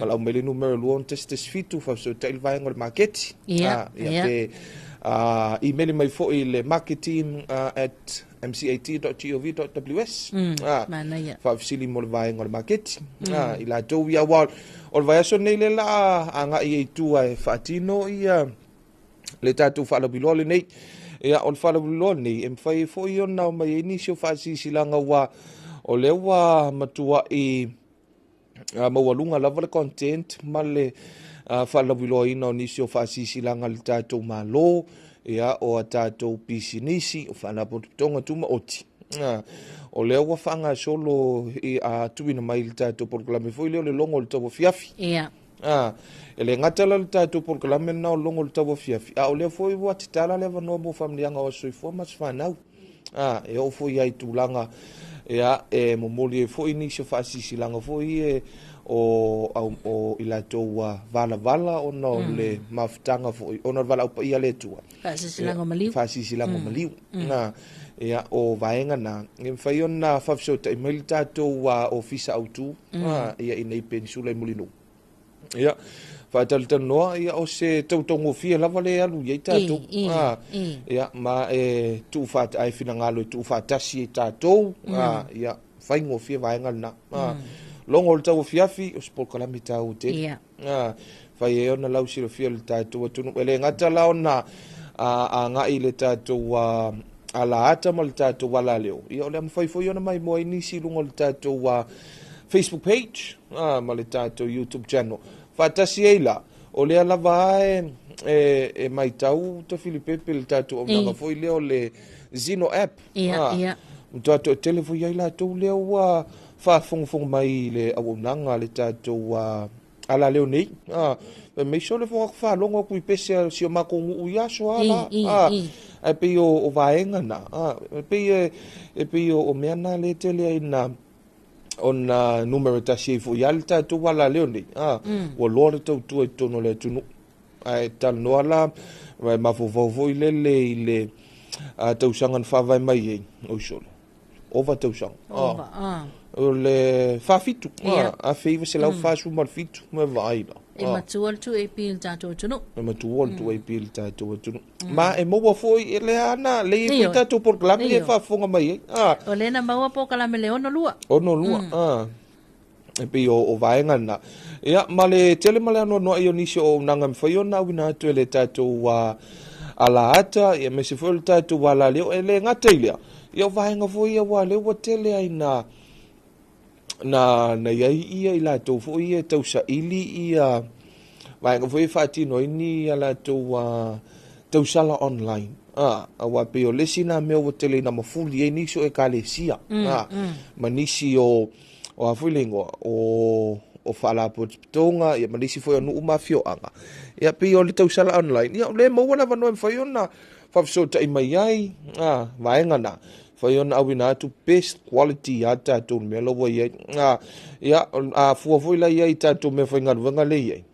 Valaau mai le numera 2 1 1 7 faafesootai le vaega o le maketi. Ia, pe email mai foi le marketing@mcat.gov.ws. Manaia. Faafesili mo le vaega o le maketi. I latou ia aua o le vaiaso nei le la agai ai i tua e faatino ia le tatou faalauiloa lenei. Ia, o le faalauiloa lenei e mafai ai foi ona omai ai nisi o faasilasilaga ua o lea ua matuai maualuga lava le content ma le faalauiloaina o nisi o faasilasilaga a le tatou Malo, ia, o a tatou pisinisi, o faalapotopotoga tumaoti. O lea ua faagasolo i tuuina mai le tatou polokalame foi lea o le logo o le tauafiafi. E le gata la le tatou polokalame lena o le logo o le tauafiafi, a o lea foi ua tatala le avanoa mo faamanuiaga o aso soifua ma aso fanau. E oo foi ai i tulaga ia, e momoli ai foi nisi o faasilasilaga foi e o i latou ua valavala ona o le mafutaga foi, ona o le valaau paia a le Atua. Faasilasilaga o maliu. Faasilasilaga o maliu. Ia, o vaega na, e mafai ona faafesootai mai le tatou ofisa autu ia i nei Penisula i Mulinuu. Ia, faatalatalanoa, ia, o se tautaugofie lava le alu i ai tatou. Ia, ma e tuu ai finagalo e tuufaatasi ai tatou. Ia, faigofie vaega lena. Logo o le tauafiafi, o se polokalame taua tele. Fai ai ona lausilafia le tatou atunuu. E le gata la ona agai i le tatou alaata ma le tatou alaleo. Ia, o le a mafai foi ona maimoa ai nisi i luga o le tatou Facebook page ma le tatou YouTube channel. Faatasi ai la, o lea lava e matau ta Filipepe le tatou auaunaga foi lea o le Zeno app. Matua toatele foi ai latou lea ua faafogafoga mai i le auaunaga a le tatou alaleo nei. Fai mai sole foga faalogo atu i pese a si o matou nuu i aso a la. Ae pei o vaega na. E pei o mea na le tele ai na ona numera tasi ai foi le tatou alaleo nei. Ua loa le tautua i totonu o le atunuu. Ae talanoa la, ma e mafaufau foi lele i le tausaga na faavae mai ai, oi sole, ova tausaga. Ova. O le 47, 1947, ma vaai la. E matua le 2AP i le tatou atunuu. E matua le 2AP i le tatou atunuu. Ma e maua foi e le ana, le i foi tatou polokalame e faafofoga mai ai. O lea na maua polokalame le 62. 62, E pei o vaega na. Ia, ma le tele ma le anoanoai o nisi o auaunaga e mafai ona auina atu e le tatou alaata, ia aemaise foi o le tatou alaleo, e le gata i lea. Ia, o vaega foi ia ua lea ua tele ai na i ai ia i latou foi ia e tausaili ia vaega foi e faatino ai ni a latou tausala online. Aua pei o le isi na mea ua tele ina mafuli ai nisi o ekalesia, ma nisi o a foi le igoa o faalapotopotoga, ia ma nisi foi o nuu ma afioaga. Ia pei o le tausala online, ia o lea maua le avanoa e mafai ona faafesootai mai ai, vaega na fai ona auina atu best quality ia tatou le mea la ua i ai. Ia, a fua foi la i ai i tatou mea faigaluega le i ai.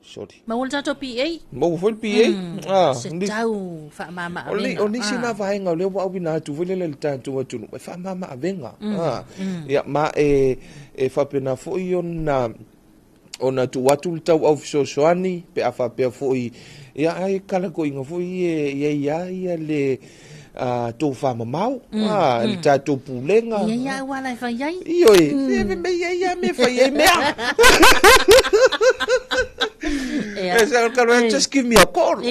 Sorry. Maua le tatou PA. Maua foi le PA. Se tau faamama avega. O nisi na vaega o lea ua auina atu foi lele le tatou atunuu e faamama avega. Ia, ma e faapena foi ona tuu atu le tauau fesoasoani pe a faapea foi ia ai kalakoiga foi e i ai ia le tofamamao a le tatou pulega. Ia ia auala e fai ai. Ioe, se me ia ia me fai ai mea. Ia. E sa ka just give me a call.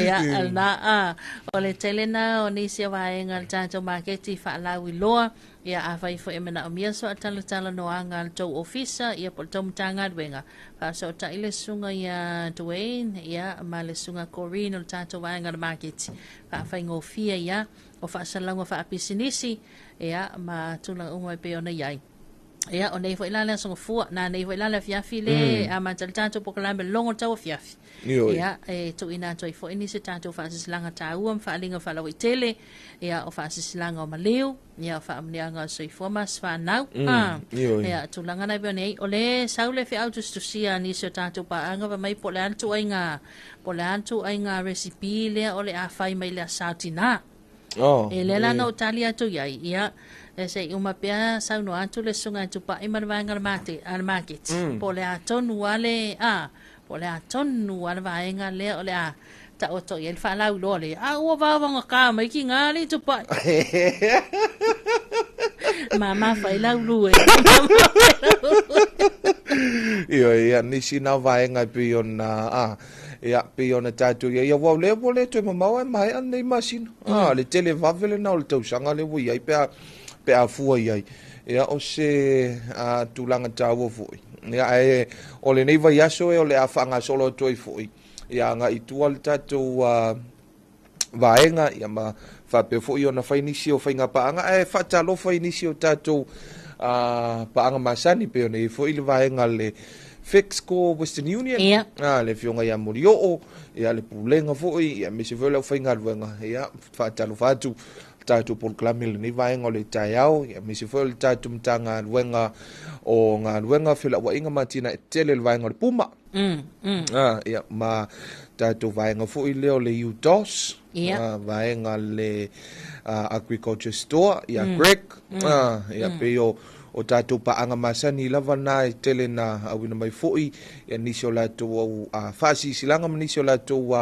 Ia, na a o le tele na o nisi o vaega o le tatou maketi faalauiloa. Ia, afai foi e manaomia se faatalatalanoaga a le tou ofisa, ia po o le tou Matagaluega, faasootai le susuga ia Dwayne, ia, ma le susuga Corrine o le tatou vaega o le maketi. Faafaigofie ia o faasalalauga faapisinisi, ia, ma tulaga uma e pei ona i ai. Ia, o nei foi la le Aso Gafua, na nei foi la le afiafi le amata le tatou polokalame logo le tauafiafi. Ioe. Ia, e tuuina atu ai foi nisi o tatou faasilasilaga taua ma faaaliga faalauaitele, ia, o faasilasilaga o maliu, ia, o faamanuiaga o soifua ma aso fanau. Ioe. Ia, tulaga na e pei ona i ai, o le sau le feau tusitusia a nisi o tatou paaga fai mai po o le a le ituaiga, po o le a le ituaiga recipe lea o le a fai mai le Aso Tina. Oh, E lea la na ou tali atu i ai, ia, e se i uma pea saunoa atu le susuga ia Tupai ma le vaega a le maketi, po o le a tonu lava le, a, po o le a tonu lava le vaega lea o le a taoto i ai le faalauiloa lea, a ua vaovagata mai tiga alii Tupai. Mama fai lau lue. Ioe, ia, nisi na vaega e pei ona, a, ia, pei ona tatou i ai, aua o lea ua le toe mamao ae maea lenei masina. A, le tele vave lena o le tausaga lea ua i ai pe a, pe a fua i ai. Ia, o se a, tulaga taua foi. Ia, ae o lenei vaiaso e o le a faagasolo atu ai foi, ia agai i tua le tatou vaega, ia ma faapea foi ona fai nisi o faiga paaga, ae faatalofa i nisi o tatou paaga masani, pei ona i ai foi le vaega le Fexco Western Union, Ia. le afioga ia Molioo, ia le pulega foi, ia aemaise foi o le aufaigaluega, ia faatalofa atu tatou polokalame i lenei vaega o le taeao, ia aemaise foi o le tatou Matagaluega o Galuega, Felauaiga ma Atinae Tetele i le vaega o le Puma. Ia, ma tatou vaega foi lea o le UDOS, vaega le Agriculture Store, ia Greg, ia pei o o tatou paaga masani lava na e tele na auina mai foi ia nisi o latou faasilasilaga ma nisi o latou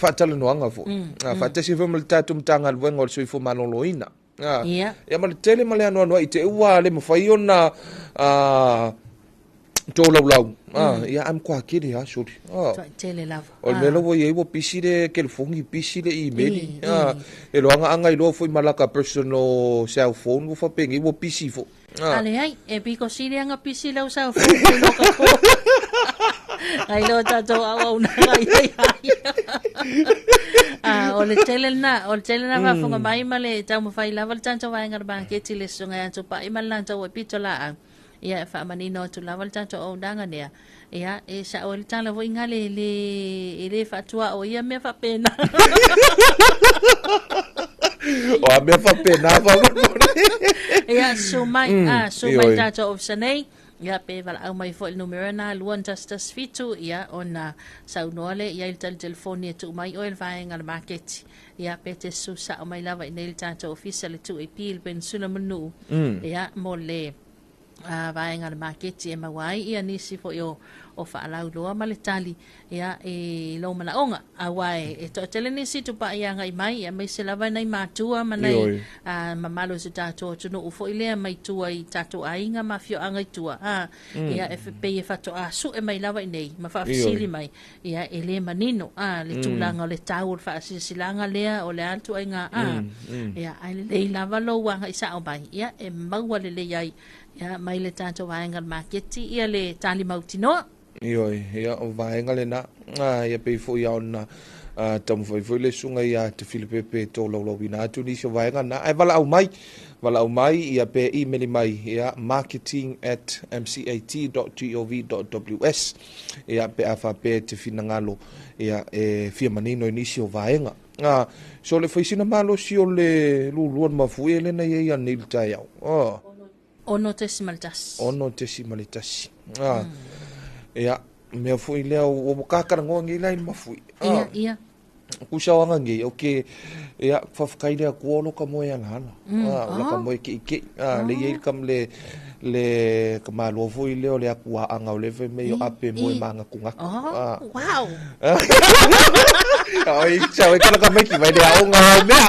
faatalanoaga foi. Faatasi foi ma le tatou Matagaluega o le Soifua Maloloina. Ia ma le tele ma le anoanoai i te ua le mafai ona tolaulau. Ia ae matua tele lava soli. Tuai tele lava. O le mea la ua i ai ua pisi le telefoni, pisi le email. E loagaaga iloa foi ma laka personal cell phone ua faapenei ua pisi foi. A leai, e pito sili lava ona pisi lau cell phone nai lo ka po. Nai lo tatou auaunaga i ai ai. O le tele lena, o le tele lena faafofoga mai ma le taumafai lava le tatou vaega o le maketi le susuga ia Tupai ma le latou e pito laau. Ia, e faamanino atu lava le tatou auaunaga lea. Ia, e sao ai le tala foi gale e le, e le faatuao ia mea faapena. O a mea faapena faamolemole. Ia, susu mai, a, susu mai tatou ofisa nei. Ia, pe valaau mai foi i le numera lena, 2117, ia, ona saunoa lea i ai le tali telefoni e tuu mai oe i le vaega o le maketi. Ia, pe te susu sao mai lava i nei i le tatou ofisa le 2AP i le Peninsula Manuu. Ia, mo le a vaega o le maketi e maua ai ia nisi foi o o faalauiloa ma le tali ia i lou manaoga aua e, e toatele nisi tupai agai mai aemaise lava nai matua ma nai Ioe. a, mamalu o si tatou atunuu foi lea mai tua i tatou aiga ma afioaga i tua a, ia e pei e faatoa sue mai lava i nei ma faafesili Ioe. mai ia e le manino a le tulaga o le tau o le faasilasilaga lea o le a le ituaiga a ia ae lelei lava lou agai sao mai ia e maua lelei ai ia mai le tatou vaega o le maketi ia le tali mautinoa. Ioe, ia o vaega lena, ia pei foi lava ona taumafai foi le susuga ia Te Filipepe e tolaulauina atu nisi o vaega na, ae valaau mai, valaau mai ia pe email mai ia marketing@mcat.gov.ws ia pe a faapea e te finagalo ia e fia manino i nisi o vaega. So le faisina malosi o le lulua le mafue e lena ia ia nei le taeao. 6.1. 6.1. Ia, mea foi lea, ua kakalagoa nei la i le mafui. Ia, ia. Kusa o anga nei, o ke, ia, whawhakai lea kua olo ka moe ala ala. Ah, o la ka moe ke ike. Ah, le iei kam le, le, ka maloa foi leo le aku a anga o le fe mei o ape moe manga kungaku. Oh, wow. Oi, chau e kala ka mai ki vai le aonga o mea.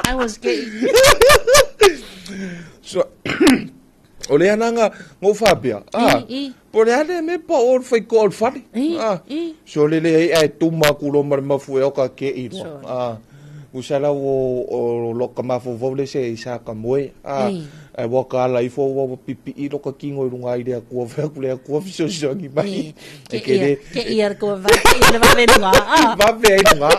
I was gay. So, o le ananga ngō whāpea. Ah, po le ane me pa o whai ko o whare. Ah, so le le ai tuma ku lo mar mafu e o ka ke i roa. Ah, usala o o lo ka mafu vau le se i sa ka moe. Ah, ai wa ka ala ifo wa pipi i lo ka kingo i runga i le kua whea ku le kua fiso fiso ngi mai. Ke ia, ke ia ko va ke ia va ve nga. Va ve nga.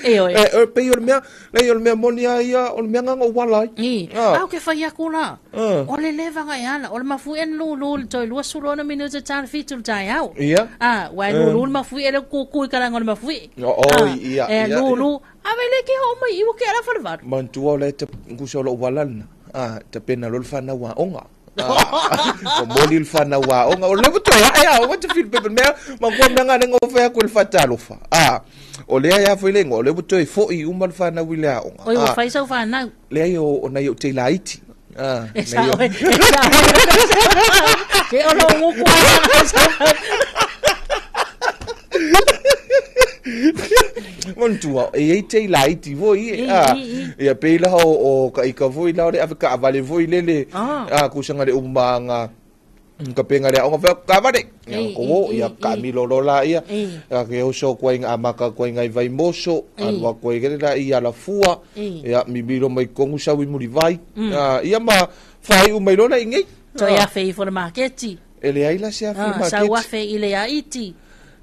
E oi. E pe o le mea, Nei, o le mea moni a ia, o le mea nganga o wala ai. I, ah. Au ke whai aku la. O le leva ngai ala, o le mafu en lu lu le toi lua sulu ona minuta tala fitu le tai au. Ia. Ah, wai lu lu le mafu e le kuku i karanga o le mafu e. O, o, ia, E ia. lu lu, a ve le ke ho mai iwa ke ala whare varu. Mantua o le te kusa o lo wala lena. Ah, te pena lo le whanau a onga. O moli le whanau a onga. O le wato e a, o wata whiri pepe mea, ma kua mea ngā nenga o whea koe le whatalofa. Ah, o lea ia fo i le ingoa, o le wato e fo i uma le whanau i le a onga. Oi, o whai sau whanau. Lea i o nei o te laiti. Ah, E sa oe, e sa oe. Ke o lo nguku a. Manatua, e ei te laiti foi, I, ah, i, i. ia pei laha o ka ika foi la o le ave ka avale foi lele, ah, kusanga le umanga, ka penga le aonga fea ka avale, ia I, ko wo, i, ia i, ka i. milo lo la ia, I. ia ke oso koe nga amaka koe ngai vai moso, I. alua koe kere la i ala fua, I. ia mimilo mai kongu sau i muri vai, ah, ia ma whai u mai lola i ngei. Toi Ah. afe i fo le maketi. E le ai la se afe Ah, maketi. sau afe i le a iti.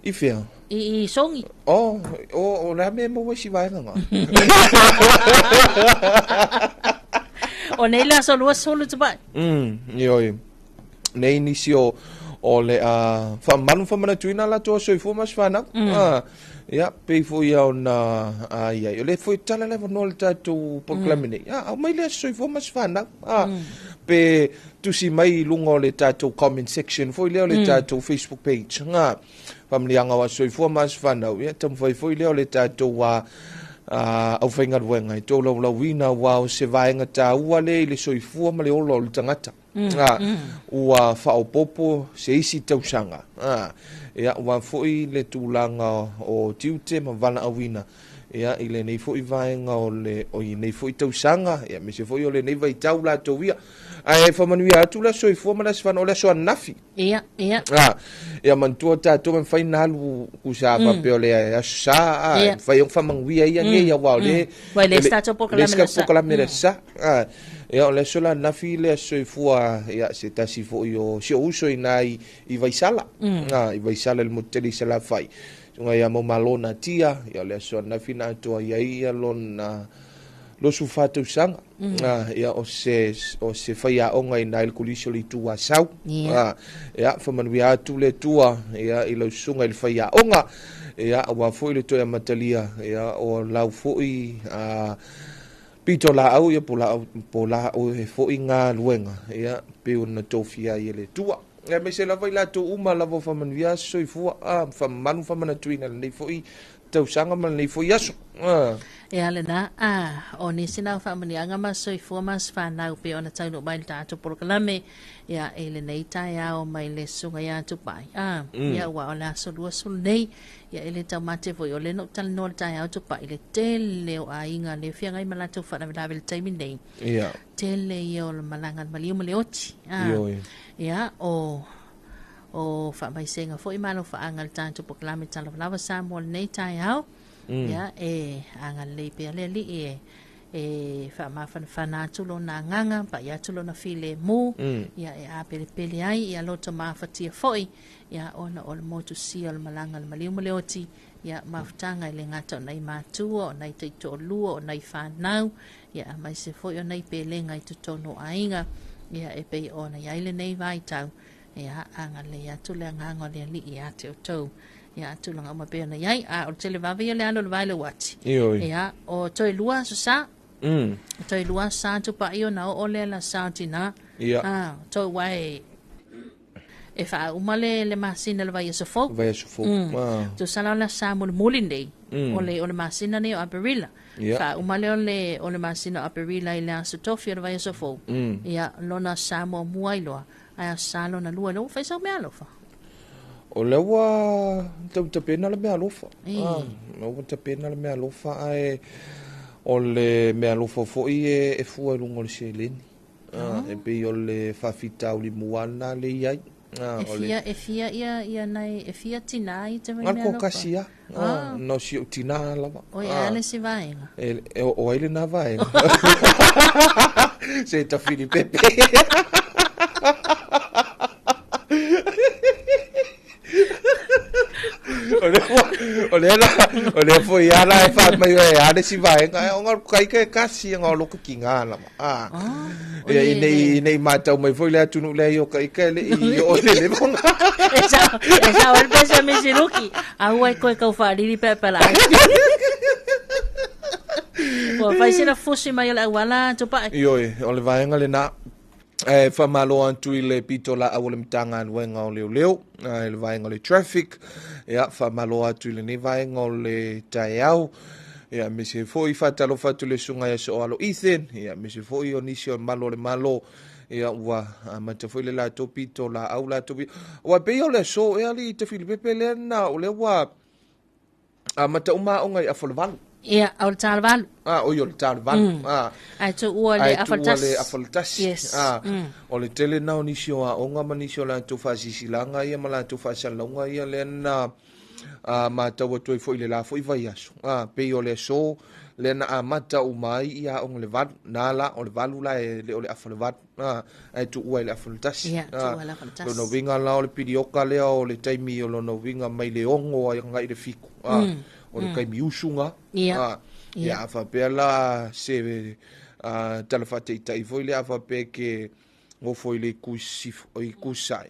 I whea? I songi. Oh, o, o la me mo wesi vaenga ngā. O nei la so lua solo te pai. Ioi. Nei nisi o, o le a whamanu whamana tuina la toa soifua mas whanau. Ah, ia, pei fo ia o na, ai ai. O le foi tala lewa no le tātou polokalame nei. Ah, au mai le soifua mas whanau. Ah, pe tusi mai i lunga o le tātou comment section foi lea o le tātou Facebook page. Ngā, whamlianga wa soifua mas whanau. Ia, tamwhai foi lea o le tātou a au whaingaruenga. I tō lau lauina wa o se vaenga tā ua le i le soifua ma le ola o le tangata. Ua whaopopo se isi tausanga. Ia, ua foi le tūlanga o tiute ma wana awina. Ia, i le nei foi vaenga o le, o i nei foi tausanga. Ia, me se foi o le nei vai tau la tau ia. Ai, whamanuia atu la soifua ma la sifana o le aso anafi. Ia, ia. Ah, ia mantua tātou me whai nalu kusa pape o le aso sa, ah, Ia. whai ong whamanguia ia nei, ia wao le Wai le stato pokalame le la sa. pokalame la sa. Ah, ia o le aso la nafi le aso soifua, ia se tasi foi o si o uso i nā i Vaisala. Ah, i Vaisala le motele i Salafai. Tunga ia mau malona tia, ia o le aso nafi na atoa ia ia lona lo su whātausanga. Ah, ia o se whai a onga i nā il kulisio le tua sau. Ia. Ah, ia, whamanuia atu le tua, ia, i lau sunga i le whai a onga. Ia, ua foi le toi a matalia, ia, o lau foi, pito la au, ia, po la au, po la au e foi ngā luenga, ia, pe o na tōwhia i le tua. Ia, me se lava i la tō uma lava whamanuia soifua, ah, whamanu whamana tuina, nei foi tausanga ma nei foi aso. Ah. E ale na, ah, o nisi nau whamanianga ma soifua mas whanau pe ona taunu mai le tātou polokalame, ia, e le nei tai ao mai le sunga ia atu pai. Ah, ia ua o le aso lua sulu nei, ia e le tau mate foi o le no tala noa le tai ao tu pai, le tele o ainga le whiangai ma lātou whanawelawe le taimi nei. Ia. Tele ia o le malanga le maliu ma le oti. Ah, Ioi. ia, o whamaisenga foi malo whaanga le tātou polokalame talawalawa sa mo le nei tai ao. Ia, e anga lei pea le li e whaamawhanawhana atu lo nā nganga, pa i atu lo na file mū, ia e a pele pele ai, ia loto mafatia foi, ia ona o le motu sia o le malanga le maliu ma le oti, ia mafutanga i le ngata o nai mātua, o nai taito o lua, o nai whanau, ia mai se foi o nai pelenga i tutono ainga, ia e pei ona ia ile nei vai tau, ia anga le atu le anganga o le ali i ate o tau. Ia atu langa uma pea na iai, a o tele wawe ia le alo le vai le wati. Ioi. Ia, o toi lua so sa, toi lua sa tu pa io na o le la sa tina. Ia. Ah, toi wai. E faauma le le masina le vaiaso fou. Vaiaso fou. Ah. Tusa la o le aso Sa mulimuli nei o le masina nei o Aperila. Faauma lea o le masina o Aperila i le aso Tofi o le vaiaso fou. Ia, lona sa muamua ai loa, ae aso Sa lona lua lea ua fai sau meaalofa. O lea ua tau tapena le meaalofa. Ah, ua tapena le meaalofa ae o le meaalofa foi e fua i luga o le seleni. Ah, e pei o le faafitauli mua lena le i ai. Ah, e fia, e fia ia, ia nai, e fia tinā i te mai meaalofa? Kasi lava. Ah, no si o tinā lava. Oi, ah. ale si vaega. E, e, o ai lena vaega. Se tafili pepe. O lea la, o lea foi ala e wha mai e ale si vaega, e onga kai ke kasi nga o loko ki ngā lama. Ah. Ia i nei, nei mātau mai foi le atunu lea i o ka ika le i o le le monga. E sa, e sa o le pesa me siruki. A ua e koe kau whaaliri pe pela. Ua whai sina fusi mai o le auala, tupai. Ioe, o le vaega le nā. E faamalo atu i le pito laau o le Matagaluega o Leoleo, i le vaega o le traffic. Ia, faamalo atu i lenei vaega o le taeao. Ia, aemaise foi faatalofa atu i le susuga ia Sooalo Ethan, ia, aemaise foi o nisi o malo o le Malo. Ia, ua amata foi le latou pito laau latou. Ua pei o le aso ea alii Tafilipepe lea na, o lea ua amata uma aoga i afa o le 8. Ia, o le ta o le 8. Ah, oi o le ta o le 8. Ah. Ae tuua le afa o le tasi. Ae tuua le afa o le tasi. Yes. Ah. O le tele na o nisi o aoga ma nisi o latou faasilasilaga ia ma latou faasalalauga ia lea na matau atu ai foi i le la foi vaiaso. Ah, pei o le aso lea na amata uma ai ia aoga le 8. Na la, o le 8 la e le o le afa o le 8. Ah, ae tuua i le afa o le tasi. Ia, tuua i le afa o le tasi. Lona uiga la o le pilioka lea o le taimi o lona uiga mai le 6 agai i le 7. Ah, o le taimi usuga. Ia. Ia, a faapea la se tala faataitai foi lea, a faapea ke gofo i le itu sae,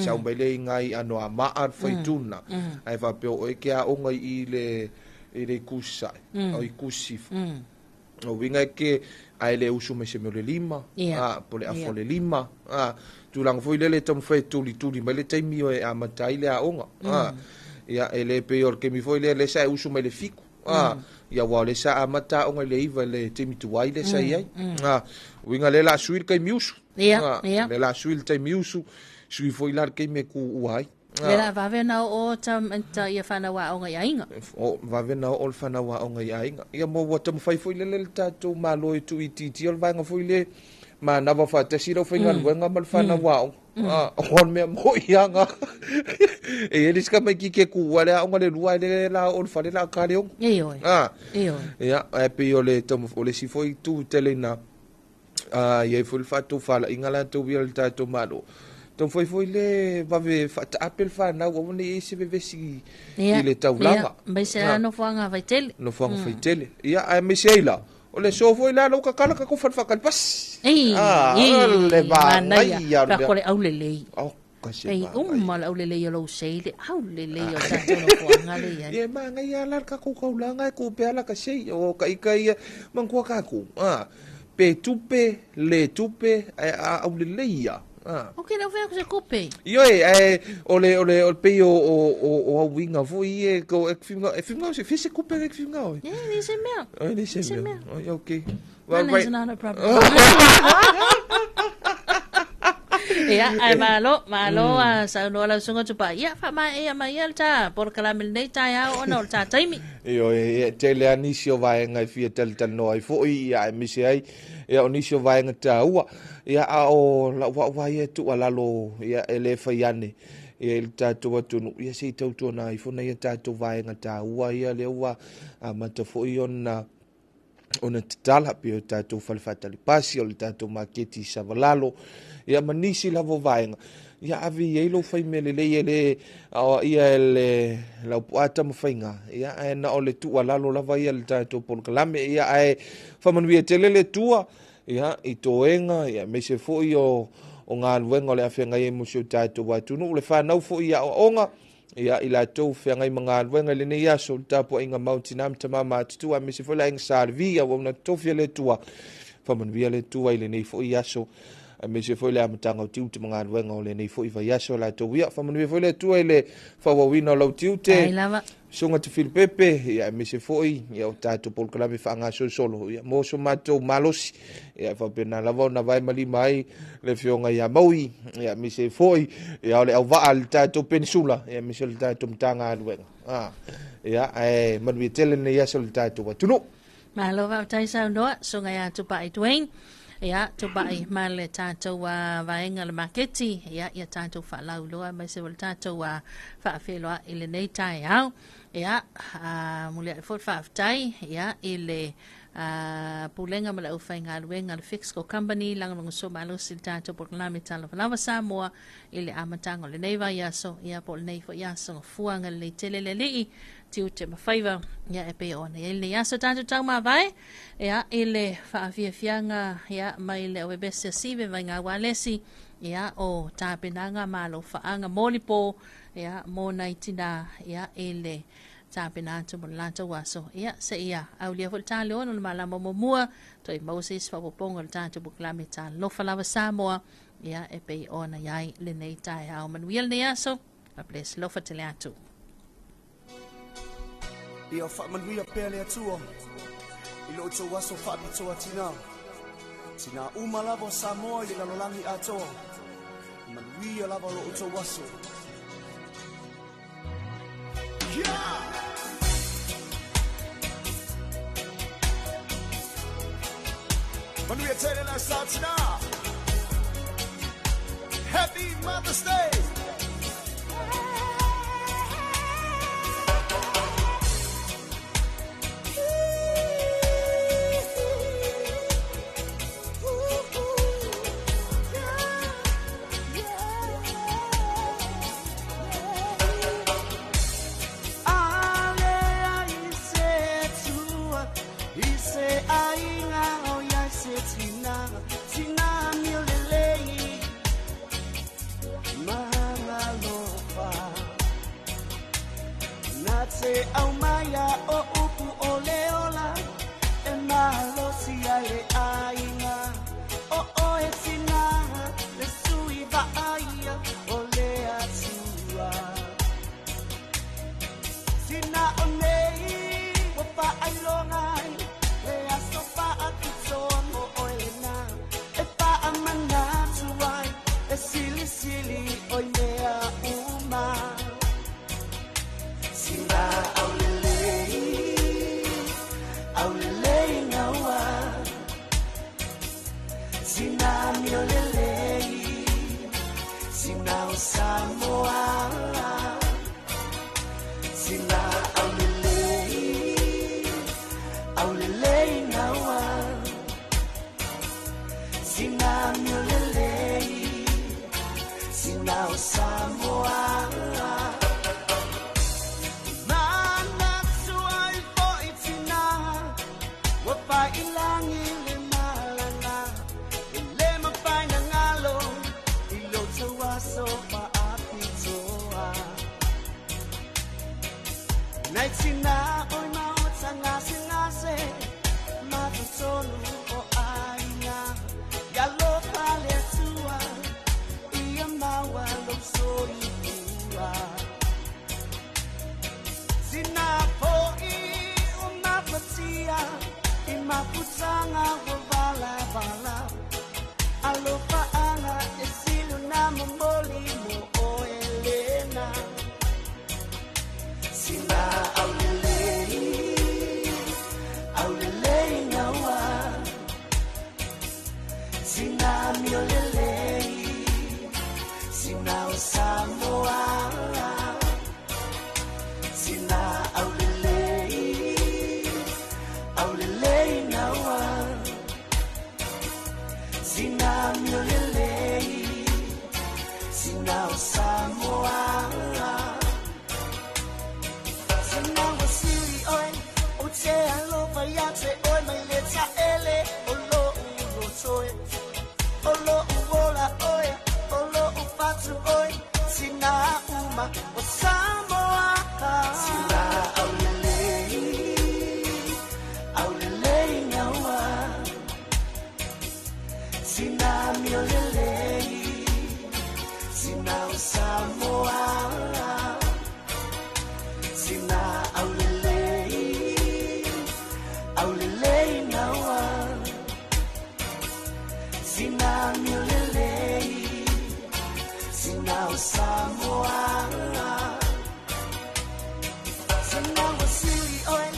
sau mai lea i ngai Anoamaa le faituna, ae faapea o oe ke aoga i le itu sae, o itu sisifo. O uiga e ke, ae le usu mai se mea o le 5, po o le afa o le 5, tulaga foi lele e taumafai e tulituli mai le taimi e amata ai le aoga. Ia, e le pei o le taimi foi lea, lea sa e usu mai le 7, ia, aua o lea sa amata aoga i le 9 i le taimi tuai lea sa i ai. Uiga lea la sui le taimi usu. Lea la sui le taimi usu, sui foi la le taimi e kuua ai. Le la vave na oo ta, ta ia whanau aoga i aiga. O, vave na oo le whanau aoga i aiga. Ia mo ua taumafai foi lele le tatou Malo e tuuitiitia le vaega foi le manava faatasi lau faigaluega ma le whanau aoga. O le mea moi anga. E i ai le isi tamaititi e kuua le aoga le 2 ae le la oo i le fale la ta le 6. Ioe. Ioe. Ia, ae pei o le o le isi foi itu tele ina i ai foi le faatofalaiga latou ia le tatou Malo. Taumafai foi le vave faataape le fanau aua ne i i ai se vevesi i le taulaga. Ia, aemaise lava nofoaga faitele. Nofoaga faitele. Ia, aemaise ai la, o le aso foi la lea ua tatala tatou fale faatali pasi. Ei, o le manaia. Manaia o le mea. Pe a ko le aulelei. Oh, ka se Pei manaia. uma le aulelei o lou sei, le aulelei o tatou nofoaga le i ai. Ia, e manaia la le tatou taulaga e tu pea la ka sei. O ka ika ia, manatua tatou. Pe tupe, le tupe, ae a aulelei ia. Ok, le au fai atu se tupe. Ioe, ae o le, o le, o le pei o, o, o, o auiga foi ia e ko, e whiringa, e whiringa se, se kupe e whiringa oe. E, le se mea. Oi, le se mea. Oi, ok. Money is not a problem. Ia, ae malo, malo a saunoa lau susuga Tupai. Ia, faamaea mai ia le ta polokalame lenei taeao ona o le ta taimi. Ioe, e tele lava nisi o vaega e fia talatalanoa ai foi, ia aemaise ai ia o nisi o vaega taua. Ia, a o lau vaavaa ia e tuualalo, ia e le fai ane ia i le tatou atunuu, ia se i tautuana ifo nai a tatou vaega taua ia lea ua amata foi ona tatala, pei o tatou fale faatali pasi, o le tatou maketi i Savalalo, ia ma nisi lava o vaega, ia ave i ai lou fai mea lelei e le aoaia e le Laupua Tamafaiga, ia ae na o le tuualalo lava ia le tatou polokalame, ia ae faamanuia tele le Atua, ia i toega, ia aemaise foi o galuega o le a feagai ai mo si o tatou atunuu, le fanau foi i aoaoga, ia i latou feagai ma galuega i lenei aso, le tapuaiga mau tina ma tama matutua, aemaise foi le aiga Sa Levi, auauna totofi a le Atua, faamanuia le Atua i lenei foi aso. Aemaise foi le amataga o tiute ma galuega o lenei foi vaiaso latou. Ia faamanuia foi le Atua i le faaauauina o lau tiute. Ai lava. Susuga Tafilipepe, ia aemaise foi ia o tatou polokalame faagasolosolo, ia mo so matou malosi, ia faapena lava ona vae ma lima ai le afioga ia Maui, ia aemaise foi ia o le auvaa le tatou penisula, ia aemaise o le tatou Matagaluega. Ia ae manuia tele lenei aso le tatou atunuu. Malo faafetai saunoa, susuga ia Tupai Dwayne. Ia, Tupai ma le tatou vaega le maketi, ia, ia tatou faalauiloa aemaise o le tatou faafeiloai i lenei taeao. Ia, muliai foi le faafetai, ia, i le Pulega ma le aufaigaluega le Fixco Company, lagolagosua malosi i le tatou polokalame Talofa Samoa i le amataga o lenei vaiaso, ia, po o lenei foi aso gafua agalelei tele le Alii, tiute ma faiva, ia, e pei ona i ai lenei aso tatou taumavae, ia, i le faafiafiaga, ia, mai le auebese a Sive Vaiga Ualesi, ia, o tapenaga ma alofaaga molipo, ia, mo nai tina, ia, i le tapena atu mo le latou aso, ia, se ia aulia foi le ta le 6 le malama muamua, toe maua se isi faaopoopoga o le tatou polokalame Talofa Lava Samoa, ia, e pei ona i ai lenei taeao. Manuia lenei aso, God bless, lofa tele atu. Ia faamanuia pea le Atua i lo outou aso faapitoa tinā. Tinā uma lava o Samoa i le lalolagi atoa. Manuia lava lo outou aso. Yeah! Manuia tele la sa tinā. Happy Mother's Day! Se au maia o upu o le ola e malosi ai le aiga o oe tina le sui vaaia o le Atua sina o nei o faailoga ai le aso faapitoa mo oe lena e faamanatu ai e silisili oi mea uma. Sina aulelei, aulelei ngaua. Sina miolelei, sina o Samoa. Sina aulelei, aulelei ngaua. Sina miolelei, sina o Samoa. Sina oi maota ngase ngase matutolu o aiga ia lofa le Atua ia maua lou soifua. Sina fo'i o mafatia i mafutaga ua valavala alofaaga e silu na momoli mo oe lena. Sina aulelei, aulelei ngaua. Sina miolelei, sina o Samoa. Sina aulelei, aulelei ngaua. Sina miolelei, sina o Samoa. Sina wasili oi, o te alofa ia te oi mai le taele o lo urotoe. O lo uola oi, o lo ufatu oi, sina uma